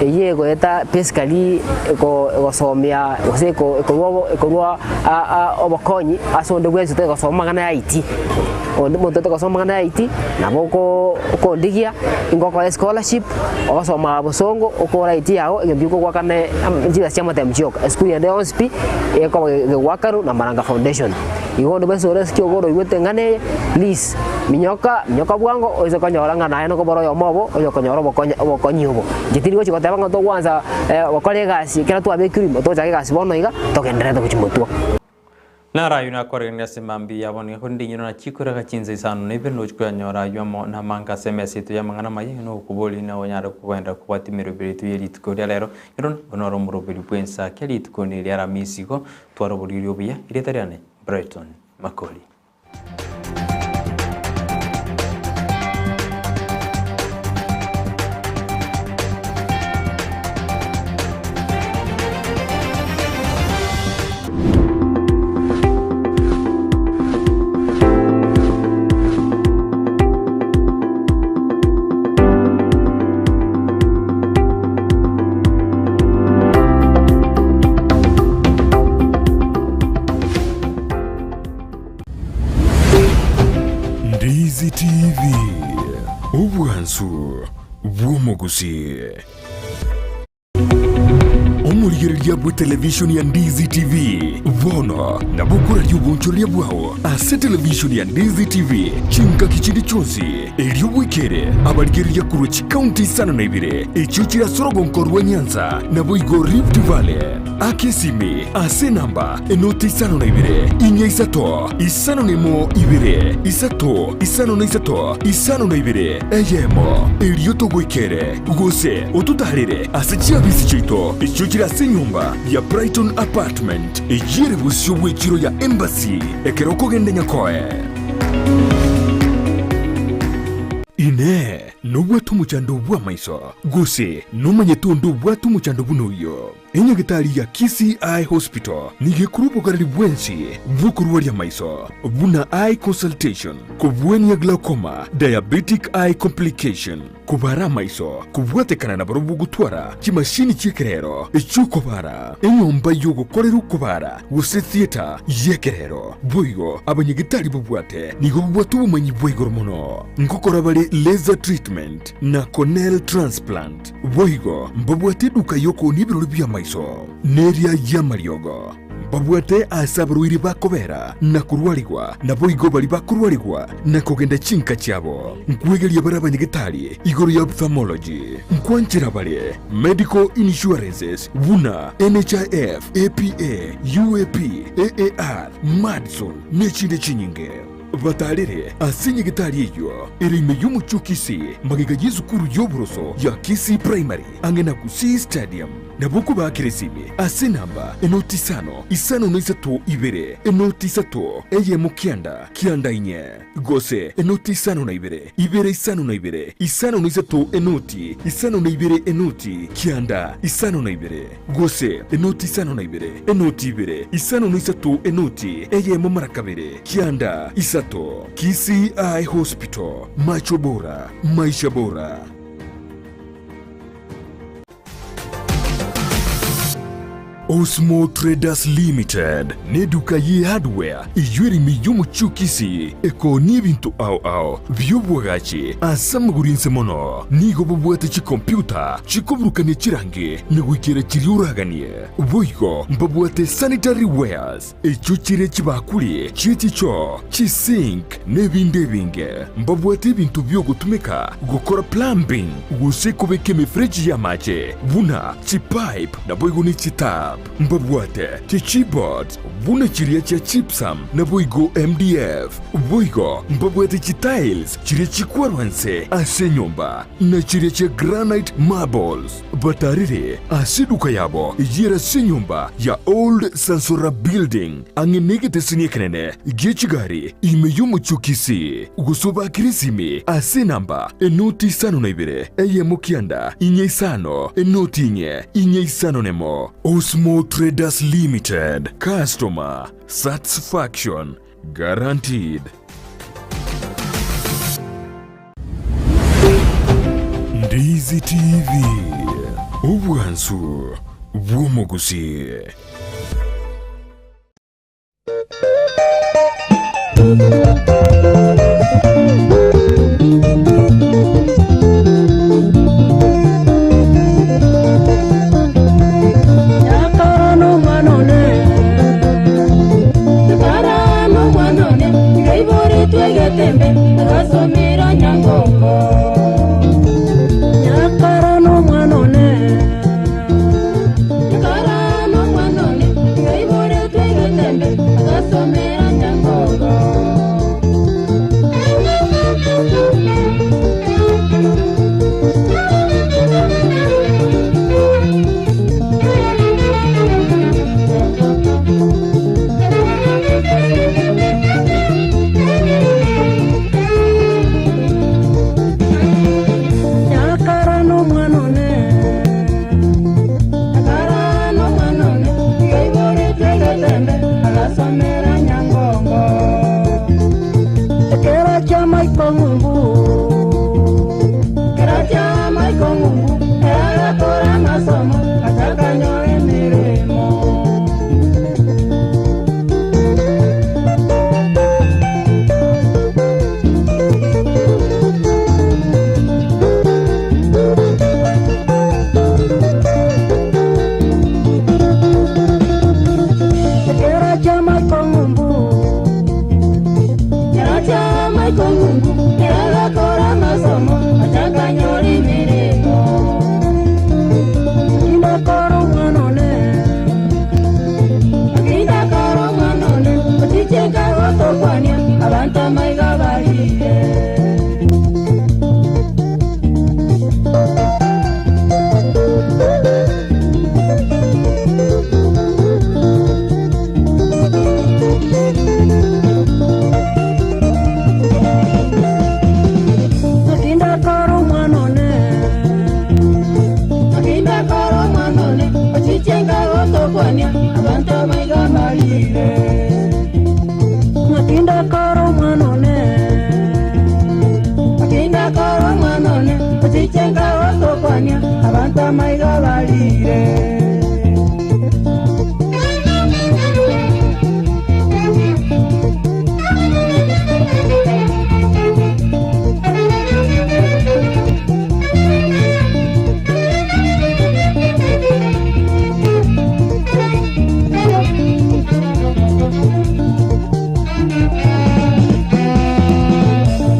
eyio egoeta basically ego egosomia gose eko ekorwa obo ekorwa obokonyi ase onde bwensi otari gosoma amang'ana ya IT. Onde omonto otari gosoma amang'ana ya IT, nabo oko okondigia, ingokoa escholarship, ogosoma bosongo, okore IT yago, egento giokogoakana chibesa chia amatemu chioka. Esukuru ende yonsi pi, ekoba gegoakanwa na Maranga Foundation. Igo onde bwensi ore ase kiogoro oigwete eng'ana eye, please, minyoka, minyoka bwango oise konyora ng'a naye nokobora oyomo obo, oyokonyora obokonyi obokonyi obo. Inche tindi gochia goteba ng'a togwansa gokora egasi ekero twabekirwe ime, togochaka egasi bono iga, togendererete gochia motwe. Naro ayio nakoregania ase mambia yabo, nigo korende inwe nachie korega chinsa isano na ibere nochia koyanyora ayio amo namange ase emesa yaito y'amang'ana amaya, na okoboria na onyare kogenda kobwatia emeroberi yaito ye rituko ria rero. Ero noro omoroberi bw'ensa kia rituko neria Aramisi igo Twara oboriri obuya, erieta riane Brighton Makori. bw'omogusii. Omorigereria bw'etelevishoni ya Ndizi TV bono nabo okoraria obonchoreria bwao ase televishoni ya Ndizi TV chingaki chinde chionsi, erio bwekere abarigereria korwa chikaunti isano na ibere echio chire ase orogonko rwa Nyanza naboigo Rift Valley. Aka esimi ase enamba enoti isano na ibere, inya isato, isano na emo ibere, isato, isano na isato, isano na ibere, eyemo, erio togoikere, gose ototaarere ase chiabisi chiaito echio chire ase enyomba ya Brighton Apartment, eyio ere bosio bw'echiro ya Embassy, ekero okogenda Nyakoe. Inee! Nobwate omochando bw'amaiso, gose nomanyete onde obwate omochando buna oyio? Enyagitari ya Kisii Eye Hospital nigo ekorwa obogareri bwensi bw'okorwaria amaiso buna eye consultation, kobwania glaucoma, diabetic eye complication, kobara amaiso, kobwatekana na barobwo gotwara chimashini chi'ekerero echi'okobara, enyomba y'ogokorera okobara gose theatre y'ekerero. Boigo abanyagitari babwate nigo babwate obomanyi bwa igoro mono ngokora bare laser treatment na corneal transplant. Boigo mbabwate eduka y'okoonia ebirori bi'amaiso, na eria y'amariogo. Mbabwate aase abarwaire bakobera na korwarigwa, naboigo baria bakorwarigwa na kogenda chinka chiabo. Nkwegeria bare abanyagetari igoro ya ophthalmology. Nkwanchera bare medical insurances buna NHIF, APA, UAP, AAR, Madison, nechinde chinyinge. Batarere ase nyagetari eyio ere ime y'omochie o Kisii, magega y'esukuru y'oboroso ya Kisii Primary, ang'e na Gusii Stadium. Nabo okobaakera esimi ase enamba enoti isano, isano na isato ibere, enoti isato, eyemo kianda, kianda inye, gose enoti isano na ibere, ibere isano na ibere, isano na isato enoti, isano na ibere enoti, kianda, isano na ibere. Gose enoti isano na ibere, enoti ibere, isano na isato enoti eyemo mara kabere, kianda isato. Kisii Eye Hospital, macho bora, maisha bora. Osmo Traders Limited neduka ye hardware eyio ere ime y'omochie o Kisii ekoonia ebinto ao ao bi'obwagachi ase amagoro inse mono. Nigo bobwate chikompyuta chikoburukania chirangi na goikera chiria oraganie. Boigo mbabwate sanitary wares, echio chire chibakuri chie chichoo, chisink, na ebinde ebinge. Mbabwate ebinto bi'ogotumeka gokora plumbing gose kobeka emefereji y'amache buna chipipe naboigo ne chitap. Mbabwate chichipboards buna chiria chia gypsum naboigo MDF. Boigo mbabwate chitiles chiria chikwarwa nse ase enyomba, na chiria chia granite marbles. Batarire ase eduka yabo eyio ere ase enyomba ya Old Sansora Building, ang'e negeteseni ekenene gie chigari ime y'omochie o Kisii. Gose obakere esimi ase enamba enoti isano na ibere, eyemo kianda, inye isano, enoti inye, inye isano nemo. Osmo Traders Limited, Customer Satisfaction Guaranteed. Ndizi TV, obwansu bw'omogusii. Tanzania abantu amaiga barire.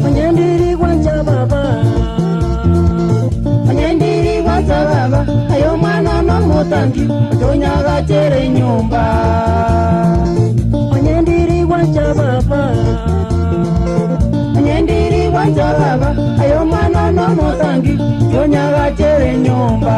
Onyendiri gwancha baba, onyendiri gwancha baba, ayo mwana nomutangi otonyagachere nyumba. Onyendiri gwancha baba, onyendiri gwancha baba, ayo mwana nomutangi otonyagachere nyumba.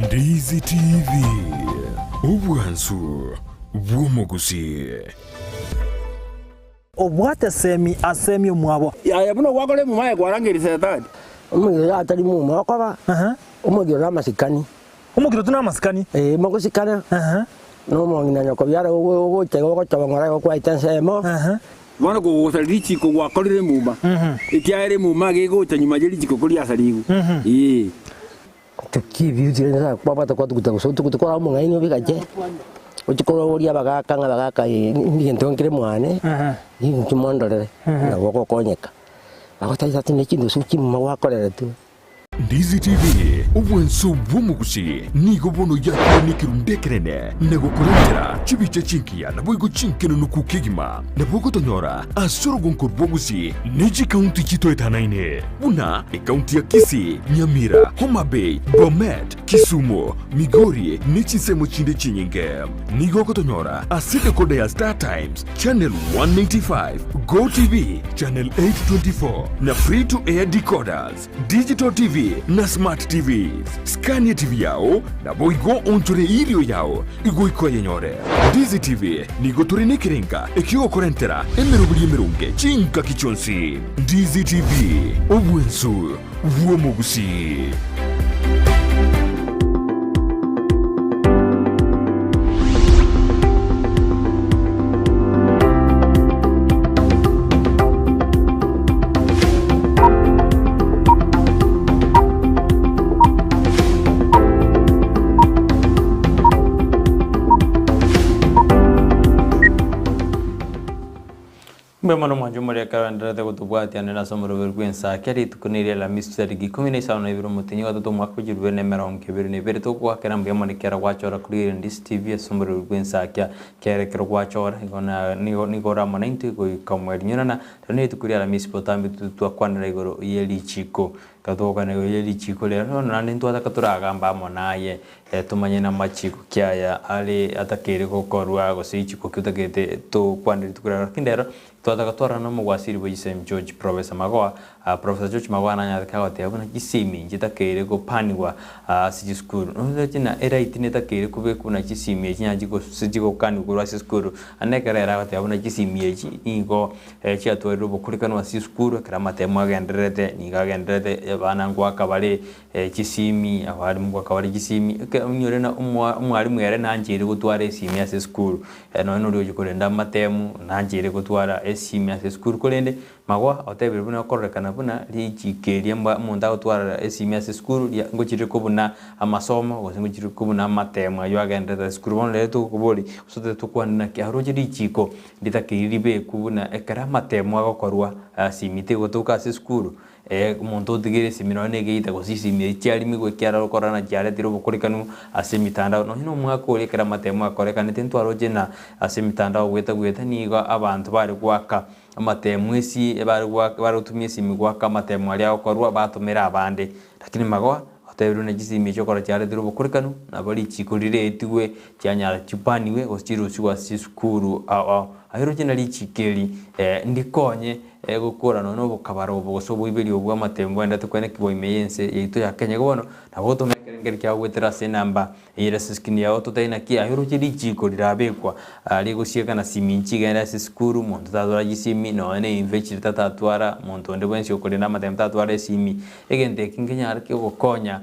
Ndizi TV, obwansu bw'omogusii. Obwate semi asemi omwabo. Aye buna gwakora emuma aye kwarangeria Setani. Omogiro atari muma okoba omogiro na amasikani. Omogiro tu na amasikani? Eh, mogosikana. No omong'ina nyoko biara ogocha igo ogochoba ng'ora igo kwaita ensemo. Bono kogosaria richiko gwakorire emuma, ekiagera emuma gegocha nyuma ye richiko koriasarigwe. Ee. Tukibiutire nsa kwabwata kwatuguta gose otuguta kora omong'aini obigache ochi kororia abagaka ng'a abagaka egento nkere mwane ninki mondorere nabo ogokonyeka bagotaisa ati ne chindusu chimuma gwakoreretwe. Ndizi TV, obwanso bw'omogusi nigo bono yakire nekerundu ekenene na gokorentera chibicha chingiya naboigo chinkenenuku kegima. Nabo ogotonyora ase orogonko rw'obogusi ne chikaunti chitoetanaine buna ekaunti ya Kisii, Nyamira, Homa Bay, Bomet, Kisumu, Migori ne chinsemo chinde chinyinge. Nigo ogotonyora ase decoder ya Star Times, Channel 185, Go TV, Channel 824 na Free to Air decoders, Digital TV na Smart TVs. Skania TV yao naboigo onchore irio yao igoika oyenyore. Ndizi TV nigo tore nekerenga ekiogokorentera emeroberi emeronge chingaki chionsi. Ndizi TV, obwensu bw'omogusii. Mbuya mono mwanche omorembe. Omorigereria ekero oendererete gotobwatia nere ase omoroberi bw'ensake, rituko neria Alhamisi chitariki ikomi na isano na ibere omotienyi o gatato omwaka o chilifu bibere na emerongo ebere na ebere togoakera mbuya mono ekiagera gwachora korigereria Ndisi TV ase omoroberi bw'ensake kere ekero gwachora igo na nigo nigo ore amo naintwe goika omoerio. Nyora rero nerituko ria Alhamisi botambe twakwanera igoro ye richiko. Ekero togokwana igoro ye richiko rero bono naende ntwataka toragamba amo naye tomanye namachiko ki aya are atakeire gokorwa gose richiko ki otagete tokwane rituko riarero. Lakini rero twataka twarora na omogwasiri bwe chisemi George Professor Magoha, Professor George Magoha nanyarete kagoteba buna chisemi nchitakeire gopaniwa ase chisukuru. Noroche ng'a eright netakeire kobekwa buna chisemi echi nyanya gose chigokaniwa korwa ase esukuru. Naende ekero ere agoteba buna chisemi echi nigo chiatwarire obokorekanu ase esukuru ekero amatemo agendererete nigo agendererete abana ngoaka bare chisimi, abalimu ngoaka bare chisimi, ekero onyore na omwa omwalimu ere nancheire gotwara esimi ase esukuru, nonya na oria ochi korenda amatemu nancheire gotwara esimi ase esukuru korende magwa otebire buna okororekana buna richiko eria mba omonto agotwara esimi ase esukuru ria ngochire kobuna amasomo gose ngochire kobuna amatemu aywo agendererete ase esukuru. Bono rero tokoboria gose totagete tokwane naki aroche richiko Ritakeiri ribekwe buna ekero amatemo agokorwa, esimi tegotoka ase esukuru, omonto otigire esimi nonya na egeita gose chisimi echi chiarimigwe ekiagera okorora na chiaretire obokorekanu ase emitandao. Nonya na omwaka oria ekero amatemo akorekanete ntwaroche na ase emitandao goeta goeta nigo abanto bare goaka amatemo esi bare goaka bare gotumia esimi goaka amatemo aria agokorwa batomera abande. Lakini magoa Otebirie buna chisimi echio okora chiaretire obokorekanu, nabo richiko riretigwe chianyara chipaniwe gose chirusigwe ase chisukuru ao ao. Aye roche na richiko eri ndikonye gokora nonya na obokabara obo gose oboiberi obo bw'amatembo bwaendete kwenekigwa ime y'ense yaito ya Kenya. Igo bono nabo gotoma ekerengerio kiao goetera ase enamba eyere ase escreen yao totebe naki aye roche richiko rirabekwa rigosieka na simi nchigende ase esukuru, monto tatwara chisimi nonya na einfechere tatatwara, monto onde bwensi okorenda amatembo tatwara esimi. Egento eki nkenyare kegokonya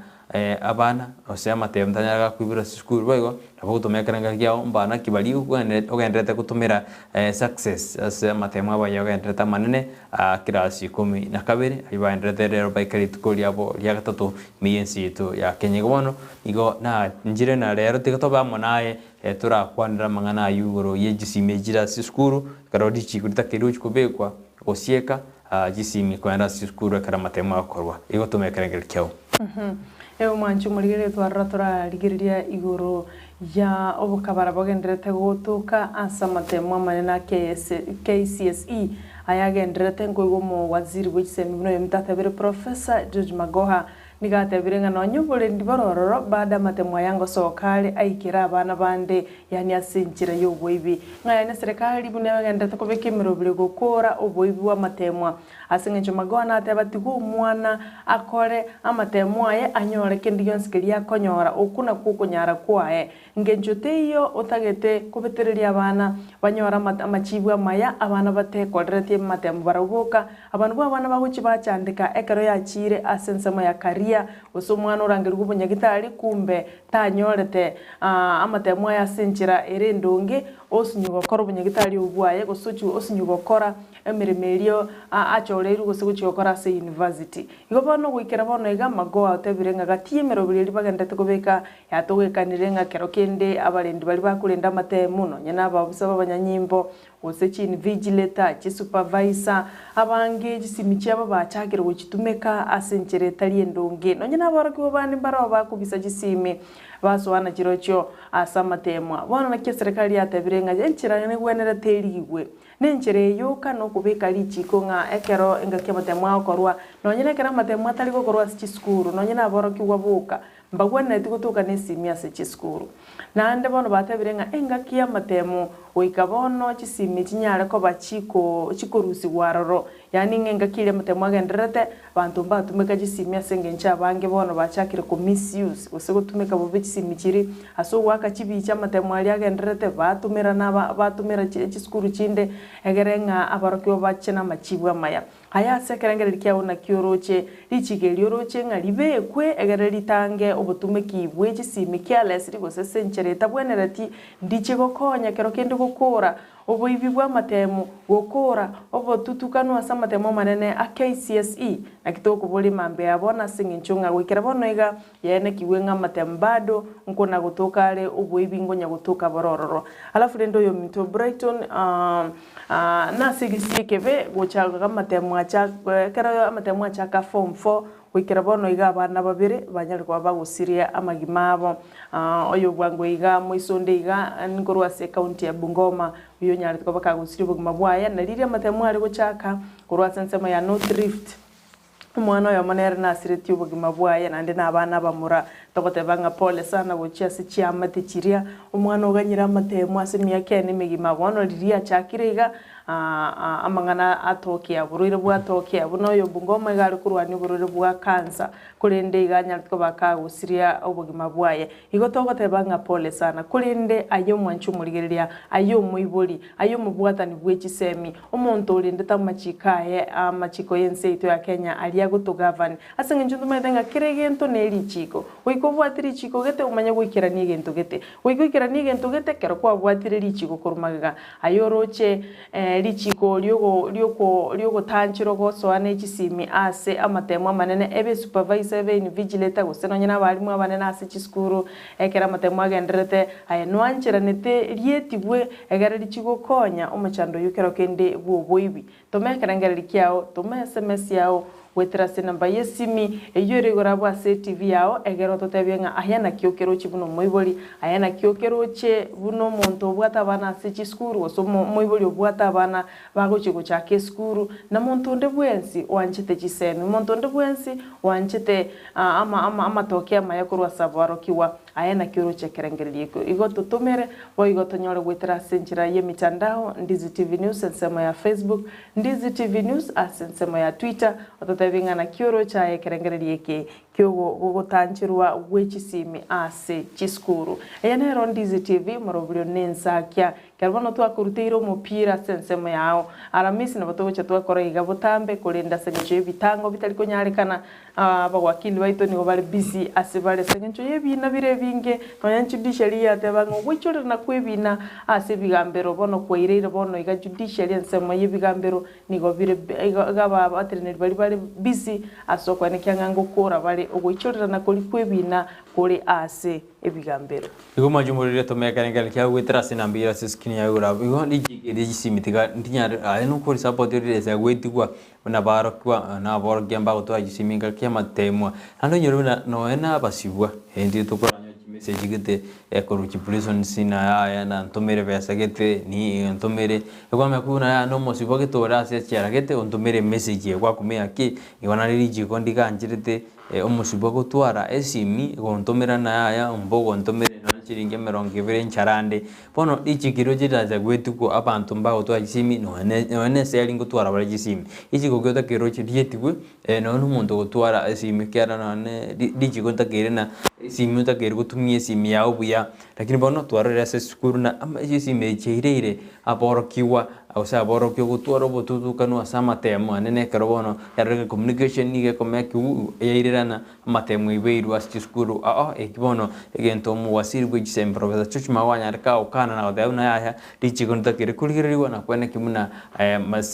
abana, gose amatemo tanyare gakoiborwa ase esukuru boigo, nabo ogotumia ekerengerio kiago mbana ki baria ogendererete gotumera success ase amatemo abo ayio ogendererete amanene a class ikomi na kabere, ayio bagendererete rero baika rituko riabo ria gatato ime y'ense yaito ya Kenya. Igo bono, nigo nanchire na rero tiga tobe amo naye torakwanere amang'ana ayio igoro ye chisimi echi chire ase esukuru, ekero richiko ritakeire gochia kobekwa, gosieka. Chisimi kogenda ase chisukuru ekero amatemo agokorwa, igo toma ekerengerio kiao. Ewe omwanchi omorigereria twarora torarigereria igoro ya obokabara bogendererete gotoka ase amatemo amanene a KCSE aya agendererete nkoigwa omowaziri bwe chisemi buna oyominto atebire Professor George Magoha Nigo atebire ng'a nonya oborendi bore ororo, bado amatemo aya ngosoka are aikere abana bande, yaani ase enchera y'oboibi. Ng'a yaani eserekari buna egenderete kobeka emeroberi gokoora oboibi bw'amatemwa. Ase eng'encho Magoha nateba tiga omwana akore amatemo aye anyore kende gionsi keria akonyora, okwo nakwo okonyara kwaye. Ngencho teiyo otagete kobetereria abana banyore amachibu amaya, abana batekoreretie amatemo barabwo boka. Abanto bw'abana bagochia bachandeka ekero yachiire ase ensemo ya Karia, gose omwana orangerigwe obonyagitari, kumbe tanyorete amatemo aye ase enchera ere endonge, osinywe gokora obonyagitari obwo bwaye, gose osinywe gokora emeremo eria achoreirwe gose gochia gokora ase university. Igo bono goikera bono iga, Magoha otebire ng'a gati y'emeroberi eria bagenderete kobeka Yatogekanire ng'a kero kende abarendi baria bakorenda amatemu, nonya nabaofisa b'abanyanyimbo, gose chiinvigilator, chisupervisor, abange chisimi chiabo bachakire gochitumeka ase enchera etari endonge. Nonya naborokigwa bande mbaroo bakobisa chisimi basoana chirochio ase amatemwa. Bono naki eserekari yatebire ng'a enchera negwenerete erigwe. Nenchera eye yoka nokobeka richiiko ng'a ekero engaki amatemu agokorwa, nonya nekero amatemu atari gokorwa ase chisukuru, nonya naborokigwa boka, Mbagwenereti gotoka nesimi ase chisukuru. Naende bono batebire ng'a engaki y'amatemo goika bono chisimi chinyare koba chiko chikorusigwa aroro, yaani ng'a engaki eria amatemo agendererete, abanto mbatumeka chisimi ase engencho abange bono bachakire ko misuse gose gotumeka bobe chisimi chiria ase ogoaka chibicha amatemo aria agendererete batomerana aba batomera chisukuru chinde egere ng'a abarokigwa bache namachibu amaya. Aya ase ekerengererio kiao naki oroche richiiko eri oroche ng'a ribekwe egere ritange obotumeki bwe chisimi carelessly gose ase enchera etabwenereti ndiche gokonya kero kende gokora. Oboibi bw'amatemo, gokora obotutukanu ase amatemo amanene a KCSE, naki tokoboria mambia ya bono ase eng'encho ng'a goikera bono iga yaenekigwe ng'a amatemo bado nkona gotoka are oboibi nkonya gotoka bore ororo. Alafu rende oyominto Brighton nase egesio ekebe gocha amatemo acha ekero amatemo achaka form four Goikera bono iga abana babere banyare koba bagosiria amagima abo. Oyo bwango iga moisonde iga nkorwa ase ecounty ya Bungoma, oyio onyarete koba kagosiria obogima bwaye, na riria amatemo are gochaka korwa ase ensemo ya North Rift, omwana oyomo nere nasiretie obogima bwaye naende na abana abamura. Togoteba ng'a pole sana gochia ase chiamate chiria, omwana oganyire amatemo ase emiaka ene emegima bono riria achakire iga Amang'ana atokia, oborwaire bwatokia, buna oyo Bungoma iga are korwania oborwaire bwa cancer, korende iga anyarete koba akagosiria obogima bwaye. Igo togoteba ng'a pole sana, korende aye omwanchi omorigereria, aye omoibori, aye omobwatani bwe chisemi, omonto orendete amachiko aye, amachiko y'ense yaito ya Kenya aria agotogovern, ase eng'encho ntomanyete ng'a kera egento ne richiko. Goika obwate richiko gete omanye goikerania egento gete. Goika oikeranie egento gete ekero kwabwatire richiko korwa magega. Aye oroche richiko riogotancherwa gosoa ne chisimi ase amatemo amanene, ebe esupervisor, ebe invigilator, gose nonye nabarimu abanene ase chisukuru, ekero amatemo agendererete, aye noancheranete rietigwe egere richi gokonya omochando oyio kero kende bw'oboibi. Toma ekerengererio kiao, toma sms yao goetera ase enamba y'esimi eyio ere igoro abwo ase etibi yao, egere ototebie ng'a aya naki okeroche buna omoibori, aya naki okeroche buna omonto obwate abana ase chisukuru, gose omoibori obwate abana bagochia gochaka esukuru, na monto onde bwensi oanchete chisemi, monto onde bwensi oanchete amatoke amaya korwa ase aborokigwa. Aye naki oroche ekerengererio ekio? Igo totomere, boigo tonyore goetera ase enchera y'emitandao, Ndizi TV News ensemo ya Facebook, Ndizi TV News ase ensemo ya Twitter, ototebie ng'a naki oroche aye ekerengererio eke ki'ogotancherwa gwe chisimi ase chisukuru. Eye nero Ndizi TV, moroberio nensakia. Ekero bono twakoruteire omopira ase ensemo yao, Aramisi nabo togocha twakora iga botambe, korende ase engencho y'ebitango bitari konyarekana, abagwakini baito nigo bare busy ase bare ase engencho y'ebiina bire ebinge, nonya judiciary yateba ng'a ogoichorerana kw'ebiina ase ebigambero bono kwaireire bono iga judiciary ensemo y'ebigambero nigo bire iga iga abateneneri baria bare busy ase okoenekia ng'a ngokora bare ogoichorerana koria kw'ebiina kore ase ebigambero. Igo mwachumorire tomeka ekerengererio kiao goetera ase enamba eyio ase escreen yago igoro abwo. Igo richiko eri chisimi tiga ntinyare aye nokori support ore ase goetigwa buna barokigwa na aborokia mbagotwara chisimi engaki y'amatemwa. Naende onyore buna nonya na abasibwa intwe tokoranyora chimessage gete korwa chiprisons na yaya na ntomere besa gete ni ntomere, ekwamanya buna yaya na omosibwa gete ore ase echela gete ontomere emessage eye gwakumia ki, igo nare richiko ndigancherete. Omosibwa gotwara esimi gontomera na yaya omba ogontomera nonya chiringi emerongo ebere ncharande. Bono richiko erio chiracha goetigwa abanto mbagotwara chisimi nonya nonya na eseri ngotwara bare chisimi. Richiko ki otakeire roche rietigwe nonya na omonto ogotwara esimi ekiagera nonya richiko ntakeire na esimi otakeire gotumia esimi yago buya. Lakini bono twarorire ase esukuru na chisimi echi chiaireire aborokigwa gose aborokia ogotwara obotutukanu ase amatemo ane na ekero bono yarorire communication nigo ekomekigwa yairerana amatemo aibeirwe ase chisukuru ao eki bono egento omowasiri bwe chisemi Professor George Magoha anyare kagokana na goteba buna yaya richiko ntotakeire korigereriwa na kweneki buna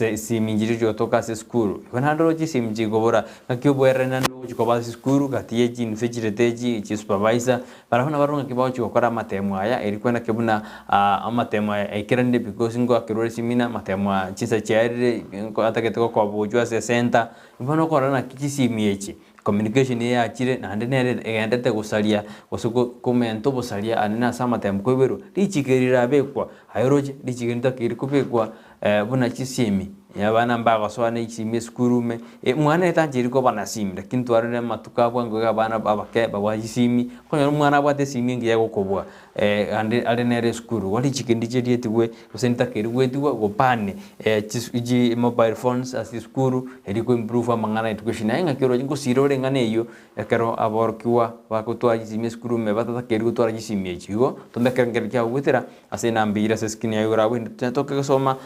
esimi nchiria chigotoka ase esukuru. Igo naende oroche chisimi chikobora ng'aki oboererania nogochi koba ase esukuru gati ye chinfechiretee chi chisupervisor Barabwo nabarabwo ng'aki bagochia gokora amatemo aya, erio kwenake buna amatemo aya aikeranire because ngoakerwa ore chimina, amatemo aya chinsa chiarire atagete gokoba gochwa ase esenta. Bono okorora naki chisimi echi, communication eye yachire naende nere egenderete gosaria gose komenta obosaria aande nase amatemo koiberwa, richiko eri rirabekwa, aye oroche richiko eri ritakeire kobekwa buna chisimi, abana mbagosoa ne chisimi esukuru ime, mwana ere tancheiri koba na simi, lakini twarorire amatuko abwo nigo abana abake babwate chisimi, okonyora omwana abwate esimi engiya egokobua ande are nere esukuru. Igo richiko ndiche rietigwe gose ritakeire goetigwa gopane chi mobile phones ase esukuru erio ko improve amang'ana education. Naye ng'aki oroche ngosira ore eng'ana eywo Ekero aborokigwa bagotwara chisimi esukuru ime batatakeiri gotwara chisimi echi. Igo tonde ekerengererio kiabo goetera ase enamba eyio ase eskrini yaye igoro abwo inde toke gosoma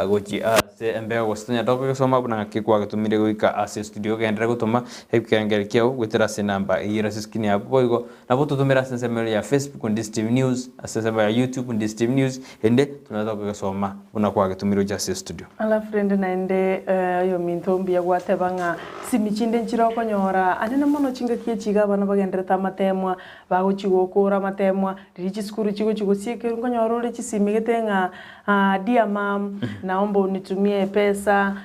gochia ase embeo. Iga gose tonyarete kogesoma buna ng'aki kwagetumire goika ase estudio ogenderere gotoma ekerengerio kiao goetera ase enamba eyio ere ase escreen yabo boigo nabo ototomere ase ensemo ere ya Facebook Ndisi TV News ase ensemo ya YouTube Ndisi TV News ende tonyarete kogesoma buna kwagetumire gochia ase estudio. Alafu rende naende oyominto mbuya gwateba ng'a simi chinde nchire okonyora anene mono chingaki echi iga abana bagenderete amatemwa bagochi gokora amatemwa riria chisukuru chigochi gosiekerwa nkonyora ore chisimi gete ng'a dear mum naomba unitumie pesa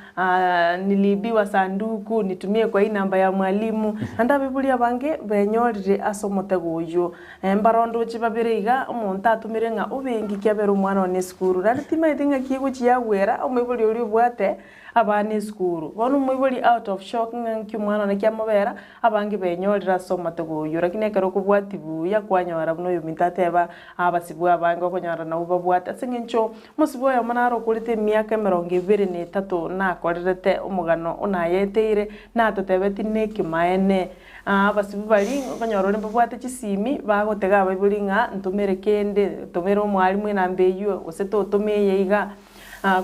niliibiwa sanduku nitumie kwa hii namba ya mwalimu naende abaibori abange benyorire ase omotego oywo. Mbarondoche babere iga, omonto atomire ng'a obengi kiabere omwana one esukuru, naende timaeti ng'aki egochia yagwera omoibori oria obwate abana esukuru. Bono omoibori out of shock ng'a nki omwana one kiamobera, abange benyorire ase omotego oyio. Lakini ekero okobwatia buya kwanyora buna oyominto ateba abasibwa abange okonyora nabwo babwate ase eng'encho omosibwa oyomo naro okorete emiaka emerongo ebere na etato nakorerete omogano onayeteire natotebeti nekimaene. Abasibi baria okonyora ore mbabwate chisimi, bagotega abaibori ng'a ntomere kende, ntomere omwalimu enamba eywo, gose totome eye iga,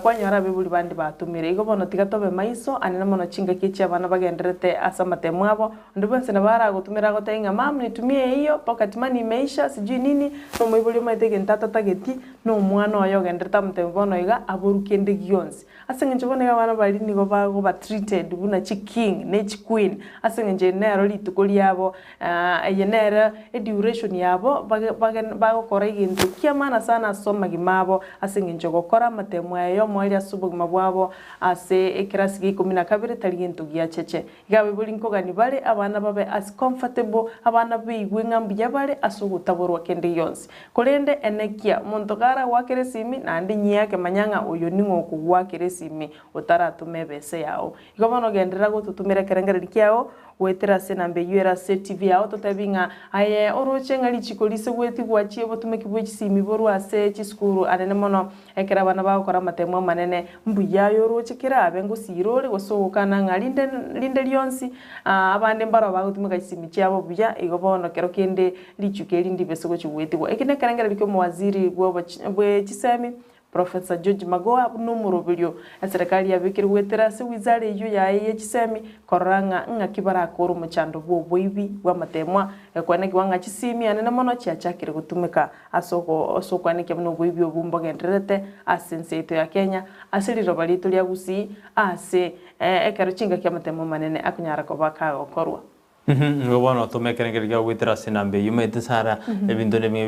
kwanyora abaibori bande batomire. Igo bono tiga tobe maiso anene mono chingaki echi abana bagendererete ase amatemo abo, onde bwensi nabo aragotumere agotebie ng'a mum nitumie eyio, pocket money imeisha, sijui nini, na omoibori omanyete egento atatageti, na omwana oye ogendererete amotebie bono iga, aborwe kende gionsi. Ase engencho bono iga abana baria nigo bagoba treated buna chiking ne chiqueen, ase engencho eri nero rituko riabo, eye nere eduration yabo bage bage bagokora egento kia maana sana ase amagima abo, ase engencho gokora amatemo aya ya omoerio ase obogima bwabo ase ekerasi gia ikomi na kabere tari gento giacheche. Iga abaibori nkogani bare abana babe as comfortable, abana baigwe ng'a mbuya bare ase ogotaborwa kende gionsi. Korende enekia, omonto karagoakere esimi, naende nyiake manya ng'a oyo ning'o okogoakera esimi otaratoma ebesa yao. Igo bono genderera gototomera ekerengererio kiao goetera ase enamba eyio ere ase etibi yao totebi ng'a aye oroche ng'a richiko rise goetigwa chie obotumeki bwe chisimi borwe ase chisukuru anene mono Ekero abana bagokora amatemo amanene, mbuya aye oroche kerabe ngosiira ore gose ogokana ng'a rinde rinde rionsi abande mbarabwo bagotumeka chisimi chiabo buya, igo bono kero kende richuko eri ndibese gochia goetigwa. Eki nekerengererio ki'omowaziri bwe chisemi, Professor George Magoha, buna omoroberio eserekari yabekire goetera ase wizara eyio yaye ye chisemi korora ng'a ng'aki barakore omochando bw'oboibi bw'amatemwa, ekwenekigwa ng'a chisimi anene mono chiachakire gotumeka Ase okwanekia buna oboibi obwo mbogendererete ase ense yaito ya Kenya, ase riroba riaito ria Gusii, ase ekero chingaki amatemo amanene akonyara koba kagokorwa. Nigo bono otome ekerengerio kiao goetera ase enamba eyio omanyete Sarah, ebinto nebinge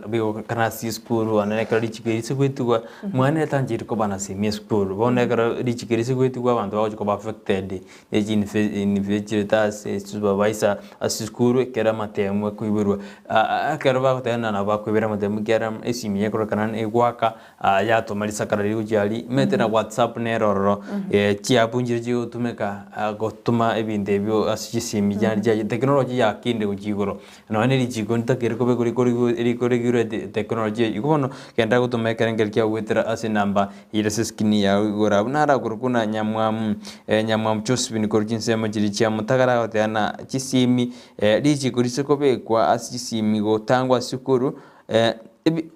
bigokorekana ase esukuru onye ekero richiko eri rigoetigwa, mwana ere tancheiri koba na simi esukuru, bono ekero richiko eri rigoetigwa abanto bagochia koba affected. Echirete ase supervisor ase esukuru ekero amatemu akoiborwa ekero bagoteba ng'a nabo bakoibera amatemu ekiagera esimi ekororekana egoaka yatoma risakara rigochia aria omanyete na whatsapp nere ororo chiapp nchire chigotumeka gotoma ebinto ebio ase chisimi chiaye technology yakinde gochia igoro. Nonya ne richiko ntakeri kobe rikoregirwe technology eyio. Igo bono genda gotoma ekerengerio kiao goetera ase enamba ere ase eskrini yao igoro abwo narakorwe buna nyamwamu nyamwamu Josephine korwa chinsemo chiria chia motagara agoteba na chisimi richiko rise kobekwa ase chisimi gotangwa ase sukuru ebi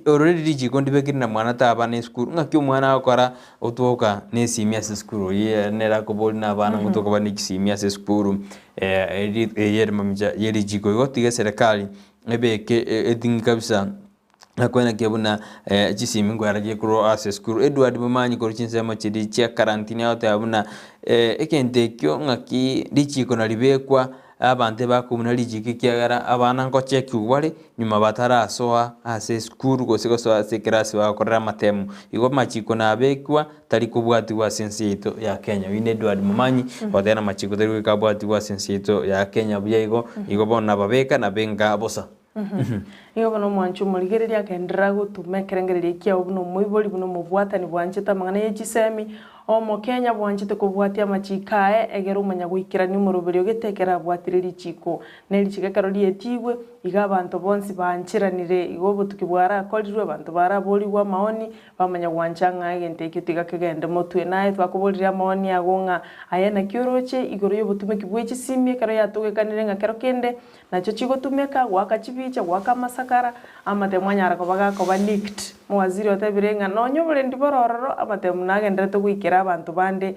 Ori richiko ndibekire na mwana taba na esukuru, ng'aki omwana agokora otoka na esimi ase esukuru oyio nere akoboria na abana ngotoka bare na chisimi ase esukuru eri eye ere mamicha ye richiko igo tiga eserekari ebeke etingi kabisa nakoenekia buna chisimi nkoera chikorwa ase esukuru. Edward Momanyi korwa chinsemo chiria chia karantini agoteba buna egento ekio ng'aki richiko naribekwa. Abanto ebakomuna richiko ekiagera abana ngochekigwa bare nyuma batarasoa ase esukuru gose gosoa ase ekerasi bagokorera amatemu. Igo amachiko nabekwa tari kobwatigwa ase ense yaito ya Kenya. Oyio ne Edward Momanyi ogoteba ng'a amachiko tari goika abwatigwe ase ense yaito ya Kenya buya igo, igo bono nababeka nabenga bosa. Nigo bono omwanchi omorigereria agenderera gotuma ekerengererio ekiao buna omoibori, buna omobwatani bwanchete amang'ana ye chisemi, Omokenya bwanchete kobwatia amachiiko aye, egere omanya goikerania omoroberio gete ekero abwatire richiiko. Ne richiiko ekero rietigwe, iga abanto bonsi baancheranire, igo obotuki bwarakorirwe, abanto baraborigwe amaoni, bamanya gwancha ng'a egento ekio tiga kegende motwe. Naye twakoborire amaoni ago ng'a aye naki oroche igoro y'obotumeki bwe chisimi ekero yatogekanire ng'a kero kende Nachio chigotumeka goaka chibicha, goaka amasakara, amatemu anyare koba gakoba leaked. Omowaziri otebire ng'a nonya oborendi bore ororo, amatemu nagenderete goikera. koa abanto bande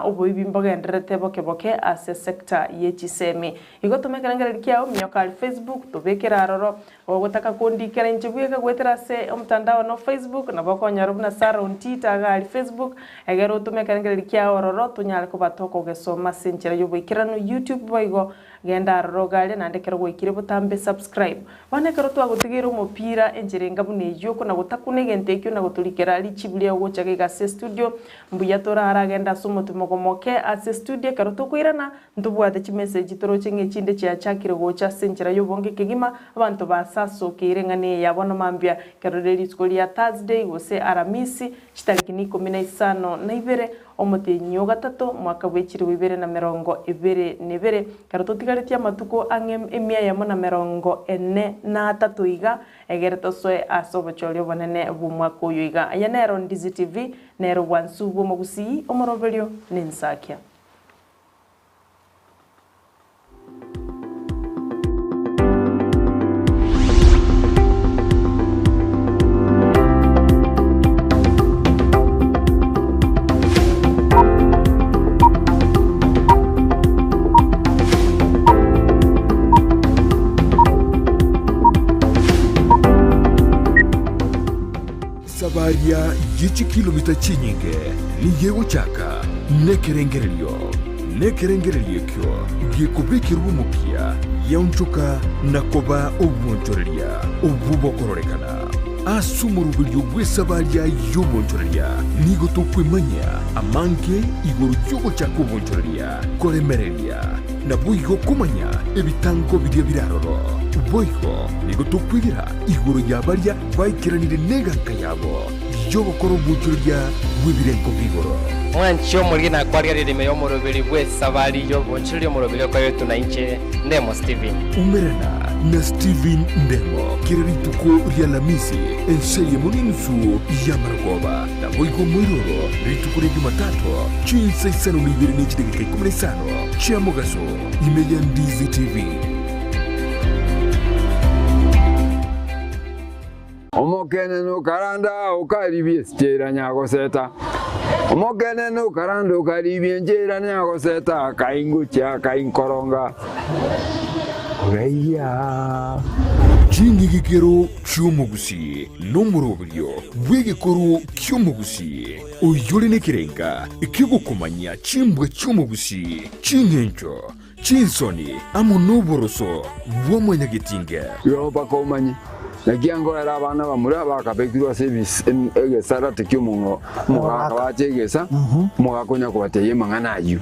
oboibi mbogendererete boke boke ase sector ye chisemi. Igo toma ekerengererio kiao minyoka aria Facebook tobekere aroro Ogotaka kondikera inche bweka goetera ase omotandao one o Facebook, nabo okonyora buna Sarah Ontita iga aria Facebook, egere otome ekerengererio kiao ororo tonyare koba tokogesoma ase enchera y'oboikeranu YouTube boigo genda aroro iga aria naende ekero gwaikire botambe subscribe. Bono ekero twagotigeire omopira enchera enga buna eyio kona gotakuna egento ekio na gotorikera richibu riao gocha iga ase estudio mbuya toraragende ase omotimogo moke ase estudio ekero tokoirana Ntobwate chimeseji toroche ng'a echinde chiachakire gocha ase enchera y'obonge kegima, abanto basasokeire ng'a neya bono mambia, ekero rire rituko ria Thursday gose Aramisi, chitariki ni ikomi na isano na ibere, omotienyi o gatato, mwaka bwe chilifu ibere na merongo ebere na ebere, ekero totigaretie amatuko ang'e emia eyemo na merongo ene na atato iga, egere tosoe ase obochori obonene bw'omwaka oyo iga. Aya nero Ndizi TV, nere obwansu bw'omogusii, omoroberio nensakia. Esabaria ye chikilomita chinyinge nigo egochaka nekerengererio, nekerengererio ekio gekobekerwa omokia giaonchoka na koba obwonchoreria obwo bokororekana. Ase omoroberio bw'esabaria y'obwonchoreria nigo tokwemanyia amange igoro y'ogochaka obwonchoreria, koremereria, naboigo komanya ebitango biria bire aroro. Boigo nigo tokwegera igoro ya baria Baikeranire neganka yabo y'ogokora obwochoreria bw'ebirengo bi'igoro. Mwanche omoriri nakwarigereria ime y'omoroberi bw'esabari y'obonchoreria omoroberi okoretwe na inche Ndemo Stephen. Umerana na Stephen Ndemo kera rituko ri'Alamisi ense eyemo n'enusu y'amarogoba, naboigo omoiroro rituko ria Jumatatu chinsa isano na ibere ne chidageka ikomi na isano chia mogaso ime ya Ndizi TV. Omokenene okaranda okaribia enchera nyagoseta, Omokenene okaranda okaribia enchera nyagoseta, akaingochia akainkoronga koraiya. Ching'igikero chi'omogusii nomoroberio bw'egekoro ki'omogusii, oyore nekerenga ki'ogokomanyia chimbwa chi'omogusii, ching'encho, Chinsoni amo noboroso bwa mwanyagetinge. Igo mpaka omanye, naki angoera abana bamura bakabekirwe ase egesarate ki'omogaka bache egesa, omogaka onya kobatebia amang'ana ayio.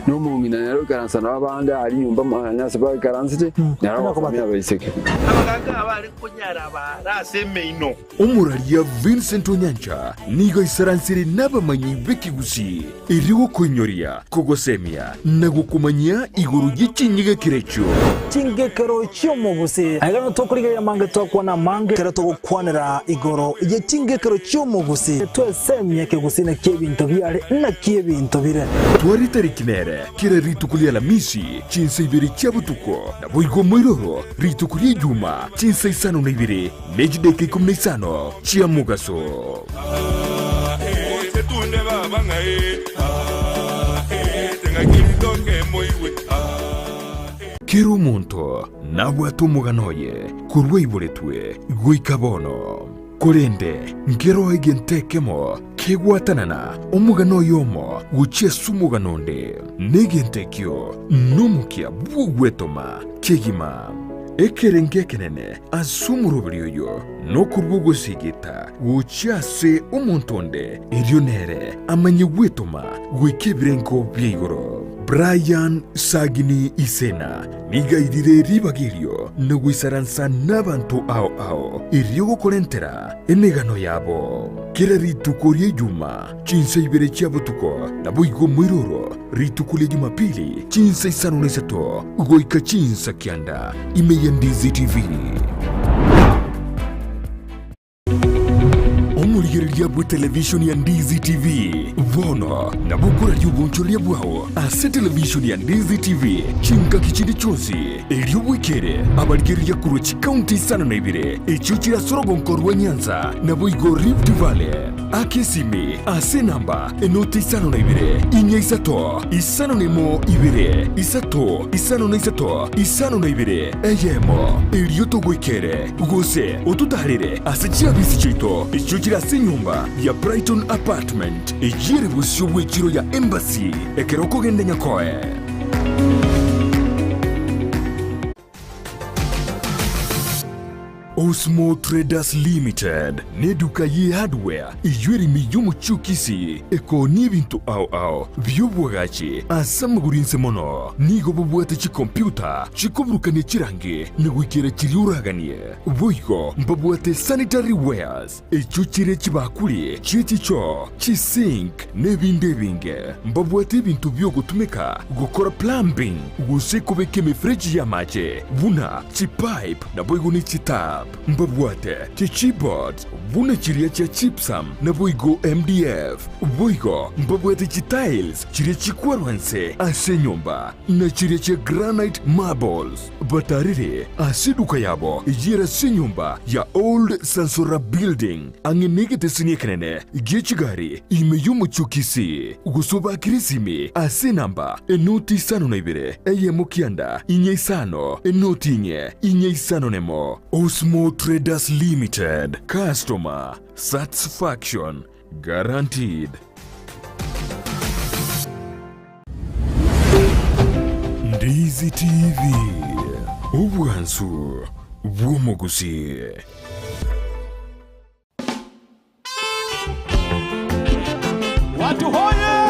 Na omong'ina nere oikaransa nabo abande aria nyomba mwane ase baikaransete, nere ogosomia abaiseke. Abagaaka abare konyara baare ase emeino. Omoraria Vincent Onyancha nigo aisaransire nabamanyi b'ekegusii erio gokoinyoria, kogosemia na gokomanyia igoro ye chinyigekero echio. Chingekero chi'omogusii. Aiga nigo tokorigereria amange twakwana amange ekero togokwanera igoro ye chingekero chi'omogusii. Twesemie ekegusii naki ebinto biare naki ebinto bire. Tware tariki nere kera rituko ri'Alamisi chinsa ibere chia botuko, naboigo moiroro rituko ri'Ejuma chinsa isano na ibere Ne chidaeka ikomi na isano chia mogaso. Kera omonto nabwate omogano oye korwa aiboretwe goika bono. Korende nkeroo egento ekemo kegwatanana omogano oyomo gochia ase omogano onde, na egento ekio nomokia bw'ogwetoma kegima. Ekerengo ekenene ase omoroberi oyo nokorua ogoseegeta gochia ase omonto onde, erio nere amanye gwetoma goika ebirengo bia igoro. Brian Sagini Isena nigo airire ribaga erio na goisaransa nabanto ao ao erio gokorentera emegano yabo. Kera rituko ria Ijuma chinsa ibere chia botuko, naboigo moiroro rituko ria Jumapili chinsa isano na isato goika chinsa kianda ime ya Ndizi TV. Omorigereria. Oboonchoreria bw'etelevishoni ya Ndizi TV. Bono nabo okoraria oboonchoreria bwao ase televishoni ya Ndizi TV chingaki chinde chionsi, erio bwekere abarigereria korwa chikaunti isano na ibere echio chire ase orogonko rwa Nyanza naboigo Rift Valley. Aka esimi ase enamba enoti isano na ibere, inya isato, isano na emo ibere, isato, isano na isato, isano na ibere, eyemo, erio togoikere, gose ototaarere ase chiabisi chiaito echio chire ase enyomba ya Brighton Apartment, eyio ere bosio bw'echiro ya Embassy, ekero okogenda Nyakoe. Osmo Traders Limited neduka ye hardware eyio ere ime y'omochie o Kisii ekoonia ebinto ao ao bi'oboagachi ase amagoro inse mono. Nigo bobwate chikompiuta chikoburukania chirangi na goikera chiria oraganie. Boigo mbabwate sanitary wares echio chire chibakuri chie chichoo, chisink na ebinde ebinge. Mbabwate ebinto bi'ogotumeka gokora plumbing gose kobeka emefereji y'amache buna chipipe naboigo ne chitap. Mbabwate chichipboards buna chiria chia gypsum naboigo MDF. Boigo mbabwate chitiles chiria chikwarwa nse ase enyomba na chiria chia granite marbles. Batarire ase eduka yabo eyio ase enyomba ya Old Sansora Building ang'e negeteseni ekenene gie chigari ime y'omochie o Kisii, gose obakere esimi ase enamba enoti isano na ibere eyemo kianda inye isano enoti inye inye isano nemo. Osmo Traders Limited, Customer Satisfaction Guaranteed. Ndizi TV, obwansu bw'omogusii. Watu hoye!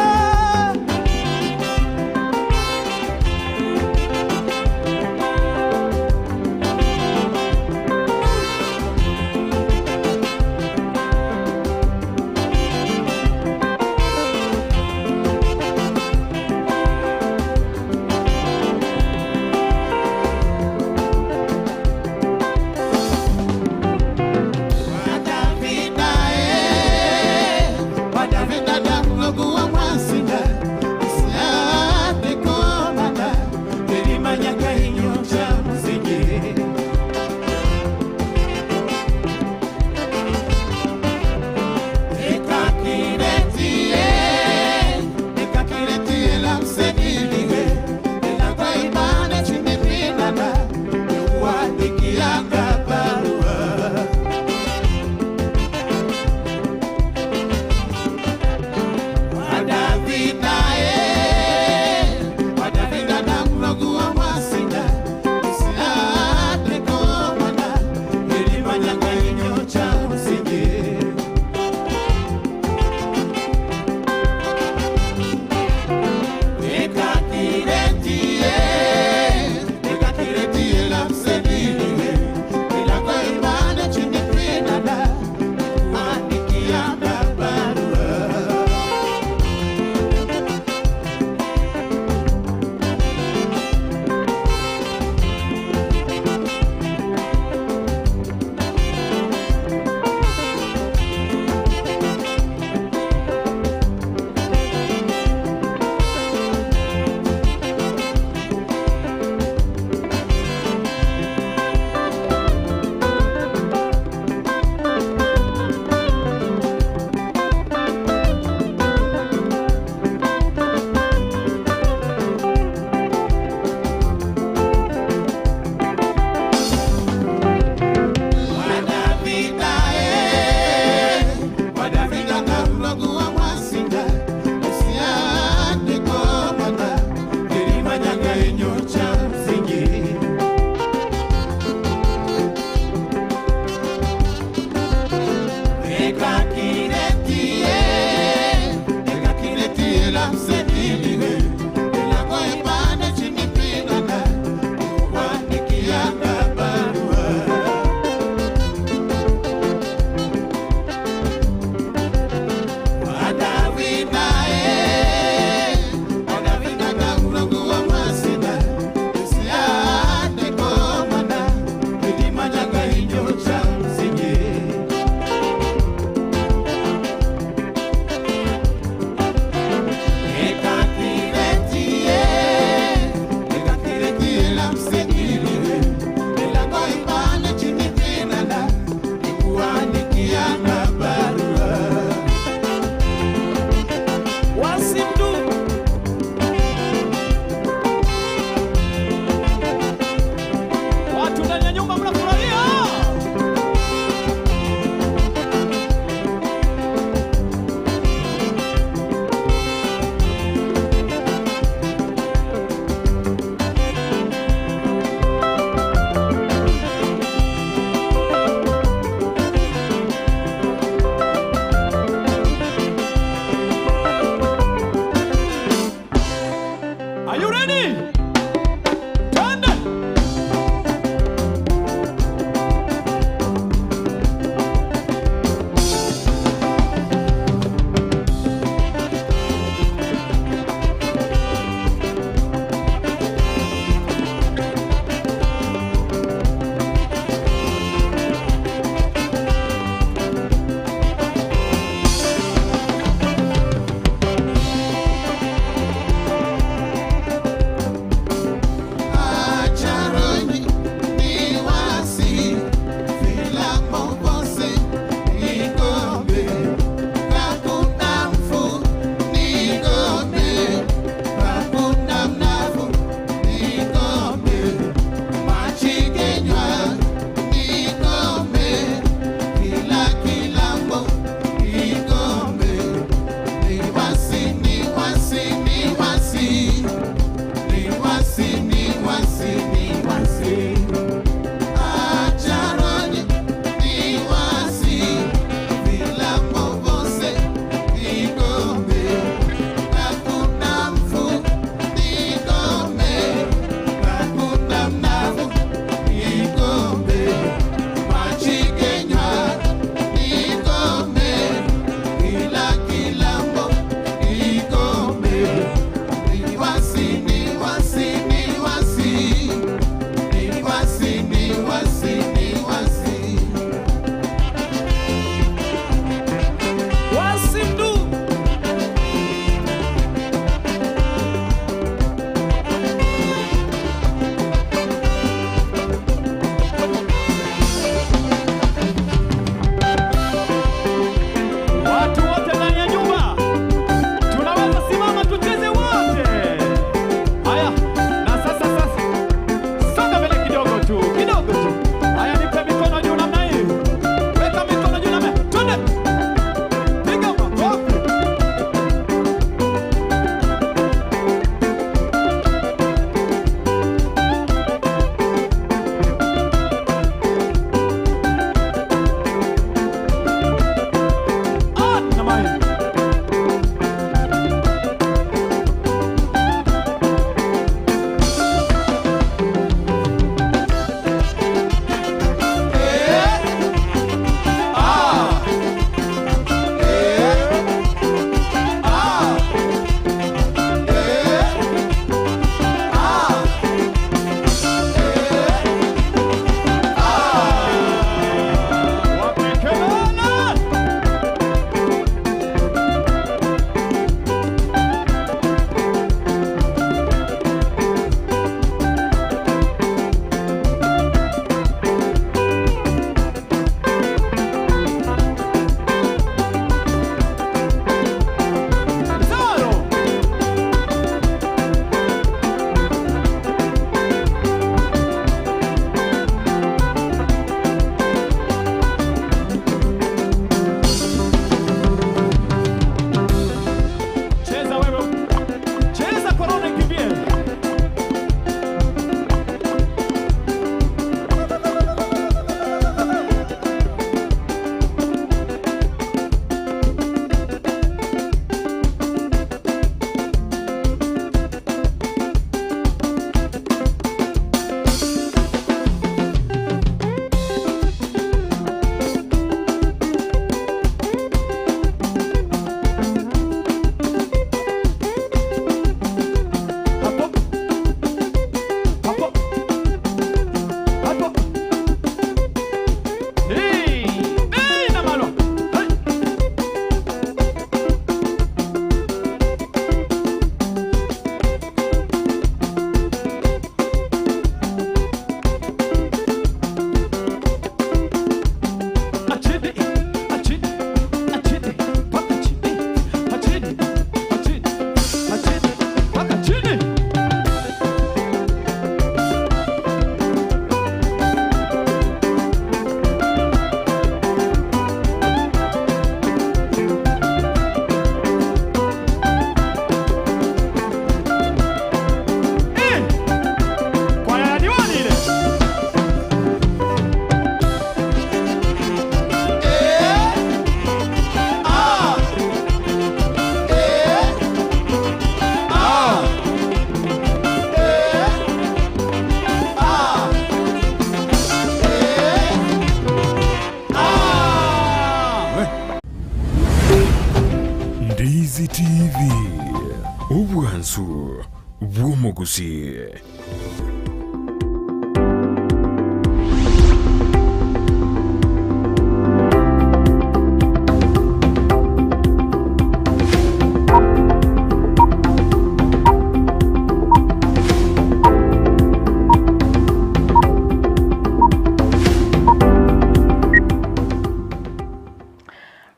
Obwansu bw'omogusii.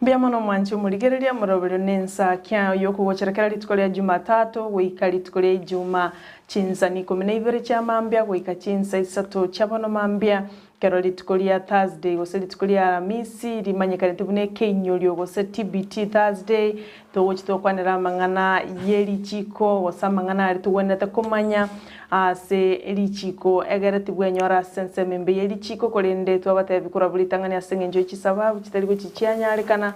Mbuya mono mwanche omorigereria moroberio nensakia yokogochera kera rituko ria Jumatatu goika rituko ria Ijumaa chinsa ni ikomi na ibere chia mambia goika chinsa isato chia bono mambia. Kero rituko ria Thursday gose rituko ria Aramisi rimanyekanete buna ekeinyorio gose TBT Thursday, togochi tokwanera amang'ana ye richiko gose amang'ana aria togwenerete komanya ase richiko egere tibwenyora ase ensemo embe ye richiko korende twabatebia korwa buna ritang'ani ase eng'encho ye chisababu chitari gochi chianyarekana.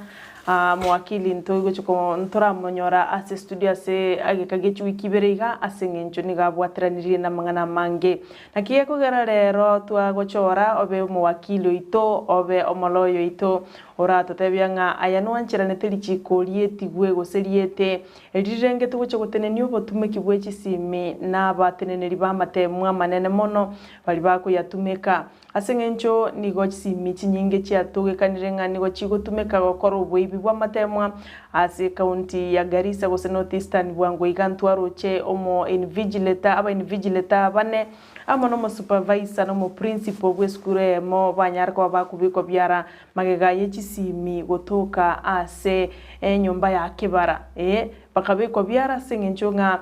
Mowakili ntoigochi ko ntoramonyora ase estudio ase egeka gie chiwiki ibere iga ase eng'encho nigo abwateranirie namang'ana amange. Naki gekogera rero twagochora obe omowakili oito, obe omoloyo oito, oratotebia ng'a aya nwancheranete richiko rietigwe gose riete, erirengete gocha gotenenia obotumeki bwe chisimi na abateneneri b'amatemwa amanene mono baria bakoyatumeka. Ase engencho nigo chisimi chinyinge chiatogekanire ng'a nigo chigotumeka gokora oboibi bw'amatemwa ase ekaunti ya Garissa gose North Eastern bwango iga ntwaroche omo invigilator aba invigilator bane amo nomo supervisor na omo principal bw'esukuru eyemo banyare koba bakobekwa biara magega ye chisimi gotoka ase enyomba ya kebara ee bakabekwa biara ase engencho ng'a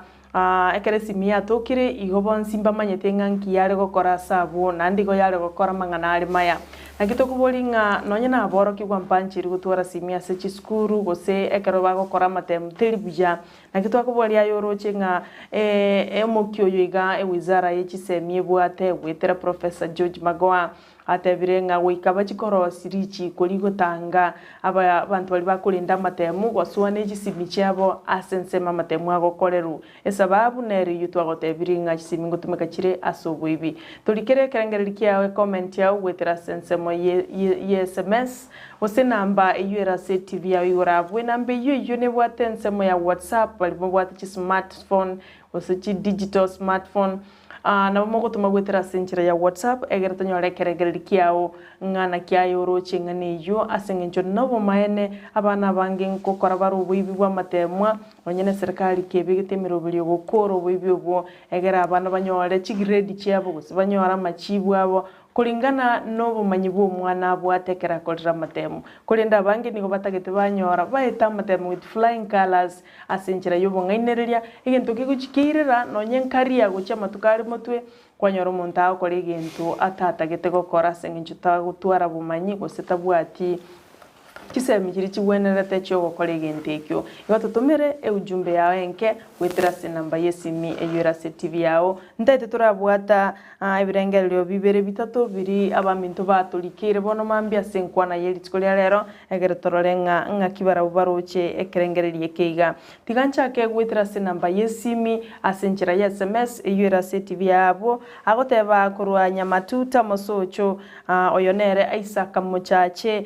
Ekero esimi yatokire, igo bonsi mbamanyete ng'a nki yare gokora ase abwo, naende igo yare gokora amang'ana are maya. Naki tokoboria ng'a nonye naborokigwa mbanchiri gotwara simi ase chisukuru, gose ekero bagokora amatemu teri buya. Naki twakoboria aye oroche ng'a omokia oyo iga ewizara ye chisemi ebwate goetera Professor George Magoha Atebire ng'a goika bachie korosia richiiko rigotanga abanto baria bakorenda amatemu gosoa ne chisimi chiabo ase ensemo amatemu agokorerwa. Esababu nere eyio twagotebirie ng'a chisimi ngotumeka chire ase oboibi. Torikere ekerengererio kiao ecomment yao goetera ase ensemo ye sms gose enamba eyio ere ase etv yao igoro abwo. Enamba eyio eyio nebwate ensemo ya WhatsApp baria mobwate chismartphone gose chidigital smartphone. Aa, nabo mogotoma goetera ase enchera ya WhatsApp, egere tonyore ekerengererio kiao ng'a naki aye oroche eng'ana eyio, ase eng'encho nobomaene abana abange nkokora bare oboibi bw'amatemwa, nonye na eserekari kebegete emeroberio gokora oboibi obwo, egere abana banyore chigrade chiabo gose banyore amachibu abo Koringana nobomanyi bw'omwana abwate ekero akorire amatemo. Korende abange nigo batagete banyora baete amatemo with flying colours ase enchera y'obong'ainereria, egento kegochi keirera nonye nkaria gochia amatuko are motwe, kwanyora omonto agokora egento atatagete gokora ase eng'encho tagotwara bomanyi gose tabwati Chisemi chiria chigwenerete chi'ogokora egento ekio. Igo totomere eujumbe yao enke goetera ase enamba y'esimi eyio ere ase TV yao. Ntaete torabwata ebirengererio bibere bitato biria abaminto batorikeire bono mambia ase enkwana ye rituko ria rero, egere torore ng'a ng'aki barabwo baroche ekerengererio eke iga. Tiga nchake goetera ase enamba y'esimi ase enchera ya sms eyio ere ase TV yabo, agoteba korwa Nyamatuta Mosocho, oyo nere Isaac Mochache.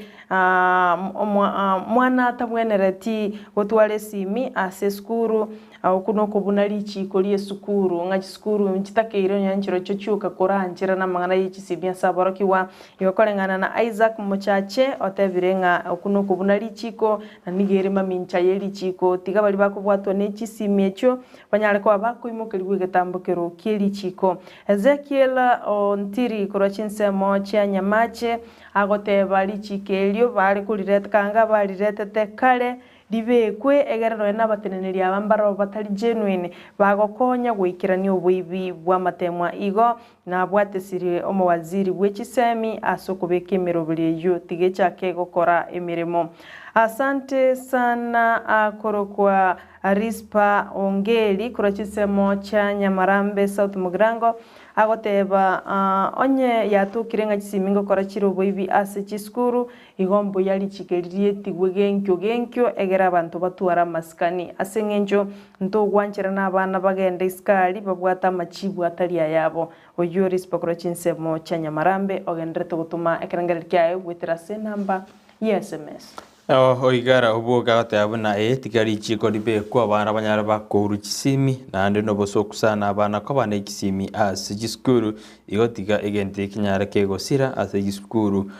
Omwana tabwenereti gotwara esimi ase esukuru, okwo nokobuna richiiko ri'esukuru, ng'a chisukuru nchitakeire onye nchirochio chioka koranchera namang'ana ye chisimi ase aborokigwa. Igo koreng'ana na Isaac Mochache otebire ng'a okwo nokobuna richiiko na nigo ere mamincha ye richiiko tiga baria bakobwatwa ne chisimi echio banyare koba bakoimokerigwa egetambokero kie richiiko. Ezekiel Ontiri korwa chinsemo chia Nyamache Agoteba, Richiiko erio baare korireta kanga bariretete kare, ribekwe, egere nonya nabateneneri aba mbarabwo batari genuine, bagokonya goikerania oboibi bw'amatemwa. Igo nabwatesirie omowaziri bwe chisemi ase okobeka emeroberi eyio tiga echake gokora emeremo. Asante sana akorokwa Rispa Ongeri korwa chinsemo chia Nyamarambe South Mugirango. Agoteba, Onye yatokire ng'a chisimi ngokora chire oboibi ase chisukuru, igo mbuya richiko eri rietigwe genkio genkio, egere abanto batware amasikani. Ase engencho ntogwanchera nabana bagende isikari babwate amachibu atari ayabo. Oyio Rispa korwa chinsemo chia Nyamarambe ogenderete gotoma ekerengererio kiaye goetera ase enamba ye sms. Oigara obwoge agoteba buna ee tiga richiko ribekwe abana banyare bakourwa chisimi naende nobosoku sana abana koba ne chisimi ase chisukuru igo tiga egento eki kenyare kegosira ase chisukuru.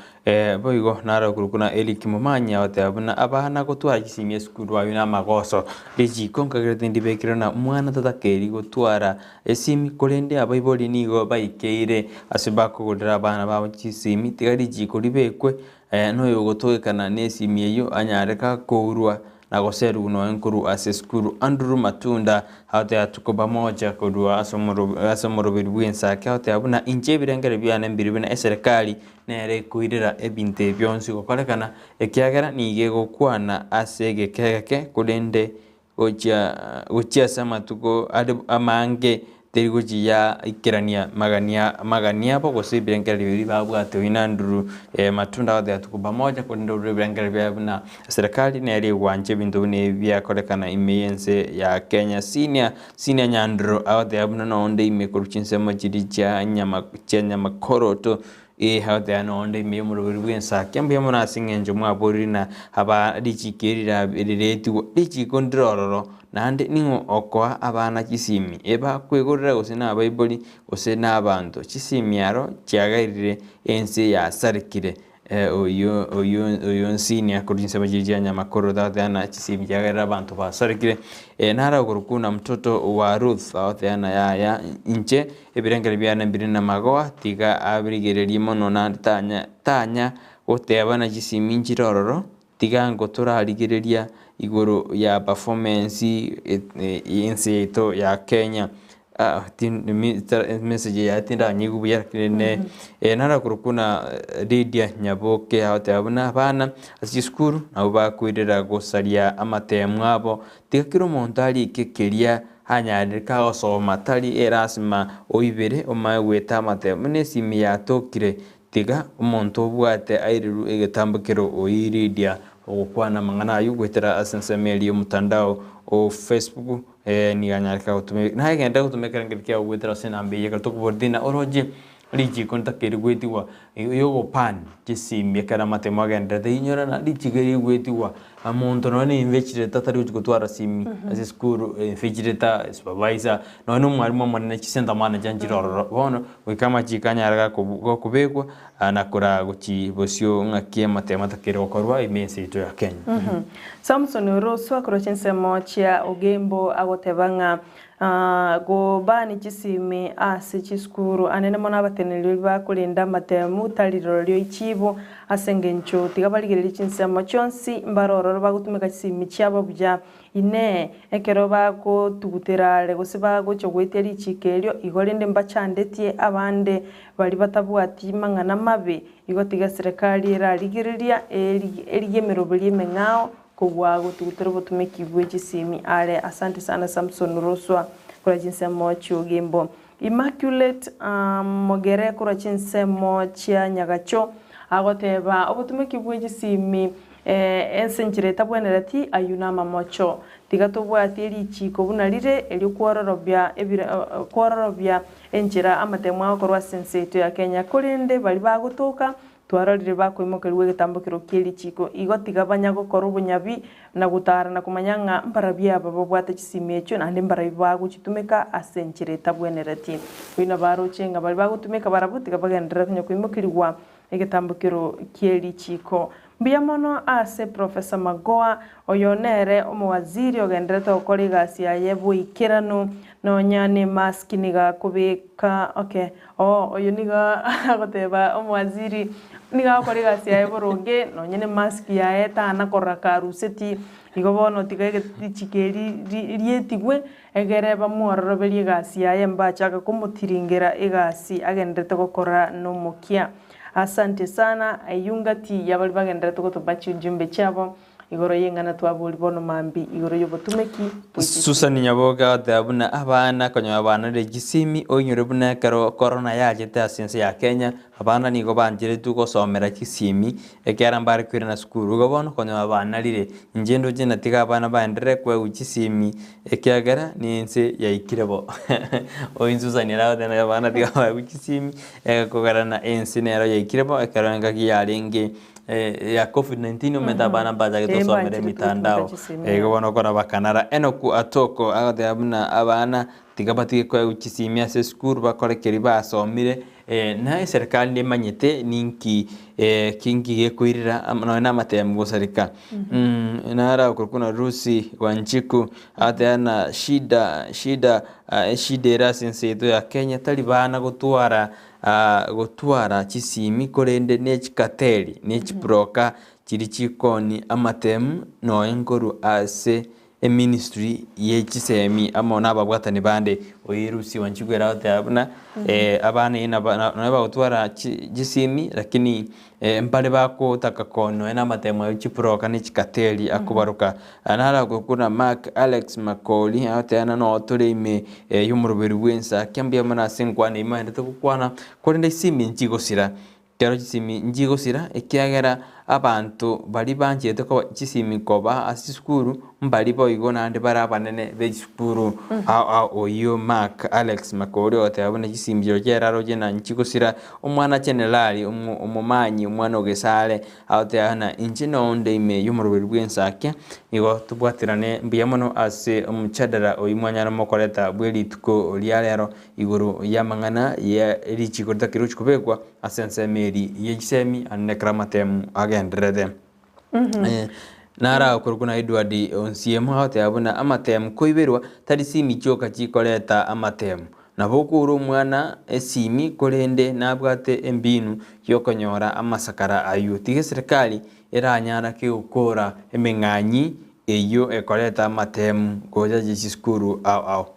Boigo naro okorokwa na Eric Momanyi agoteba buna abana gotwara chisimi esukuru aywo na amagoso. Richiko nkagerete ndibekire na omwana tatakeri gotwara esimi korende abaibori nigo baikeire ase bakogorera abana babo chisimi tiga richiko ribekwe Noyogotogekana nesimi eyio anyare gakourwa na goserigwa nonya nkorwa ase esukuru. Andrew Matunda agoteba tuko pamoja korwa ase ase omoroberi bw'ensake agoteba buna inche ebirengero biane mbiri buna eserekari nere ekoirera ebinto ebi bionsi gokorekana ekiagera nigo egokwana ase egeka egeke korende gochia gochia ase amatuko are amange teri gochia yaikerania magania amagani abo gose ebirengererio biria babwate oyio na Andrew Matunda agoteba tuko pamoja korende orure ebirengererio biaye buna serikali nere egwancha ebinto buna ebi biakorekana ime y'ense ya Kenya. Senior Senior Nyandro agoteba buna nonde ime korwa chinsemo chiria chia nyama chia Nyamakoroto Ee, agoteba nonde ime y'omoroberi bw'ensake, mbuya mono ase eng'encho mwaborire na aba richiko eri riretigwe. Richiko ndire ororo, naende ning'o okoa abana chisimi? Ebakwegorera gose nabaibori, gose nabanto? Chisimi aro chiagerire ense yasarekire. Oyio oyio oyio nsinia korwa chinsemo chiria chia nyamakoro tagoteba ng'a chisimi chiagerire abanto basarekire. Naro okorokwa buna mtoto wa Ruth agoteba ng'a yaya inche Ebirengererio biane mbire namagoa, tiga abirigererie mono naende tanya tanya gotebana chisimi nchire ororo, tiga ngotorarigereria igoro ya performance y'ense yaito ya Kenya. Message yaye tindanyigwa buya lakini ne naro korokwa buna Lydia Nyaboke agoteba buna abana ase chisukuru nabo bakoirera gosaria amatemo abo, tiga kera omonto arike keria Anyarire kagosoma tari erasima oibere omae goeta amatemo buna esimi yatokire tiga omonto obwate airirwe egetambo kero oyio Lydia ogokwana amang'ana ayio goetera ase ensemo eria yomotandao o Facebook nigo anyare kagotumeka naye genda gotuma ekerengeri kiago goetera ase enamba eye ekero tokoboria ng'a oroche Richiko ntakeri gwetigwa yogopan chisimi ekero amatemo agenderete inyora na richiko eri rigwetigwa omonto nonya na invigilator tari gochi gotwara simi ase esukuru invigilator, supervisor nonya na omwalimu omonene chisenta manager nchire ororo bono goika amachiko anyare gakobu gakobekwa na koraa gochi bosio ng'aki amatemo atakeri gokorwa ime ense yaito ya Kenya. Samson Oroswa korwa chinsemo chia Ogembo agoteba ng'a Gobani chisimi ase chisukuru, anene mono abateneneri bakorenda amatemu tari rirorio ichibu, ase engencho tiga barigererie chinsemo chionsi mbare ororo bagotumeka chisimi chiabo buya. Inee! Ekero bagotugutera are gose bagocha goetia richiiko erio, igo rende mbachandetie abande baria batabwati mang'ana mabe? Igo tiga eserekari erarigereria erigie emeroberio emeng'ao Kobua gotugutera obotumeki bwe chisimi are. Asante sana Samson Roswa korwa chinsemo chi'Ogembo. Immaculate Mogere korwa chinsemo chia Nyagacho agoteba obotumeki bwe chisimi ense enchera etabwenereti ayio namamocho. Tiga tobwatie richiko buna rire erio kwororobia kwororobia enchera amatemo agokorwa ase ense yaito ya Kenya korende baria bagotoka Twarorire bakoimokerigwa egetambokero kie richiiko, igo tiga banya gokora obonyabi na gotaara na komanya ng'a mbarabi aba babwate chisimi echio naende mbarabi bagochitumeka ase enchera etabwenereti. Bono baroche ng'a baria bagotumeka barabwo tiga bagenderere konya koimokerigwa egetambokero kie richiiko. Mbuya mono ase Professor Magoha, oyo nere omowaziri ogendererete gokora egasi yaye boikeranu, nonya nemaski nigo akobeka okay. Oo, oyo nigo agoteba omowaziri nigo agokora egasi yaye boronge, nonye ne mask yaye tana korora karuseti, igo bono tiga richiko eri ri rietigwe, egere bamwororoberie egasi yaye mbachake komotiringera egasi agenderete gokora nomokia. Asante sana, eyio ngati ya baria bagenderete gotoba chiujumbe chiabo. Igoro y'eng'ana twaboria bono mambia igoro y'obotumeki bwe chisimi. Susan Nyaboke agoteba buna abana konyora banarire chisimi oinyore buna ekero corona yachete ase ense ya Kenya abana nigo bancheretwe gosomera chisimi ekiagera mbare koirana sukuru igo bono konyora banarire inche ndoche natiga abana baenderere koegwa chisimi ekiagera na ense yaikire bo. Oyio Susan ere agoteba ng'a abana tiga baegwe chisimi ekogerana ense nero yaikire bo ekero engaki yarenge. ya Covid-19 omanyete abana mbachagete Eh, gosomera mbanchire emitandao. gotumeka chisimi, Igo bono okora bakanara. Enock Atoko agoteba buna abana tiga batige koegwa chisimi ase esukuru bakore keria basomire, na eserikali nemanyete ninki kinki gekoirera amo nonye na amatemu gosareka. Naro akorokwa buna Lucy Wanjiku agoteba ng'a shida shida eshida ere ase ense yaito ya Kenya tari bana gotwara gotwara chisimi korende ne chikateri ne chibroka chiria chikoonia amatemu nonya nkorwa ase eministry ye chisemi amo na ababwatani bande. Oyo Lucy Wanjiku ere agoteba buna abana eye nabo nonya bagotwara chisimi lakini mbare bagotaka koonia nonya na amatemo aye chibroka ne chikateri akobaroka. Naro akorokwa buna Mark Alex Makori agoteba ng'a noo tore ime y'omoroberi bw'ensa mbuya mono ase enkwana eyio maendete gokwana korende chisimi nchigosira. Ekero chisimi nchigosira ekiagera abanto baria banchete koba chisimi koba ase chisukuru mbari boigo naende bare abanene be chisukuru ao ao oyio Mark Alex Makori ogoteba buna chisimi chirochio chiaye aroche na nchigosira omwana generali omo omomanyi omwana o Gesare agoteba ng'a inche nonde ime y'omoroberi bw'ensakia nigo tobwaterane mbuya mono ase omojadala oyio mwanyara mokoreta bwe rituko ria rero Igoro y'amang'ana ye richiiko ritakire gochia kobekwa ase ensemo eri ye chisemi ande ekero amatemu agendererete. Naro agokorokwa na Edward Onsiemo agoteba buna amatemu koiberwa tari simi chioka chikoreta amatemu. Nabo okoura omwana esimi korende nabwate embinu yokonyora amasakara aywo. Tiga eserekari eranyara kegokora emeng'anyi Eyio ekoreta amatemu gocha chisukuru ao ao.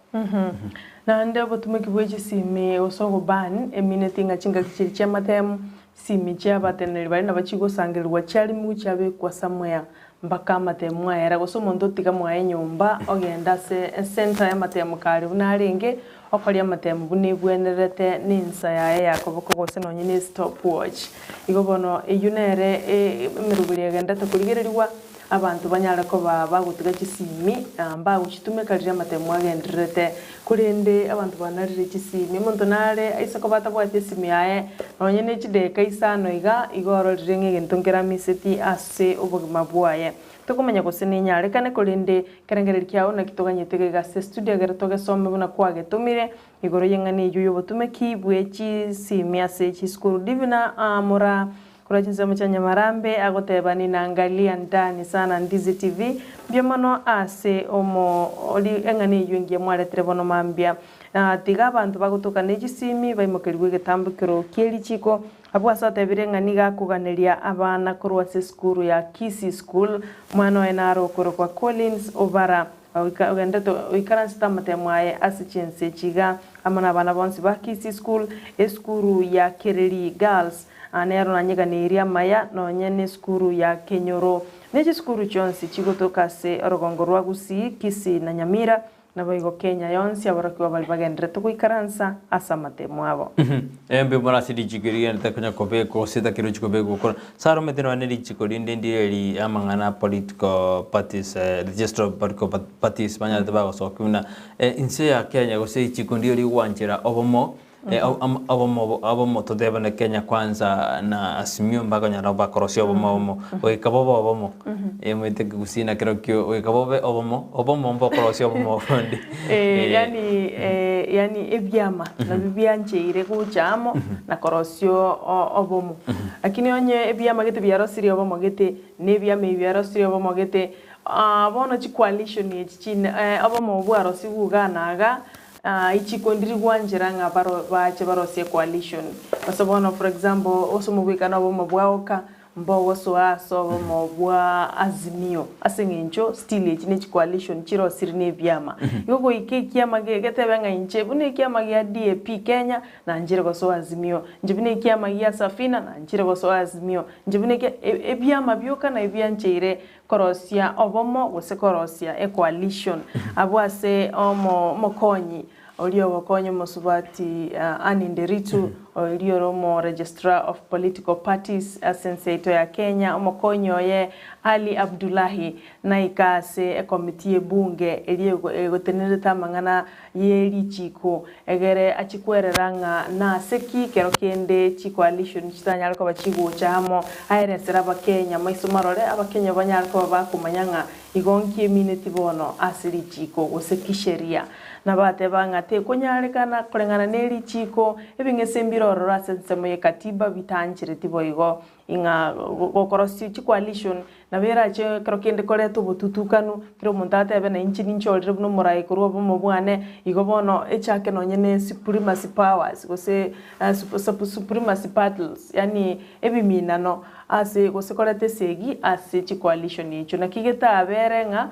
Naende obotumeki bwe chisimi gose ogoban emineti ng'a chingaki chiria chi'amatemu, chisimi chi'abateneneri baria nabo chigosangererigwa chiarimigwa chiabekwa somewhere mpaka amatemu aere gose omonto otiga mwaye nyomba ogenda ase ecentre y'amatemu kare buna arenge okoria amatemu buna ebwenerete na ensa yaye ya koboko gose nonye na estopwatch. Igo bono eyio nere emeroberi egenderete korigererigwa. Abanto banyare koba bagotiga chisimi, na mbagochitumeka riria amatemo agendererete. Korende abanto banarire chisimi, omonto nare aise koba atabwati esimi yaye nonye ne chidakika isano iga, igo ororire ng'a egento nkeramiseti ase obogima bwaye. Tokomanya gose nenyarekane, korende ekerengererio kiao naki toganyete iga iga ase estudio egere togesome buna kwagetomire, igoro y'eng'ana eyio y'obotumeki bwe chisimi ase chisukuru. Divina Moraa. Korwa chinsemo chia Nyamarambe agoteba ninaangalia ndani sana Ndizi TV mbuya mono ase omo ori eng'ana eywo engiya mwaretire bono mambia. Tiga abanto bagotoka ne chisimi baimokerigwe egetambokero kie richiko abwo ase otebire ng'a nigo akoganeria abana korwa ase esukuru ya Kisii School omwana oye naro okorokwa Collins Obara ogenderete oikaransete amatemo aye ase chinse echi iga amo nabana bonsi ba Kisii School esukuru ya Kereri Girls Aa nero nanyeganeirie amaya nonye nesukuru ya Kenyoro, ne chisukuru chionsi chigotoka ase orogongo rwa Gusii, Kisii na Nyamira, naboigo Kenya yonsi aborokigwa baria bagenderete goikaransa ase amatemo abo. Embe buna ase richiko rigenderete konya kobekwa gose ritakire gochia kobekwa gokora. Saromete nonya ne richiko rinde ndire eri amang'ana a political parties, registrar of political parties banyarete bagosokia buna inse ya Kenya gose richiko ndire rigwanchera obomo Obomo obomo totebane Kenya kwanza na Azimio mbakonyara bakorosia obomo obomo goika bobe obomo omanyete ekegusii nakerokio goika bobe obomo obomo mbokorosia obomo obondi. Yaani yaani ebiama nabio biancheire gocha amo na korosia obomo. Lakini onye ebiama gete biarosirie obomo gete, na ebiama ebi biarosirie obomo gete, bono chicoalition echi chine obomo obo bwarosigwe igaa na igaa. Ichiko ndiri gwanchera ng'a baro bache barosie coalition. Gose bono for example ase omobwekano obomo bwa Oka mbogosoa ase obomo bwa Azimio ase eng'encho still echi ne chicoalition chirosiri na ebiama. Igo goika ekiama ge getebe ng'a inche buna ekiama gia DAP Kenya nanchire gosoa Azimio, inche buna ekiama gia Safina nanchire gosoa Azimio, inche buna ekia ebiama bioka nabi biancheire Korosia obomo gose korosia ecoalition abwo ase omokonyi Oria ogokonya omosubati Anne Nderitu, oria ore omo Registrar of Political Parties ase ense yaito ya Kenya, omokonyi oye Ali Abdullahi naika ase ekomiti y'ebunge eria egotenerete amang'ana ye richiko egere achie kwerera ng'a nase ki kero kende chicoalition chitanyare koba chigocha amo aeresere abakenya maiso marore abakenya banyare koba bakomanya ng'a igo nki emineti bono ase richiko gose kisheria. Nabateba ng'a tekonyarekana koreng'ana ne richiiko, ebing'ese mbire ororo ase ensemo ye katiba bitanchereti boigo, ing'a gokorosia chicoalition nabo erache ekero kende koreta obotutukanu, kera omonto atebe na inche ninchorire buna omorai korwa obomo bwane, igo bono echake nonye ne supremacy powers gose supremacy battles yaani ebiminano ase gose koreta esegi ase chicoalition echio. Naki getabere ng'a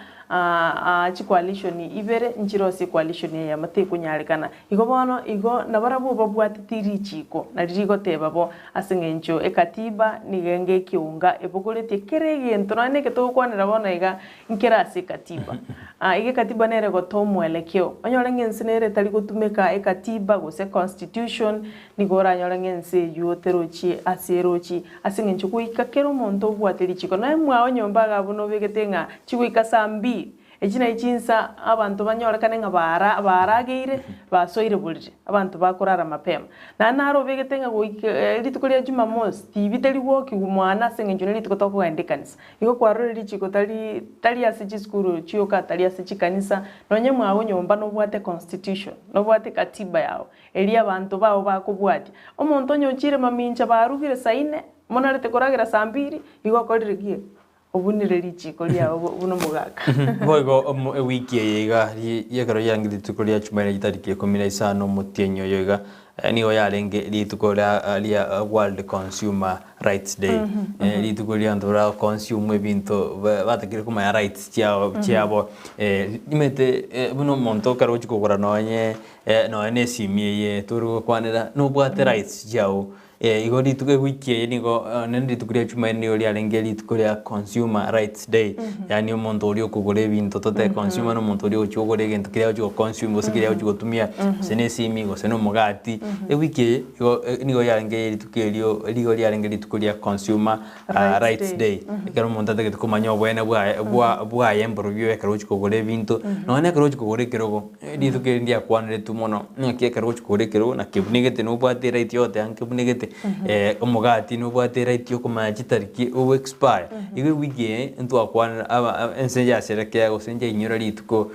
Chicoalition ibere nchirosie ecoalition eyemo tekonyarekana. Igo bono igo nabarabwo babwateti richiiko nari rigoteba bo ase eng'encho ekatiba nigo enga ekeunga ebogoretie kera egento nonya neke togokwanera bono iga nkere ase ekatiba. Iga ekatiba nere egotoa omwelekeo onyore ng'a ense nere etari gotumeka ekatiba gose constitution nigo oranyore ng'a ense eywo terochi ase erochi Ase engencho goika kera omonto obwate richiko, naye mwao nyomba iga buna obegete ng'a chigoika saa mbili, echi naye chinsa abanto banyorekane ng'a bara barageire, basoire borere, abanto bakorara mapema. Naende naro obegete ng'a goika rituko ria jumamosi, tibi teri gwokigwa mwana ase engencho ne rituko tokogenda ekanisa. Igo kwarorire richiko tari tari ase chisukuru chioka, tari ase chikanisa, nonye mwao nyomba nobwate constitution, nobwate katiba yao. Erio abanto bao bakobwatia. Omonto onye ochiire mamincha barugire saa ine, monarete koragera saa mbiri, igo okorire ki? Obunire richiiko riao buna omogaka. Boigo omo ewiki eye iga ri ekero riarenge rituko ria Jumaine chitariki ikomi na isano omotienyi oyo iga nigo yarenge rituko ria ria World Consumer Rights Day. Rituko riria abanto bara consume ebinto ba batakire komanya rights chiabo chiabo nimanyete buna omonto ekero ogochia kogora nonye Nonya nesimi eye tore gokwanera nobwate rights chiao, igo rituko ewiki eye nigo nonye rituko ria jumaine nigo riarenge rituko ria consumer rights day, yaani omonto oria okogora ebinto tote consumer na omonto oria ogochia kogora egento keria agochia goconsume gose keria agochia gotumia, gose na esimi gose na omogati, ewiki eye igo nigo yarenge rituko erio rigo riarenge rituko ria consumer Rights Day, ekero omonto atagete komanya oboene bwaye bwa bwaye mborobio ekero ogochia kogora ebinto, nonya na ekero ogochia kogora ekerogo, rituko eri ndiakwaneretwe mono, ng'aki ekero ogochia kogora ekerogo na kebunegete nobwate eright yoteba nkebunegete, omogati nobwate eright yokomanya chitariki ogo expire, igo ewiki eye ntwakwanera aba ense yasherekea gose nchainyora rituko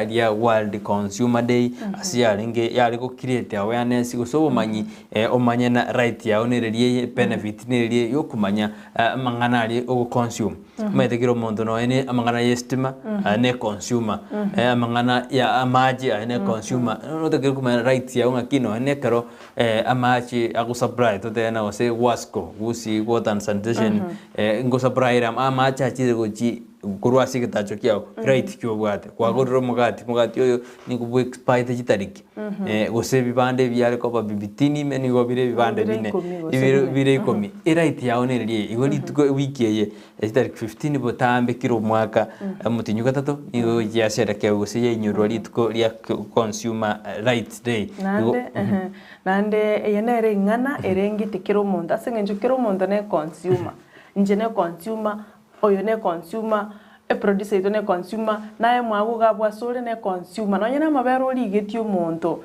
ria World Consumer Day, ase yarenge yare go create awareness gose obomanyi omanye na right yao nereri eye, benefit nereri eye yokomanya amang'ana aria ogo consume. Omanyete kera omonto nonya ne amang'ana ya estima aye ne consumer, amang'ana ya amache aye ne consumer, notakeire komanya right yao ng'aki nonya na ekero amache ago supply totebe na gose WASCO, Gusii Water and Sanitation, ngo supply ere amache achire gochia Korwa ase egetacho kiao, right ki obwate? Kwagorire omogati, omogati oyo nigo bwe expired chitariki, gose ebibande ebiare koba bibitini ime nigo bire ebibande Bire bine, ikomi gose bire bine. bire ikomi. Eright yao nereri eye, igo rituko ewiki eye, chitariki fifteen botambe kera omwaka, omotienyi ogatato, nigo giasherekewa gose yainyorwa rituko ria consumer rights day. Igo Naende, ehe, naende eye nere eng'ana erengete kera omonto ase eng'encho kera omonto ne consumer, inche ne consumer, Oyo ne consumer, eproducer yaito ne consumer, naye mwago iga abwo asore ne consumer, nonye na amabere origetie omonto,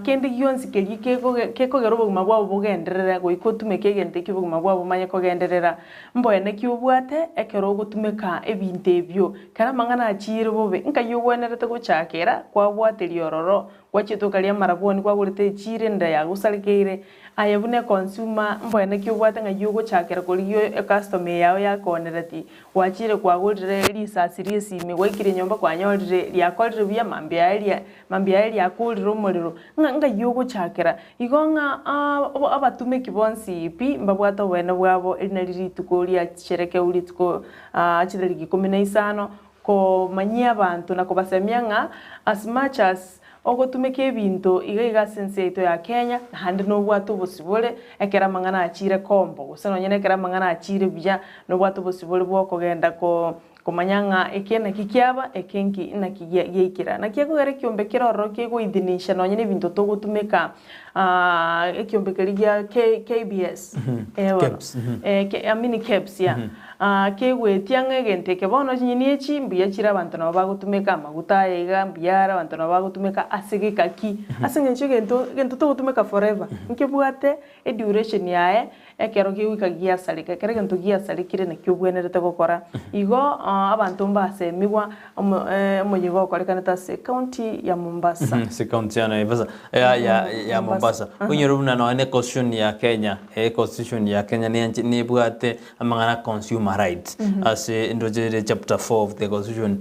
kende gionsi keria kekoge kekogera obogima bwabo bogenderere goika otumeke egento ekio obogima bwabo bomanye kogenderera. Mboene ki obwate ekero ogotumeka ebinto ebio? Kera amang'ana achiire bobe, nkai ogwenerete gochakera kwabwateria ororo, gwachiete okaria amarabwoni kwagorete echiire enda yagosarekeire, Aye buna econsumer, mboene ki obwate ng'ai ogochakera korigia ecustomer eyao yakonereti? Gwachire kwagorire risasi ri'esimi, gwaikire nyomba kwanyorire riakorire buya mambia aye ria mambia aye riakorire omorero, ng'a ng'ai ogochakera? Igo ng'a abatumeki bonsi pi mbabwate oboene bwabo eri nari rituko riacherekeu rituko chitariki ikomi na isano, komanyia abanto na kobasemia ng'a as much as ogotumeka ebinto iga iga ase ense yaito ya Kenya naende nobwate obosibore ekero amang'ana achire kombo gose nonye na ekero amang'ana achire buya nobwate obosibore bwa okogenda ko. Komanya ng'a eke naki kiaba, eke nki naki giaikera. Naki ekogera ekiombe kere ororo kegoidhinisha nonye nebinto togotumeka ekiombe keria gia KBS, eh bono, Kebs, mhm. I mean Kebs yeah. Kegoetia ng'a egento eke bono chinyeni echi mbuya chire abanto nabo bagotumeka, amaguta aya iga mbuya are abanto nabo bagotumeka ase gekaki. Ase eng'encho egento egento togotumeka forever, nkebwate eduration yaye Ekero kegoika giasareka, ekero egento giasarekire nakio obwenerete gokora. Igo abanto mbasemigwa omoyega okorekanete ase ecounty ya Mombasa. Ase ecounty ya Naivasha, ya ya ya Mombasa. Onyore buna nonya ne constitution ya Kenya, econstitution ya Kenya nenche nebwate amang'ana consumer rights ase ndoche ere chapter 4 of the constitution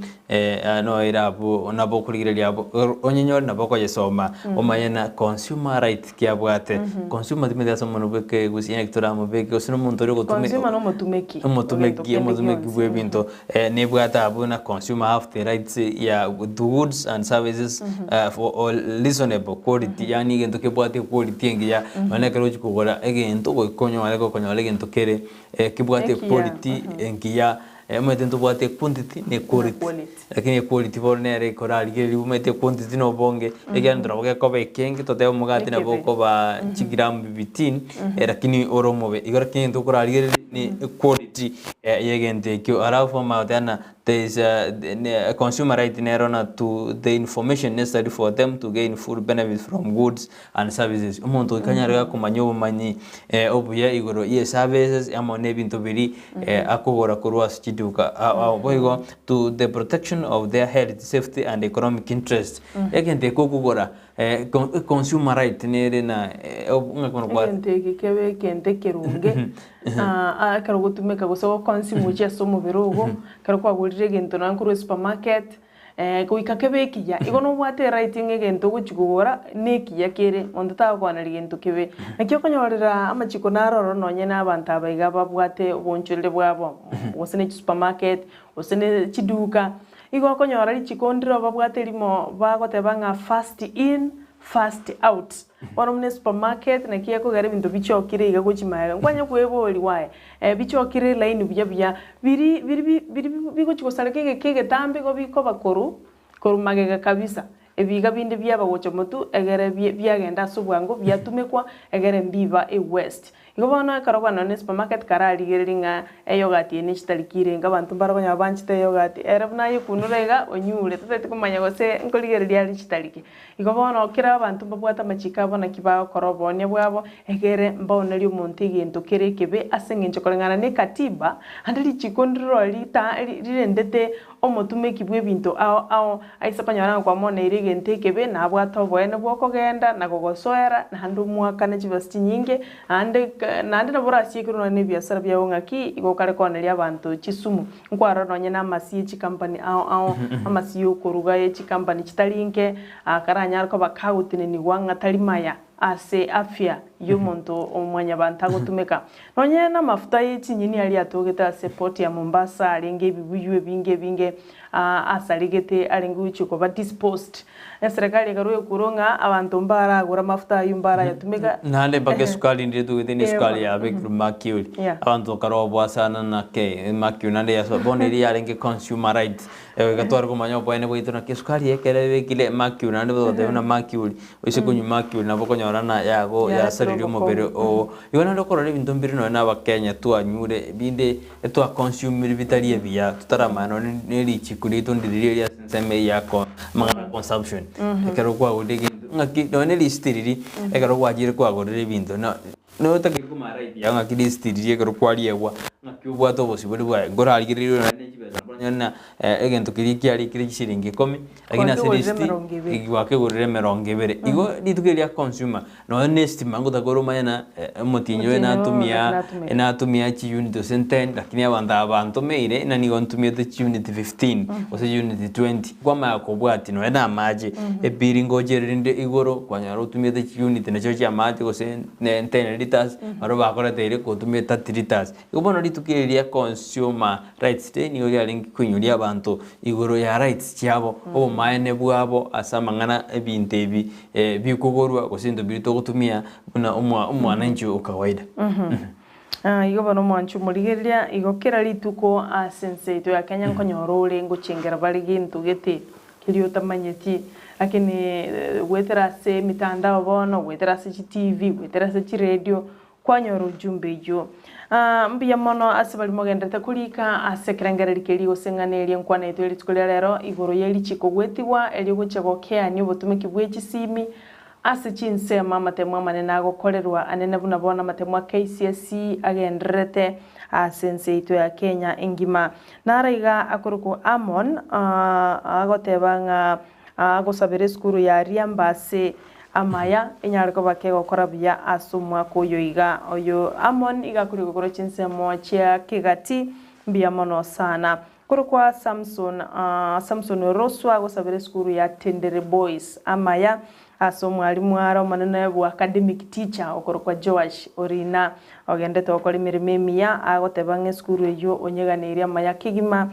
no ere abwo nabo okorigereria abwo onyenyore nabo okoyesoma omanye na consumer rights. Kiabwate consumer timanyeti ase omonwe bweke gose naki toramobeke gose na omonto oria ogotume Consumer na omotumeki omotumeki bw'egento kende omotumeki gionsi. bwa ebinto nebwate abwo na consumer have the rights ya to goods and services for all reasonable quality yaani egento kebwate equality engiya nonya ekero ogochia kogora egento goika onyore gokonyora egento kere kebwate Ekiya. equality engiya omanyete ntobwate equantity na equality. Lakini equality bono nere ekorarigereria omanyete equantity na obonge, ekiagera nabo gekoba ekenge totebe omogati nabo Ekebe. okoba chigramu fifteen lakini ore omobe. Igo lakini egento okorarigereria ni equality ya egento ekio. Alafu omanye goteba ng'a there is a consumer right nero na to the information necessary for them to gain full benefits from goods and services. Omonto goika anyare gakomanya obomanyi obuya igoro ye services amo na ebinto biria akogora korwa ase chiduka. Boigo to the protection of their health, safety and economic interest. Egento eke okogora consumer right nere na ng'a kono kwa Egento eke kebe egento ekerunge ekero ogotumeka gose goconsume gochia ase omobere ogo, ekero kwagorire egento nonye korwa esupermarket, Goika kebe ekiya. Igo nobwate eright ng'a egento ogochia kogora nekiya kere, monto tagokwaneria gento kebe. Naki okonyorera amachiko naro ororo nonye na abanto aba iga babwate obonchoreri bwabo, gose ne chisupermarket, gose ne chiduka, igo okonyora richiko ndire babwate erimo bagoteba ng'a first in, first out. Bono buna esupermarket naki ekogera ebinto bichokire iga gochia magega, nkwanye kweboria aye, bichokire elaini buya buya, biri biri bi biri bigochia gosareka egeka egetambe igo bikoba korwa korwa magega kabisa, ebiga binde biaba gocha motwe egere bie biagenda ase obwango biatumekwa egere mbiba ewest. Igo bono ekero kwane nonye na esupermarket kararigereria ng'a eyogati eye ne chitariki irenge abanto mbare okonyora banchete eyogati, ere buna ayekunure iga onyure tataeti komanya gose nkorigereria are chitariki. Igo bono kera abanto mbabwate amachiko abo naki bagokora oboonia bwabo, egere mbaonerie omonto egento kere ekebe ase engencho koreng'ana ne katiba, ande richiko ndiroro rita rirendete omotumeki bw'ebinto ao ao, aise konyora ng'a kwamoneire egento ekebe, nabwate oboene bw'okogenda na gogosoera, naende omoakane chibesa chinyinge, naende naende nabo orasiekerwe nonya nebiasara biago ng'aki igo okare kooneria abanto chisumu. Nkwarora nonye namasi ye chikampani ao ao, amasi y'okoruga ye chikampani chitari inke, akaranyare koba kagotenenigwa ng'a tari maya ase afya y'omonto o mwanyabanto agotumeka. Nonye namafuta ye chinyeni aria atogete ase port ya Mombasa arenge ebibuyu ebinge ebinge asaregete arenge gochia koba disposed. Eserekari ekarua ekuro ng'a abanto mbaragore amafuta ayio mbarayatumeka. Naende mpaka esukari ndire togete ne esukari yabekirwe mercury. Abanto bakare oboasana na ke mercury naende yasoa bono eria yarenge consumer rights. Goika tware komanya oboene bwaito naki esukari ekero ebekire mercury naende togoteba buna mercury, oise konywa mercury nabo okonyora na yago yasaririe omobere oo. Igo naende okorora ebinto mbire nonye na abakenya twanyure binde etwaconsumire bitari ebiya totaramanya nonye ne richiko riaito ndiriria ria ase ensemo eye ya ko amang'ana a consumption. Ekero kwagorire egento ng'aki nonye ne risiti riria ekero gwachire kwagorire ebinto na notakeire komanya right yago ng'aki risiti riria ekero kwariegwa ng'aki obwate obosibore bwaye nkorarigereria nonye ne chibesa nkoronyore na egento keria kiarikire chisiringi ikomi lakini ase Gwakegorire risiti emerongo ebere. gwakegorire emerongo ebere. Igo rituko eria consumer Nonya ne estima ngotaka ore omanye na omotienyi oyo Omotienyi oyo natumia natumeka. natumia chiunit gose 10 lakini abanto aba bantomeire na nigo ntumiete chiunit 15 gose chiunit 20 kwamanya kobwatia nonya na amache ebill ngocha rinde igoro kwanyora otumiete chiunit nachio chia amache gose ne 10 litres baria bakoreteire gotumia 30 litres. Igo bono rituko eri ria consumer rights day nigo riarenge koinyoria abanto igoro ya rights chiabo, obomaene bwabo ase amang'ana ebinto ebi bikogorwa gose ebinto biria togotumia buna omwa omwananchi o kawaida. Ah, igo bono omwanchi omorigereria, igo kera rituko ase ense yaito ya Kenya nkonyora ore ngochengera bare gento gete keria otamanyeti, lakini goetera ase emitandao bono, goetera ase chitivi, goetera ase chiredio, kwanyora ujumbe eyio. Ah, mbuya mono ase baria mogenderete korika ase ekerengererio keria gose eng'ana eria enkwana yaito ye rituko ria rero igoro ye richiko goetigwa erio gochia gokeania obotumeki bwe chisimi Ase chinsemo amatemo amanene agokorerwa anene buna bono amatemo a KCSE agendererete ase ense yaito ya Kenya engima. Naro iga akorokwa Amon agoteba ng'a agosabera esukuru ya Riamba ase amaya enyare koba kegokora buya ase omwaka oyo iga. Oyo Amon iga akorigwa korwa chinsemo chia Kegati mbuya mono sana. Korokwa Samson, Samson Oroswa agosabera esukuru ya Tendere Boys amaya ase omwalimu are omonene bwa academic teacher okorokwa Joash Orina ogendete gokora emeremo emiya agoteba ng'a esukuru eyio onyeganeirie amaya kegima.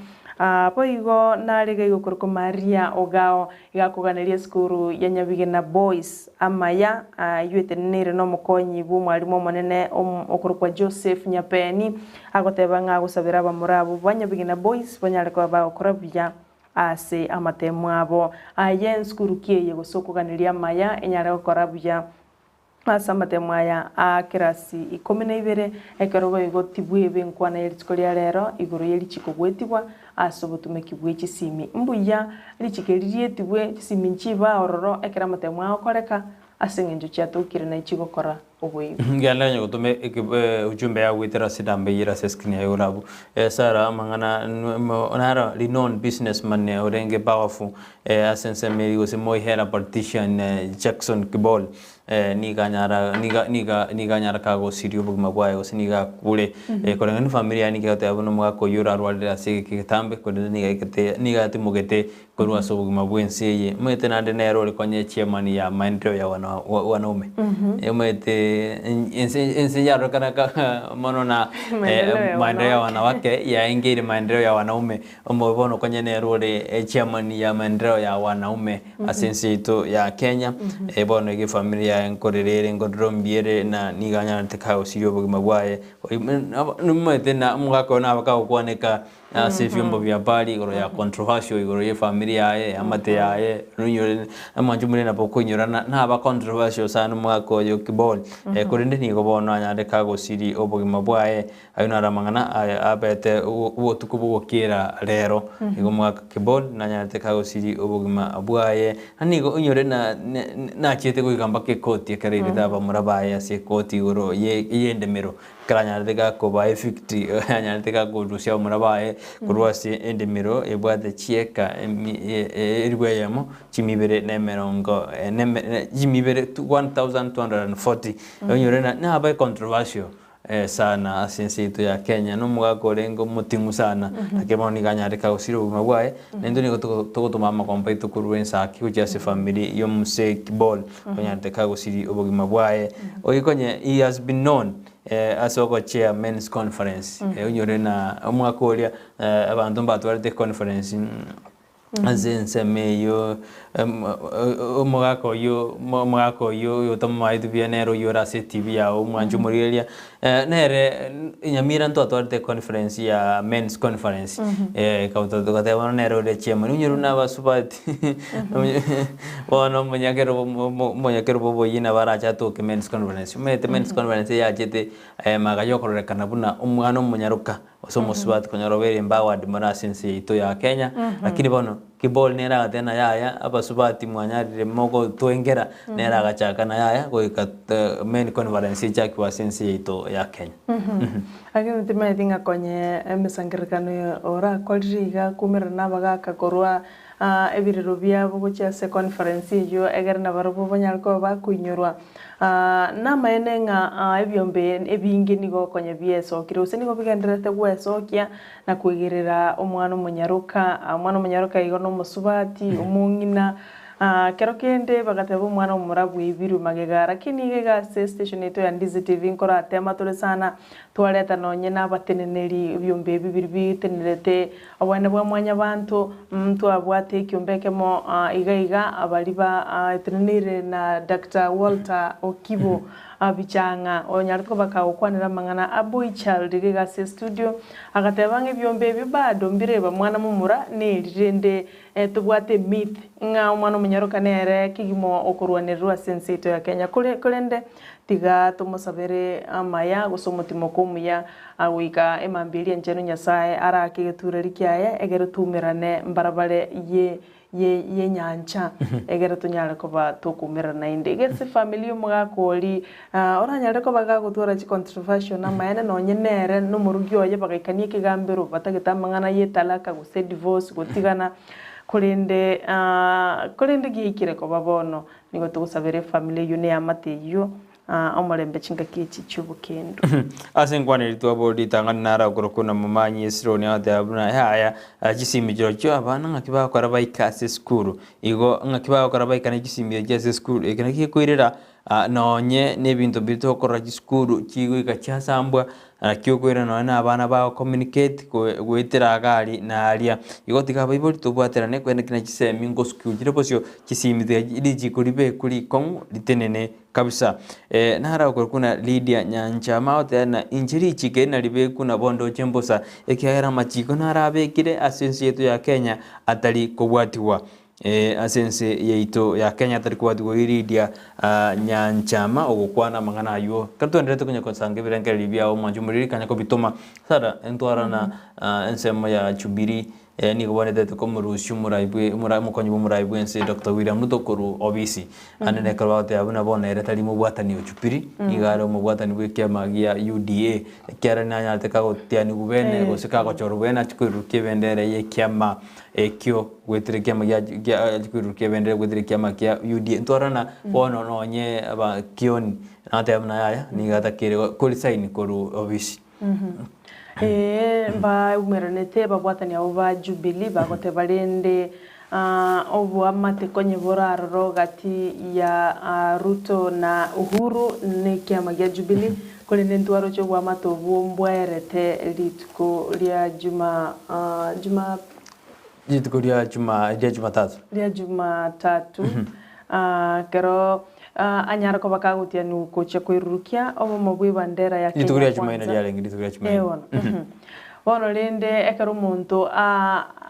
Boigo nare iga igokorokwa Maria Ogao iga akoganeria esukuru ya Nyabigena Boys amaya ayio eteneneire nomokonyi bw'omwalimu omonene okorokwa Joseph Nyapeni Agoteba ng'a agosabera abamura abwo ba Nyabigina Boys banyare koba bagokora buya ase amatemo abo. Aye ensukuru ki eye gose okoganeria amaya enyare gokora buya ase amatemo aya a kerasi ikomi na ibere ekero boigo tibwebe enkwana ye rituko ria rero igoro ye richiko goetigwa ase obotumeki bwe chisimi. Mbuya richiko eri rietigwe chisimi nchiba ororo ekero amatemo agokoreka ase eng'encho chiatokire na chigokora oboibi. Ngende onye gotoma ujumbe yao goetera ase enamba eyio ere ase escreen yaye igoro abwo. Sarah amang'ana naro renowned businessman orenge powerful ase ensemo eria gose moihera politician Jackson Kibol nigo anyara niga niga nigo anyara kagosiria obogima bwaye gose nigo akure. Koreng'ana na efamiri yaye nigo egoteba buna omogaka oyio orarwarire ase egeka egetambe korende nigo aigete nigo atimogete Korwa ase obogima bw'ense eye, omanyete naende nere ore konya echairman ya maendeleo ya wana wanaume. Omanyete ense ense yarorekana ka mono na Maendeleo ya maendeleo ya wanawake. wanawake yaengeire maendeleo ya wanaume. Omo bono konya nere ore echairman ya maendeleo ya wanaume ase ense yaito ya Kenya. Bono iga efamiri yaye nkorera ere nkorera ombiere na nigo anyarete kagosiria obogima bwaye. Omanyete na omogaka oyo nabo kagokwaneka Ase ebiombo bia Baali igoro ya controversial igoro y'efamiri yaye, eamate yaye, nonyore omwancho omonene nabo okoinyorana naba controversial sana omwaka oyo kibori. Korende nigo bono anyare kagosiri obogima bwaye, ayio naro amang'ana aya abete obotuko bogokera rero. Nigo omwaka kibori nanyarete kagosiri obogima bwaye, na nigo onyore na nachiete goika mpaka ekoti ekero airete abamura baye ase ekoti igoro ye y'endemero. Ekero anyarete gakoba evict, anyarete gakorusia abamura baye korwa ase endemero ebwate chieka elifu eyemo, chimia ibere na emerongo ene, chimia ibere 1240. Onyore ng'a nabe controversial sana ase ense yaito ya Kenya, na omogaka orenge omoting'u sana, lakini bono nigo anyarete kagosira obogima bwaye, naintwe nigo togotoma amakombe aito korwa ensaki gochia ase efamiri ya omosee Kibol, onyarete kagosiria obogima bwaye. Oyio konye he has been known ase ogochair men's conference, onyore na omwaka oria abanto mbatwarete econference ase ensemo eyio, omogaka oyio omogaka oyio oyo otamomaeti buya nere oyio ore ase etibi yao omwanche omorigereria, nere Nyamira ntwatwarete econference ya men's conference, togateba bono nere ore chairman, onyore buna abasubati bono omonyakero omonyakero bwa oboyia nabo arache atoke men's conference, omanyete men's conference eyachete maega ya okororekana buna omwana omonyaroka gose omosubati konyora obeire empowered mono ase ense yaito ya Kenya, lakini bono Kibori nere agateba ng'a yaya abasubati mwanyarire mogotwengera, nere agachaka ng'a yaya goika men conference echakigwe ase ense yaito ya Kenya. Lakini timanyeti ng'a konye emesangererekano orakorire iga kumerana na abagaka korwa ebirero biabo gochia ase conference eyio egere nabarabwo banyare koba bakoinyorwa. Namaene ng'a ebiombe ebinge nigo konya biesokire gose nigo bigendererete gwesokia na koigerera omwana omonyaroka, omwana omonyaroka igo nomosubati, omong'ina, kero kende bagateba omwana omomura bwebirwe magega lakini iga iga ase estation yaito ya Ndizi TV nkoratema tore sana twareta nonye na abateneneri ebiombe ebi biria bitenerete obonene bwa mwanyabanto, ntwabwate ekiombe ekemo iga iga baria ba eteneneire na Doctor Walter Okibo. Bichang'a, onyarete koba kagokwanera amang'ana a boy child iga iga ase estudio, agateba ng'a ebiombe ebio bado mbireba mwana momura neri rende tobwate emyth ng'a omwana omonyaroka nere kegima okorwanererwa ase ense yaito ya Kenya. Kore korende tiga tomosabere amaya gose omotimoko omuya goika emambia eria enchenu Nyasaye arake egetureri kiaye egere toumerane mbarabare ye ye yenyancha egere tonyare koba tokoumera naende. Iga ase efamiri y'omogaka oria oranyare koba gagotwara chicontroversial namaene nonye nere na omorugi oye bagaikania ekegambero batagete amang'ana ya etalaka gose edivorce gotigana korende korende giaikire koba bono nigo togosabera efamiri eyio na eamate eyio omorembe chingaki echi chi'obokendu. Ase enkwana eria twaboria ritang'ani naro akorokwa na momanyi Esironi agateba buna, Yaya, chisimi chirochio abana ng'aki bagokora baike ase esukuru. Igo ng'aki bagokora baika ne chisimi echio ase esukuru. Eke nakio gekoirera nonye na ebinto biria tokorora chisukuru chigoika chiasambwa, naki okoirera nonye na abana bago communicate goetera iga aria na aria. Igo tiga abaibori tobwaterane korende kina chisemi ngosukiwa chire bosio, chisimi tiga richiko ribekwe rikong'u ritenene Kabisa. Eh, naro okorokwa na Lydia Nyanchama agoteba ng'a inche richiko eri naribekwe nabo ndoche mbosa, ekiagera amachiko narabekire ase ense yaito ya Kenya atari kobwatigwa. Eh, ase ense yaito ya Kenya atari kobwatigwa oyio Lydia ah, Nyanchama ogokwana amang'ana aywo. Ekero twenderete konya kosanga ebirengererio biao omwancho omoriri kanya kobitoma. Sarah, entwarana ah, ensemo ya Jubilee Nigo baretete komorusia omorai bwe omorai omokonyi bw'omorai bw'ense Doctor William Ruto korwa obisi. Naende nekero bagoteba buna bono ere tari mobwatani o Jubilee, nigo are omobwatani bw'ekiama gia UDA, ekiagera nanyarete kagotianigwa bene gose kagochorwa bene achie koirurukia ebendera y'ekiama ekio goetera ekiama gia gia achie koirurukia ebendera goetera ekiama kia UDA. Ntwarana bono nonye aba Kioni nateba buna yaya nigo atakeire koresign korwa obisi. Ee, mbaumeranete ababwatani abwo ba Jubilee, bagoteba rende oboamate konye bore aroro gati ya Ruto na Uhuru na ekiama gia Jubilee, korende ntwaroche oboamate obwo mbwaerete rituko ria juma juma Rituko ria juma ria jumatatu. Ria jumatatu, ekero anyare koba kagotianigwa gochia koirurukia obomo bw'ebandera ya Rituko Kenya ria Jumaine Kwanza. riarenge rituko ria Jumaine. Eh, bono. Bono rende ekero omonto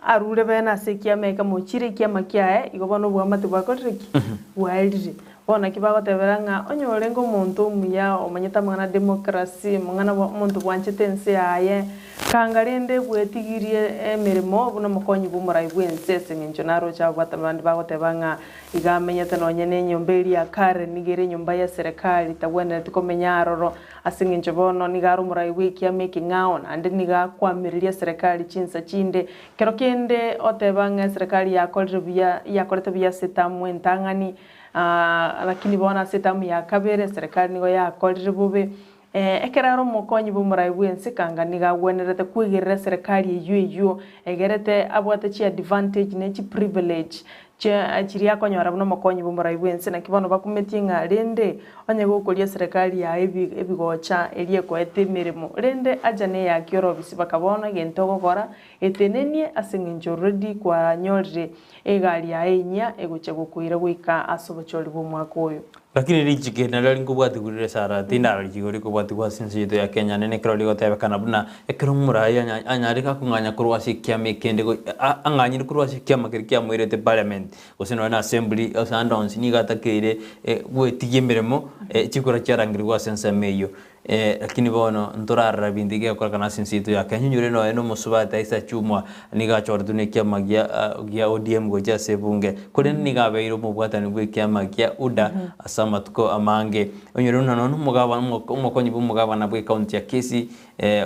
arure bene ase ekiama ekemo ochire ekiama kiaye, igo bono oboamate bwakorire ki? Bwaerire. Bono naki bagotebera ng'a onye orenge omonto omuya omanyete amang'ana a democracy, amang'ana omonto bwanchete ense yaye, kanga rende bwetigirie emeremo buna omokonyi bw'omorai bw'ense ase eng'encho naroche ababwatani bande bagoteba ng'a Iga amenyete nonya nenyomba eria ya kare, nigo ere enyomba ya serekari, tagwenereti komenya aroro, ase engencho bono nigo are omorai bw'ekiama ekeng'ao, naende nigo akoamereria serekari chinsa chinde. Kero kende oteba ng'a eserekari yakorire buya, yakorete buya ase etamu entang'ani, lakini bono ase etamu ya kabere eserekari nigo yakorire bobe. Ekero are omokonyi bw'omorai bw'ense, kanga nigo agwenerete kwegerera eserekari eyio eyio egerete abwate chiadvantage ne chiprivilege chia chiria akonyora buna omokonyi bw'omorai bw'ense. Naki bono bakumetie ng'a rende onye gokoria eserekari yaye ebi ebigocha eria ekoete emeremo, rende acha neyaki orobisi baka bono egento ogokora etenenie ase eng'encho already kwanyorire egari yaye enyia egochia gokoira goika ase obochori bw'omwaka oyo. Lakini richiko eri nario rinkobwatigwa rire Sara, tindara richiko rikobwatigwa ase ense yaito ya Kenya nene ekero rigotebekana buna ekero omoraai anya anyare gakong'anya korwa ase ekiama ekende go a ang'anyire korwa ase ekiama keria kiamoirete parliament gose nonya na assembly gose ande onsi nigo atakeire gwetigia emeremo chikura chiarangerigwa ase ensemo eyio. Lakini bono ntorarora binto ebi bigokorekana ase ense yaito ya Kenya, onyore nonya na omosubati Aisa Chumwa nigo achoretwe na ekiama gia gia ODM gochia ase ebunge, korende nigo abeire omobwatani bw'ekiama kia UDA ase amatuko amange. Onyore buna nonya na omogabana omokonyi bwa omogabana bwa ecounty ya Kisii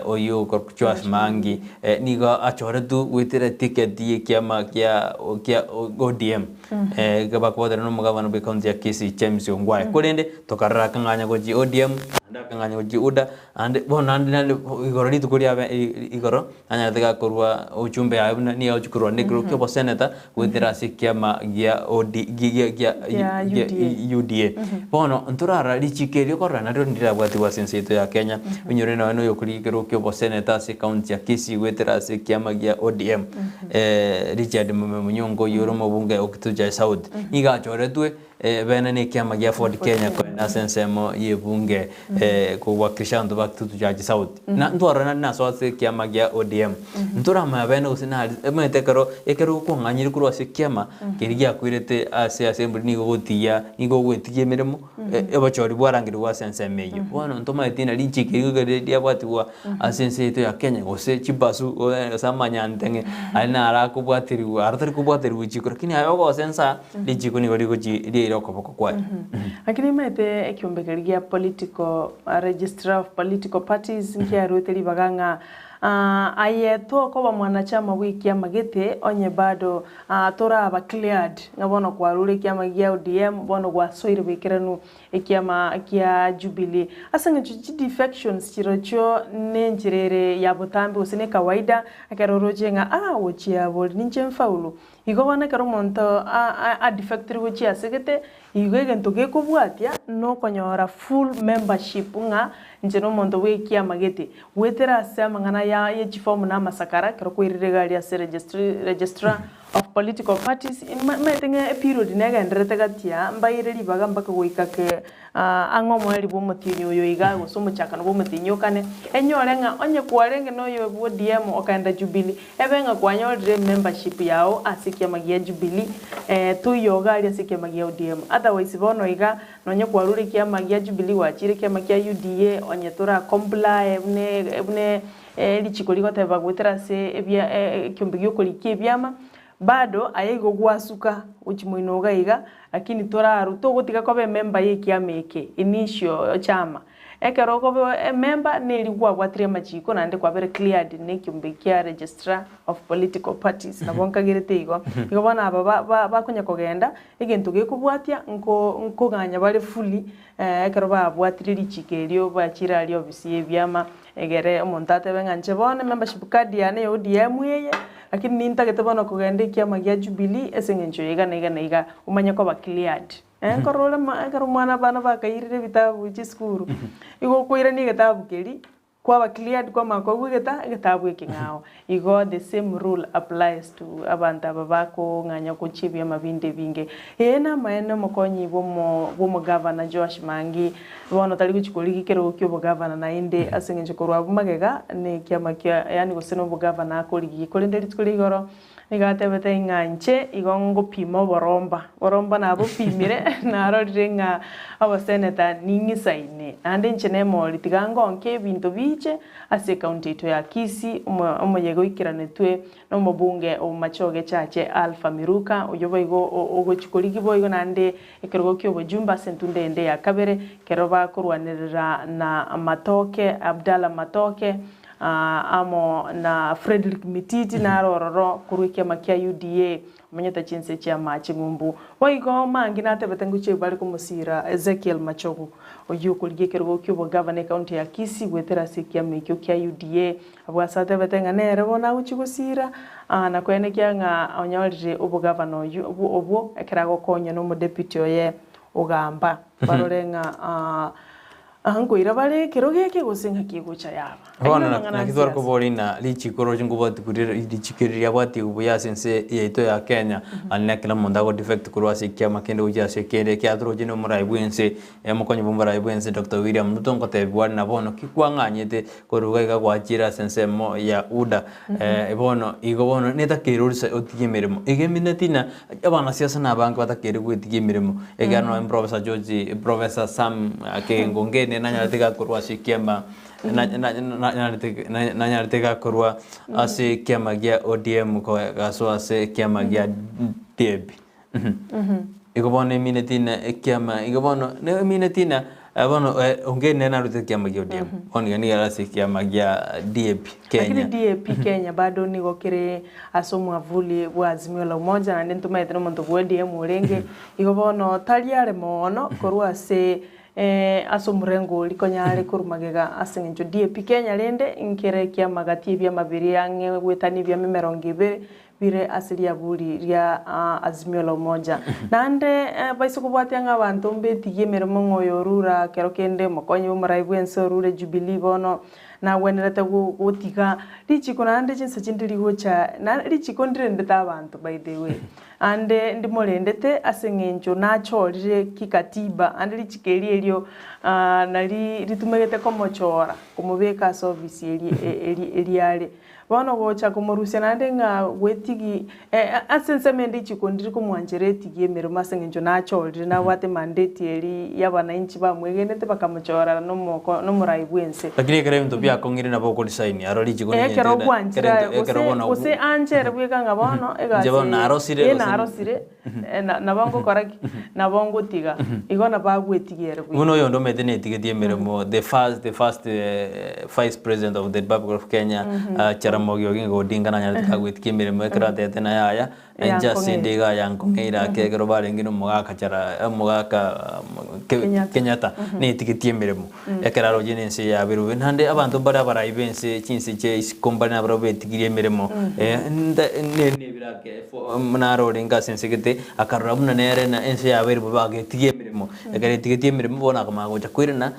oyio okorokwa Joash Maangi nigo achoretwe goetera ticket ya ekiama kia kia ODM bakobwatana na omogabana bwa ecounty ya Kisii James Ongwae. Korende tokarora akang'anya gochia ODM naende akang'anya gochia UDA naende bono naende naende igoro rituko riabe igoro nanyarete gakorwa ujumbe yaye buna nigo agochia korwa nekero kia oboseneta goetera ase ekiama gia OD gia gia Gia gia UDA. UDA. Bono ntorarora richiko erio korora nario ndirabwatigwe ase ense yaito ya Kenya, onyore nonya na oyokorigia ekero kia oboseneta ase ecounty ya Kisii goetera ase ekiama gia ODM Richard Mume Munyongo oyio ore omobunge o Kitutu Chai South, nigo achoretwe. Bene nekiama gia Ford Kenya korende ase ensemo y'ebunge kowakilisha abanto ba Kitutu Chache South. Na ntwarora naende nasoa ase ekiama gia ODM. Ntoramanya bene gose nari omanyete ekero ekero okwang'anyire korwa ase ekiama keria giakoirete ase assembly nigo ogotigia nigo ogwetigia emeremo obochori bwarangerigwa ase ensemo eyio. Bono ntomaeti ng'a richiko erio nigo riabwatigwa ase ense yaito ya Kenya gose chibasu gose amanyanteng'e aria naro akobwaterigwa aro tari kobwaterigwa richiko lakini aye ogosa ensa Richiko nigo rigochi riaire okoboko kwaye. Lakini omanyete ekiombe keria gia political registrar of political parties nkiaruete ribaga ng'a aye tokoba mwanachama bwa ekiama gete onye bado toraba cleared ng'a bono kwarure ekiama gia ODM bono gwasoire boikeranu ekiama kia Jubilee. Ase eng'encho chi defections chirochio nenchera ere ya botambe gose ne kawaida ekero oroche ng'a ah gochia bori ninche mfaulu Igo bono ekero omonto a-defectire gochia ase gete, igo egento gekobwatia nokonyora full membership ng'a inche nomonto bw'ekiama gete. Goetera ase amang'ana ya ye chifomu na amasakara ekero kwairire egari ase registry registrar of political parties, maete ng'a eperiod negendererete gati aa, mbaire ribaga mpaka goika ke ang'e omoerio bw'omotienyi oyo iga gose omochakano bw'omotienyi o kane, enyore ng'a onye kwarenge noyo bwa ODM okaenda Jubilee, Ebe ng'a kwanyorire emembership yao ase ekiama gia Jubilee, eh, toiyo iga aria ase ekiama gia ODM. Otherwise bono iga, nonye kwarure ekiama gia Jubilee gwachire ekiama kia UDA, onye tora comply buna buna richiko rigoteba goetera ase ebia ekiombe giokorikia ebiama, bado aye igo gwasuka gochia moino iga iga, lakini toraru togotiga koba emember ya ekiama eke, initial chama. Ekero okoba emember neri kwabwatirie amachiko naende kwabere cleared ne ekiombe kia registrar of political parties nabo nkagerete igo. Igo bono aba ba ba bakonya kogenda egento gekobwatia nko nkoganya bare fully ekero babwatire richiko erio bachire aria ofisi ya ebiama egere omonto atebe ng'a inche bono membership card yane ya ODM eye lakini nintagete bono kogenda ekiama gia Jubilee ase eng'encho ya iga na iga na iga omanye koba cleared. Nkorora ore ma ekero omwana abana bakairire ebitabu chisukuru, igo okoirania egetabu keria, kwaba cleared kwamanya koegwa egeta egetabu ekeng'ao. Igo the same rule applies to abanto aba bakong'anya gochia ebiama binde ebinge. Ee namaene omokonyi bwa omo bwa omogavana Joash Mangi, bono tari gochia korigia ekerogo kia obogavana naende ase eng'encho korwa abwo magega na ekiama kia yaani gose na obogavana akorigia. Korende rituko ria igoro, Nigo atebete ng'a inche igo ngopima oboromba, boromba nabopimire, narorire ng'a oboseneta ning'isaine, naende inche nemori tiga ngonke ebinto biiche ase ecounty yaito ya Kisii, omo omoyega oikeranetwe nomobunge o Machoge Chache Alpha Miruka, oyio boigo ogochia korigia boigo naende ekerogo kia obojumbe ase entunda ende ya kabere, ekero bakorwanerera na Matoke, Abdallah Matoke. Amo na Fredrick Mititi naro ororo korwa ekiama kia UDA omanyete chinse chi'amache ng'umbu. Boigo Mangi natebete ngochia bare komosiira Ezekiel Machogu oyio okorigia ekerogo ki'obogavana ekaunti ya Kisii goetera ase ekiama ekio kia UDA. Abwo ase atebete ng'a nere bono agochia gosiira na koenekia ng'a onyorire obogavana oyio obwo ekero agokonywa nomodepute oye Ogamba barore ng'a Aa nkoira bare ekero geke gose ng'aki egocha yaba. Ayio Bono namang'ana naki a tware siasa. koboria ng'a richiko roche nkobwati kori richiko eri riabwati buya ase ense yaito ya Kenya, naende na kera omonto ago defect korwa ase ekiama kende gochia ase ekende, ekiagera toroche na omorai bwa ense, omokonyi bwa omorai bwa ense Doctor William Ruto ngotebiwa are na bono ki kwang'anyete korwa iga iga gwachire ase ensemo ya UDA, bono igo bono netakeire orisa otige emeremo. Iga emineti ng'a Abanasiasa nabange batakeire gwetigia emeremo, ekiagera nonye Professor George, Professor Sam Kengo Ngeni nanyarete gakorwa ase ekiama nanyarete nanyarete gakorwa ase ekiama gia ODM gasoa ase ekiama gia DAP. Igo bono emineti ng'a ekiama igo bono emineti ng'a bono Ongeni nere narwete ekiama gia ODM, bono iga nigo are ase ekiama gia DAP Lakini Kenya. DAP Kenya bado nigo kere ase omwavuli bwa Azimio la Umoja naende ntomaete nomonto bwa ODM orenge, igo bono tari are moono korwa ase ase omorengo oria konya are korwa magega ase eng'encho DAP Kenya rende nkere ekiama gati ebiama biria ang'e goetania ebiama emerongo ebere bire ase riaburi ria Azimio la Umoja. Naende baise kobwatia ng'a abanto mbetigie emeremo ng'a oyo orure aa kero kende omokonyi bw'omorai bw'ense orure Jubilee bono. Nagwenerete gotiga richiko naende chinsa chinde rigocha na richiko ndirendete abanto by the way. Ande ndimorendete ase eng'encho nachorire kikatiba, ande richiko eri erio nari ritumegete komochora, komobeka ase ofisi eri eri eriare. Bono gocha komorusia naende ng'a gwetigi ase ensemo ende richiko ndiri komwanchera etigi emeremo ase eng'encho nachorire nabwate mandate eri y'abanainchi bamwegenete bakamochora nomoko nomorai bw'ense. Lakini ekero ebinto biakong'ire nabo okorisaini aro richiko Eh, ekero ninye gwanchire aye ekero gose bono gose anchere bweka ng'a bono Inche egasi bono eye narosire eh gose narosire na nabo ngokora ki? Nabo ngotiga. Igo nabo agwetiga ere bweka. Buna oyonde omanyete netigetie emeremo the first the first vice president of the Republic of Kenya Jaramogi Oginga Odinga nanyarete kagwetigia emeremo ekero atete naye aya na inche ase ende iga yankong'eire ake ekero barenge na omogaka Jara omogaka Kenyatta. Kenyatta netigetie emeremo ekero aroche na ense yabeire bobe. Naende abanto mbare abarai ba ense chinse chia isiko mbare nabarabwo betigirie emeremo nde nebire ake Buna arorenge ase ense gete, akarora buna nere na ense yabeire bobe, agetigia emeremo. Ekero etigetie emeremo, bono akamanya gocha koirana,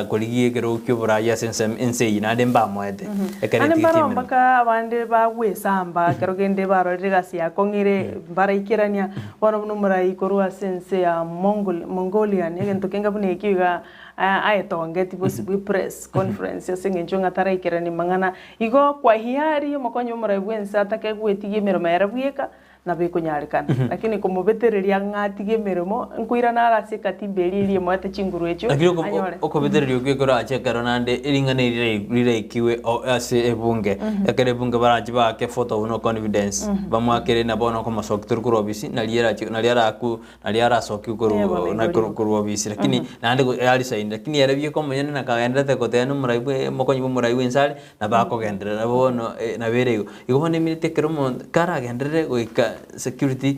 korigia ekerogo ki'oboraai ase ense ense eyio, naende mbamoete. Ekero Naende etigetie mbaroo emeremo. mpaka abande bagwesamba, ekero kende barorire egasi yakong'ire, mbaraikerania. Bono buna omorai korwa ase ense ya Mongol Mongolian, egento kenge buna ekio iga aetongeti bosio bwe press conference ase eng'encho ng'a taraikerania mang'ana. Igo kwa hiari omokonyi bw'omorai bw'ense atake gwetigia emeremo ere bweka, nabo ekonyarekana. Lakini komobetereria ng'a atige emeremo, nkoirana are ase ekatiba eria eria emoete chinguru echio, Lakini anyore. okobetereria okwo ekero ache ekero naende ring'ana eri riraikigwe ase ebunge, ekero ebunge barache baake vote of no confidence, bamoakere na bono okomosokia tore korwa ofisi, nario erache nario araku Nario arasokiwe Ebo korwa na igoro. korwa obisi lakini naende go arisaini lakini ere bieka omonyene nakagendererete goteba nomorai bwe omokonyi bwa omorai bwe ense are nabo akogenderera bono nabo ere igo. Igo bono emineti ekero omonto karagenderere goika security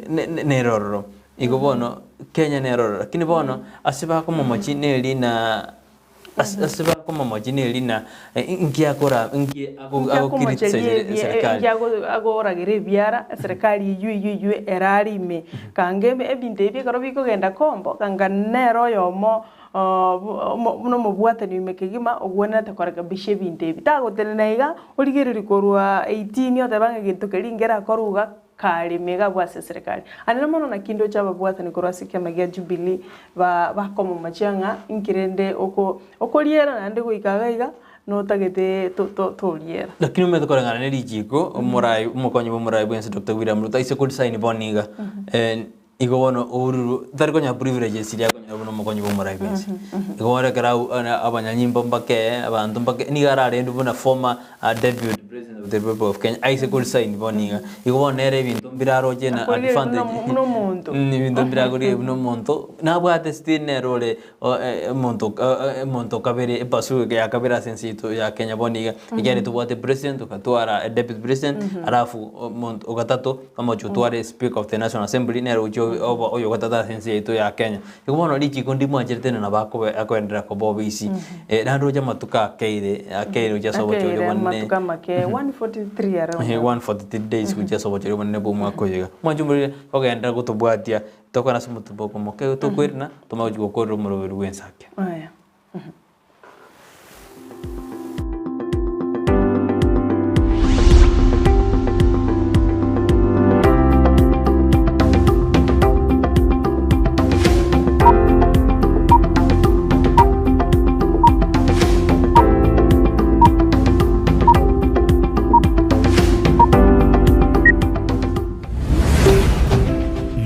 ne- ne- nere ororo. Igo bono Kenya nere ororo lakini bono ase bakomomochi neri na Ase ase bakomomochia neri na inki akora inki Inki ago akomocheria criticize ebie serikali. inki ago agoragera ebiara eserekari eywo eywo eywo erare ime. Kanga ebe ebinto ebi ekero bikogenda kombo, kanga nere oyomo buna omobwatani ime kegima ogwenerete korekebisha ebinto ebi. Tagotenena iga origereria korwa 18 oteba ng'a egento keria nkerakorwe iga. Kareme iga abwo ase eserekari. Aye mono naki ndoche ababwatani korwa ase ekiama gia Jubilee ba bakomomachia ng'a inki rende oko okoriera naende goika iga iga notagete to to toriera. Lakini omanyete koreng'ana ne richiko omorai omokonyi bwa omorai bwense Doctor William Ruto aise koresign bono iga igo bono oururu tari konyora privileges chiria akonyora buna omokonyi bwa omorai bwense. Igo bono ekero au abanyanyimbo mbake abanto mbake nigo ararendwe buna former Deputy President of the Republic of Kenya aise koresign bono iga. Igo bono nere ebinto mbiraroche na Akorire buna advantage omo- buna omonto. Ebinto mbirakorire buna omonto nabwate still nere ore omonto omonto okabere epasu ya kabere ase ense yaito ya Kenya bono iga. Ekiagera tobwate president togatwara deputy president alafu omonto ogatato omochie otware speaker of the national assembly nere ogochia oba oyo ogatato ase ense yaito ya Kenya. Igo bono richiko ndimwancherete nabo akobe akoenderea koba obisi naende roche amatuko akeire akeire gochia ase obochori Akeire obonene amatuko amake 143 are 143 days gochia ase obochori obonene bwa omwaka oyo iga. Mwanche omoriri ogenderere gotobwatia tokore ase omotubo omoke tokoirana tomanye gochia gokorera omoroberi bwa ensake. Aya.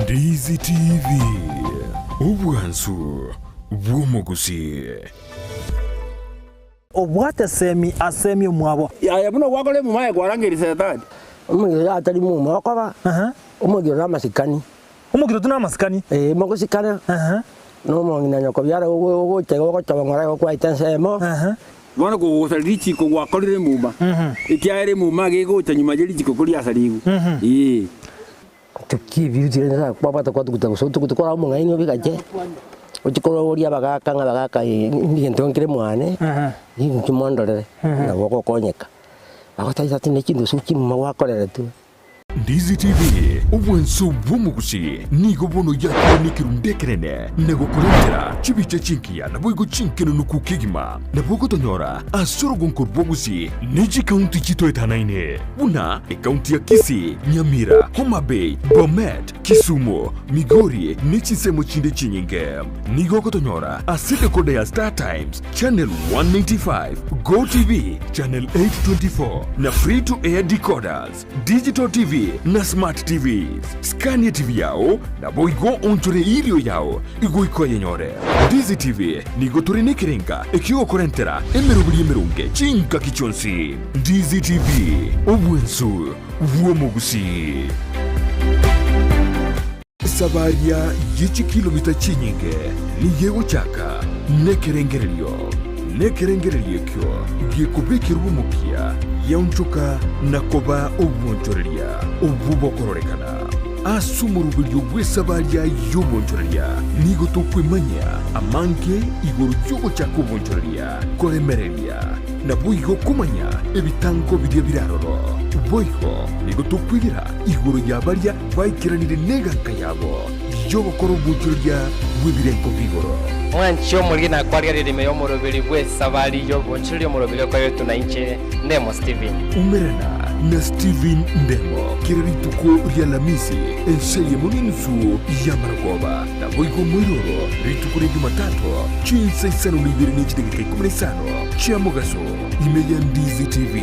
Ndizi TV, obwansu bw'omogusii. Obwate semi ase emiomwabo. Yaya buna gwakora emuma aye kwarangeria Setani. Omogiro atari muma okoba, omogiro namasikani. Omogiro tu namasikani. Ee, mogosikana, na omong'ina nyoko biara ogocha iga ogochoba ng'ora iga okwaete ensemo. Bono kogosaria richiko gwakorire emuma, ekiagera emuma iga egocha nyuma ye richiko koriasarigwe. Ee. Tukibiutire nsa kwabwata kwatuguta gose otuguta kora omong'aini obigache, ochie kororia abagaka ng'a abagaka egento nkere mwane, ninki mondorere, nabo ogokonyeka. Bagotebia ati ne chindusu chimuma gwakoreretwe. Ndizi TV. Obwanso bw'omogusi nigo bono yakire nekerundu ekenene, na gokorentera chibicha chingiya naboigo chinkenenuku kegima. Nabo ogotonyora ase orogonko rw'ogusi ne chikaunti chitoetanaine, buna ekaunti ya Kisii, Nyamira, Homa Bay, Bomet, Kisumu, Migori ne chinsemo chinde chinyinge. Nigo ogotonyora ase decoder ya Star Times, Channel 195, Go TV, Channel 824 na Free to Air decoders, Digital TV na Smart TVs. Scan TV yao naboigo onchore erio yao igoika oyenyore. Ndizi TV nigo tore nekerenga ekiogokorentera emeroberi emeronge chingaki chionsi. Ndizi TV, obwensu bw'omogusii. Esabaria ye chikilomita chinyinge nigo egochaka nekerengererio, nekerengererio ekio gekobekerwa omokia giaonchoka na koba obwonchoreria obwo bokororekana. Ase omoroberio bw'esabaria y'obwonchoreria nigo tokwemanyia amange igoro y'ogochaka obwonchoreria, koremereria, naboigo komanya ebitango biria bire aroro. Boigo nigo tokwegera igoro ya baria baikeranire neganka yabo y'ogokora obwonchoreria bw'ebirengo bi'igoro. Mwanche omoriri nakwarigereria ime y'omoroberi bw'esabari y'obwonchoreria omoroberi okoretwe nainche Ndemo Stephen. Umerana na Stephen Ndemo kera rituko ri'Alamisi ense eyemo n'enusu y'amarogoba, naboigo omoiroro rituko ria Jumatatu chinsa isano na ibere ne chidageka ikomi na isano chia mogaso ime ya Ndizi TV.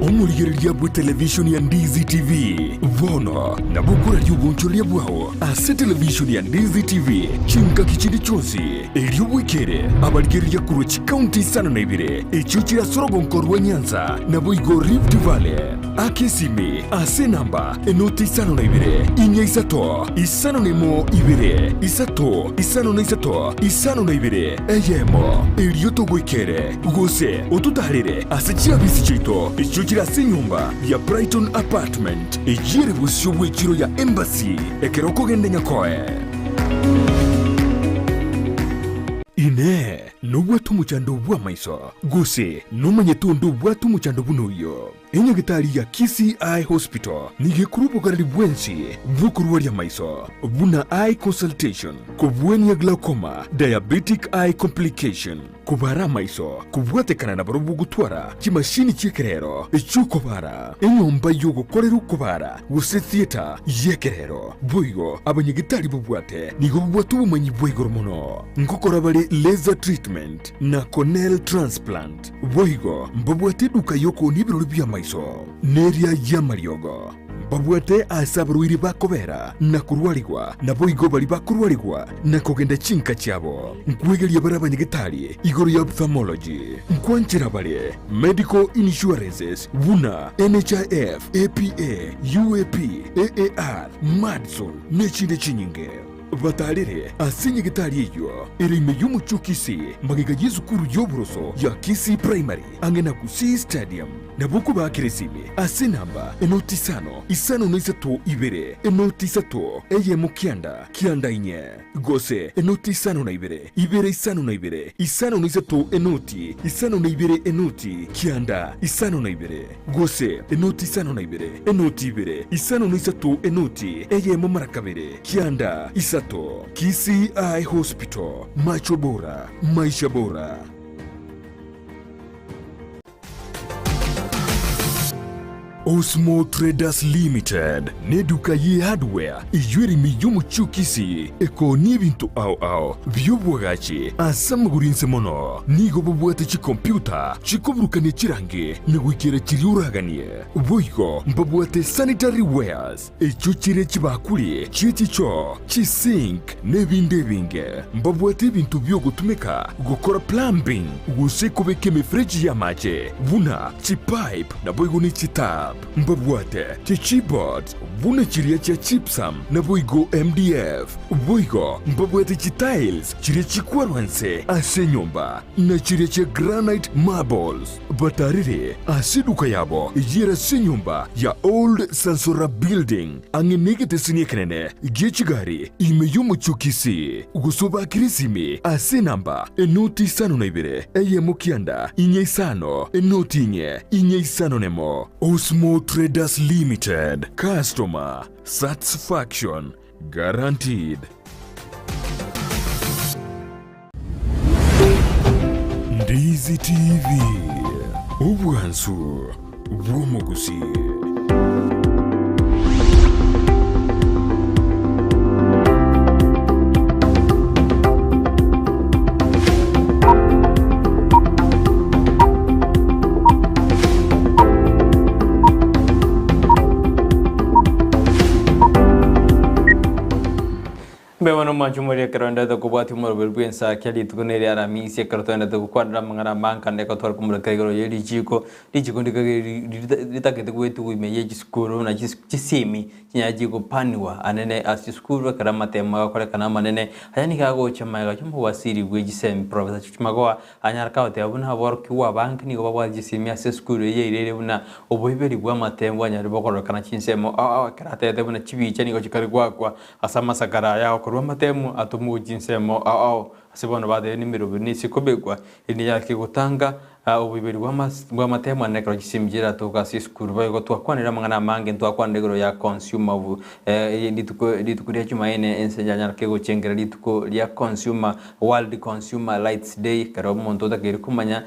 Omorigereria bw'etelevishoni ya Ndizi TV bono nabo okoraria obonchoreria bwao ase televishoni ya Ndizi TV chingaki chinde chionsi, erio bwekere abarigereria korwa chikaunti isano na ibere echio chire ase orogonko rwa Nyanza naboigo Rift Valley. Aka esimi ase enamba enoti isano na ibere, inya isato, isano na emo ibere, isato, isano na isato, isano na ibere, eyemo, erio togoikere, gose ototaarere ase chiabisi chiaito echio chire ase enyomba ya Brighton Apartment, eyio ere bosio bw'echiro ya Embassy, ekero okogenda Nyakoe. Inee! Nobwate omochando bw'amaiso, gose nomanyete onde obwate omochando buna oyio? Enyagitari ya Kisii Eye Hospital nigo ekorwa obogareri bwensi bw'okorwaria amaiso buna eye consultation, kobwania glaucoma, diabetic eye complication, kobara amaiso, kobwatekana na barobwo gotwara chimashini chi'ekerero echi'okobara, enyomba y'ogokorera okobara gose theatre y'ekerero. Boigo abanyagitari babwate nigo babwate obomanyi bwa igoro mono ngokora bare laser treatment na corneal transplant. Boigo mbabwate eduka y'okoonia ebirori bi'amaiso, na eria y'amariogo. Mbabwate aase abarwaire bakobera na korwarigwa, naboigo baria bakorwarigwa na kogenda chinka chiabo. Nkwegeria bare abanyagetari igoro ya ophthalmology. Nkwanchera bare medical insurances buna NHIF, APA, UAP, AAR, Madison, nechinde chinyinge. Batarere ase nyagetari eyio ere ime y'omochie o Kisii, magega y'esukuru y'oboroso ya Kisii Primary, ang'e na Gusii Stadium. Nabo okobaakera esimi ase enamba enoti isano, isano na isato ibere, enoti isato, eyemo kianda, kianda inye, gose enoti isano na ibere, ibere isano na ibere, isano na isato enoti, isano na ibere enoti, kianda, isano na ibere. Gose enoti isano na ibere, enoti ibere, isano na isato enoti eyemo mara kabere, kianda isato. Kisii Eye Hospital, macho bora, maisha bora. Osmo Traders Limited neduka ye hardware eyio ere ime y'omochie o Kisii ekoonia ebinto ao ao bi'oboagachi ase amagoro inse mono. Nigo babwate chikompiuta chikoburukania chirangi na goikera chiria oraganie. Boigo mbabwate sanitary wares echio chire chibakuri chie chichoo, chisink na ebinde ebinge. Mbabwate ebinto biogotumeka gokora plumbing gose kobeka emefereji y'amache buna chipipe naboigo ne chitap. Mbabwate chichiboards buna chiria chia gypsum naboigo MDF. Boigo mbabwate chitiles chiria chikwarwa nse ase enyomba, na chiria chia granite marbles. Batarire ase eduka yabo eyere ase enyomba ya Old Sansora Building, ang'e negeteseni ekenene gie chigari ime y'omochie o Kisii. Gose obakere esimi ase enamba enoti isano na ibere, eyemo kianda, inye isano, enoti inye, inye isano nemo. Osmo Traders Limited, Customer Satisfaction Guaranteed. Ndizi TV, obwansu bw'omogusii. Mbuya mono mwanche moria ekero endete kobwatia omoroberi bw'ensaki rituko neri Aramisi ekero twendete gokwanera amang'ana amankane ekero tware komoreka igoro ye richiko richiko ndikage ritagete goetigwa ime ye chisukuru na chisemi chinyanya chigopaniwa anene ase chisukuru ekero amatemo agokorekana amanene aya nigo agocha magega y'omowasiri bwe chisemi Professor George Magoha Anyare kagoteba buna aborokigwa abange nigo babwate chisemi ase esukuru eye yairire buna oboiberi bw'amatemo bwanyarire bokororekana chinsemo ao ao ekero atebete buna chibicha nigo chikare goakwa ase amasakara aya agokorwa amatemo atomwe chinsemo ao ao ase bono batebire nemeroberi nese kobekwa erinde yake gotanga oboiberi bw'amatemo ane ekero chisemi chiratoke ase esukuru. Boigo twakwanire amang'ana amange ntwakwanire igoro ya consumer of rituko rituko ria Jumaine ense yanyara kegochengera rituko ria consumer World Consumer Rights Day, ekero omonto otakeire komanya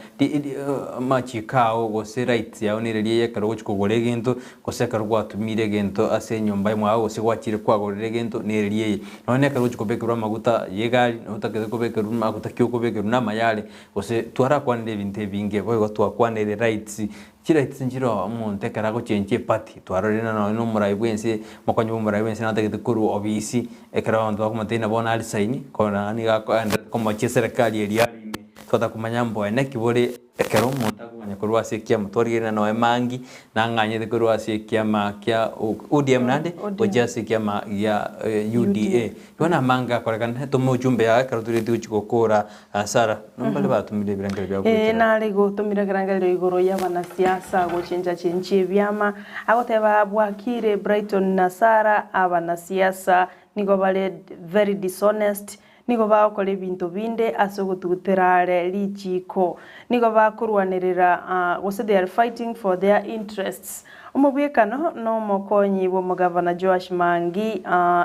amachiko ao gose rights yao nere riaye ekero ogochia kogora egento, gose ekero gwatumire egento ase enyomba mwao gose gwachire kwagorire egento nere riaye. Nonya na ekero ogochia kobekerwa amaguta ya egari, nabo otagete kobekerwa amaguta ki okobekerwa na amayare, gose twarakwanire ebinto ebinge, boigo twakwanire rights Chirights nchiroo omonto ekero agochenchia eparty, twarorire na nonye na omorai bwense, omokonyi bwa omorai bwense natagete korwa obisi, ekero abanto bakomotebia ng'a bono aresign, korora nigo akoenderera komochia eserekari eria are ime, twataka komanya mboe naki bore ekero omonto akomanya korwa ase ekiama, twarigereria na noe Mangi, nang'anyete korwa ase ekiama kia ODM naende, gochia ase ekiama gia UDA. Igo namange akorekana, toma ojumbe yago ekero toretie gochia gokora Sara, nombare batomire ebirengererio biabo Ee, goetera. nare gotomire ekerengererio igoro y'abanasiasa gochencha-chenchia ebiama, agoteba bwakire Brighton na Sarah abanasiasa nigo bare very dishonest, nigo bagokora ebinto binde ase ogotugutera are richiiko, nigo bakorwanerera gose they are fighting for their interests. Omobwekano nomokonyi bw'omogavana Joash Mangi,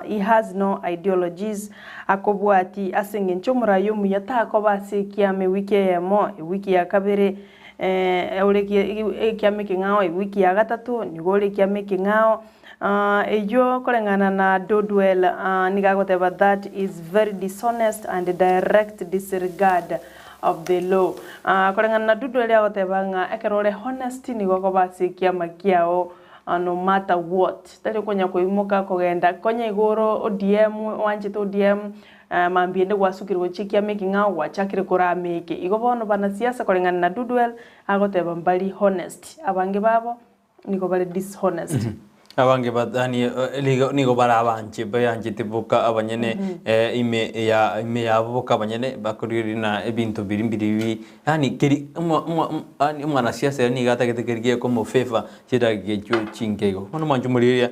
he has no ideologies, akobwati ase engencho omorai omuya takoba ase ekiama ewiki eyemo, ewiki ya kabere ore ekiama ekeng'ao, ewiki ya gatato nigo ore ekiama ekeng'ao. Eyio koreng'ana na Dodwell nigo agoteba that is very dishonest and direct disregard of the law. Koreng'ana na Dodwell agoteba ng'a ekero ore honest nigo okoba ase ekiama kiao no matter what. Tari okonya koimoka kogenda konya igoro ODM oanchete ODM mambia ende gwasukire gochia ekiama ekeng'ao gwachakire korama eke. Igo bono banasiasa koreng'ana na Dodwell agoteba mbari honest abange babo nigo bare dishonest. Abange ba yaani nigo nigo barabanche bayanchete boka abanyene ime ya ime yabo boka abanyene bakorigereria na ebinto biria mbiri bi yaani keri omo omo yaani omwanasiasa ere nigo atagete keri gekomofavour chidakika echio chinke igo. Bono mwanche omorigereria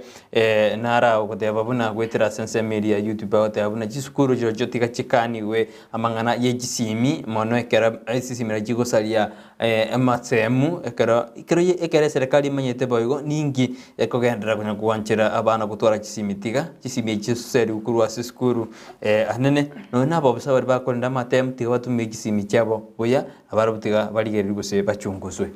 nara ogoteba buna goetera ase ensemo eria ya youtube agoteba buna chisukuru chirochio tiga chikanigwe amang'ana ye chisimi mono ekero esisimi nario chigosaria Amasemu, ekero ekero ekero eserekari emanyete boigo, ninki ekogenderera konya koanchera abana gotwara chisimi tiga chisimi echi chiserigwe korwa ase esukuru anene, nonya na abaofisa baria bakorenda amatemu tiga batumie chisimi chiabo buya, nabarabwo tiga barigererigwe gose bachunguswe.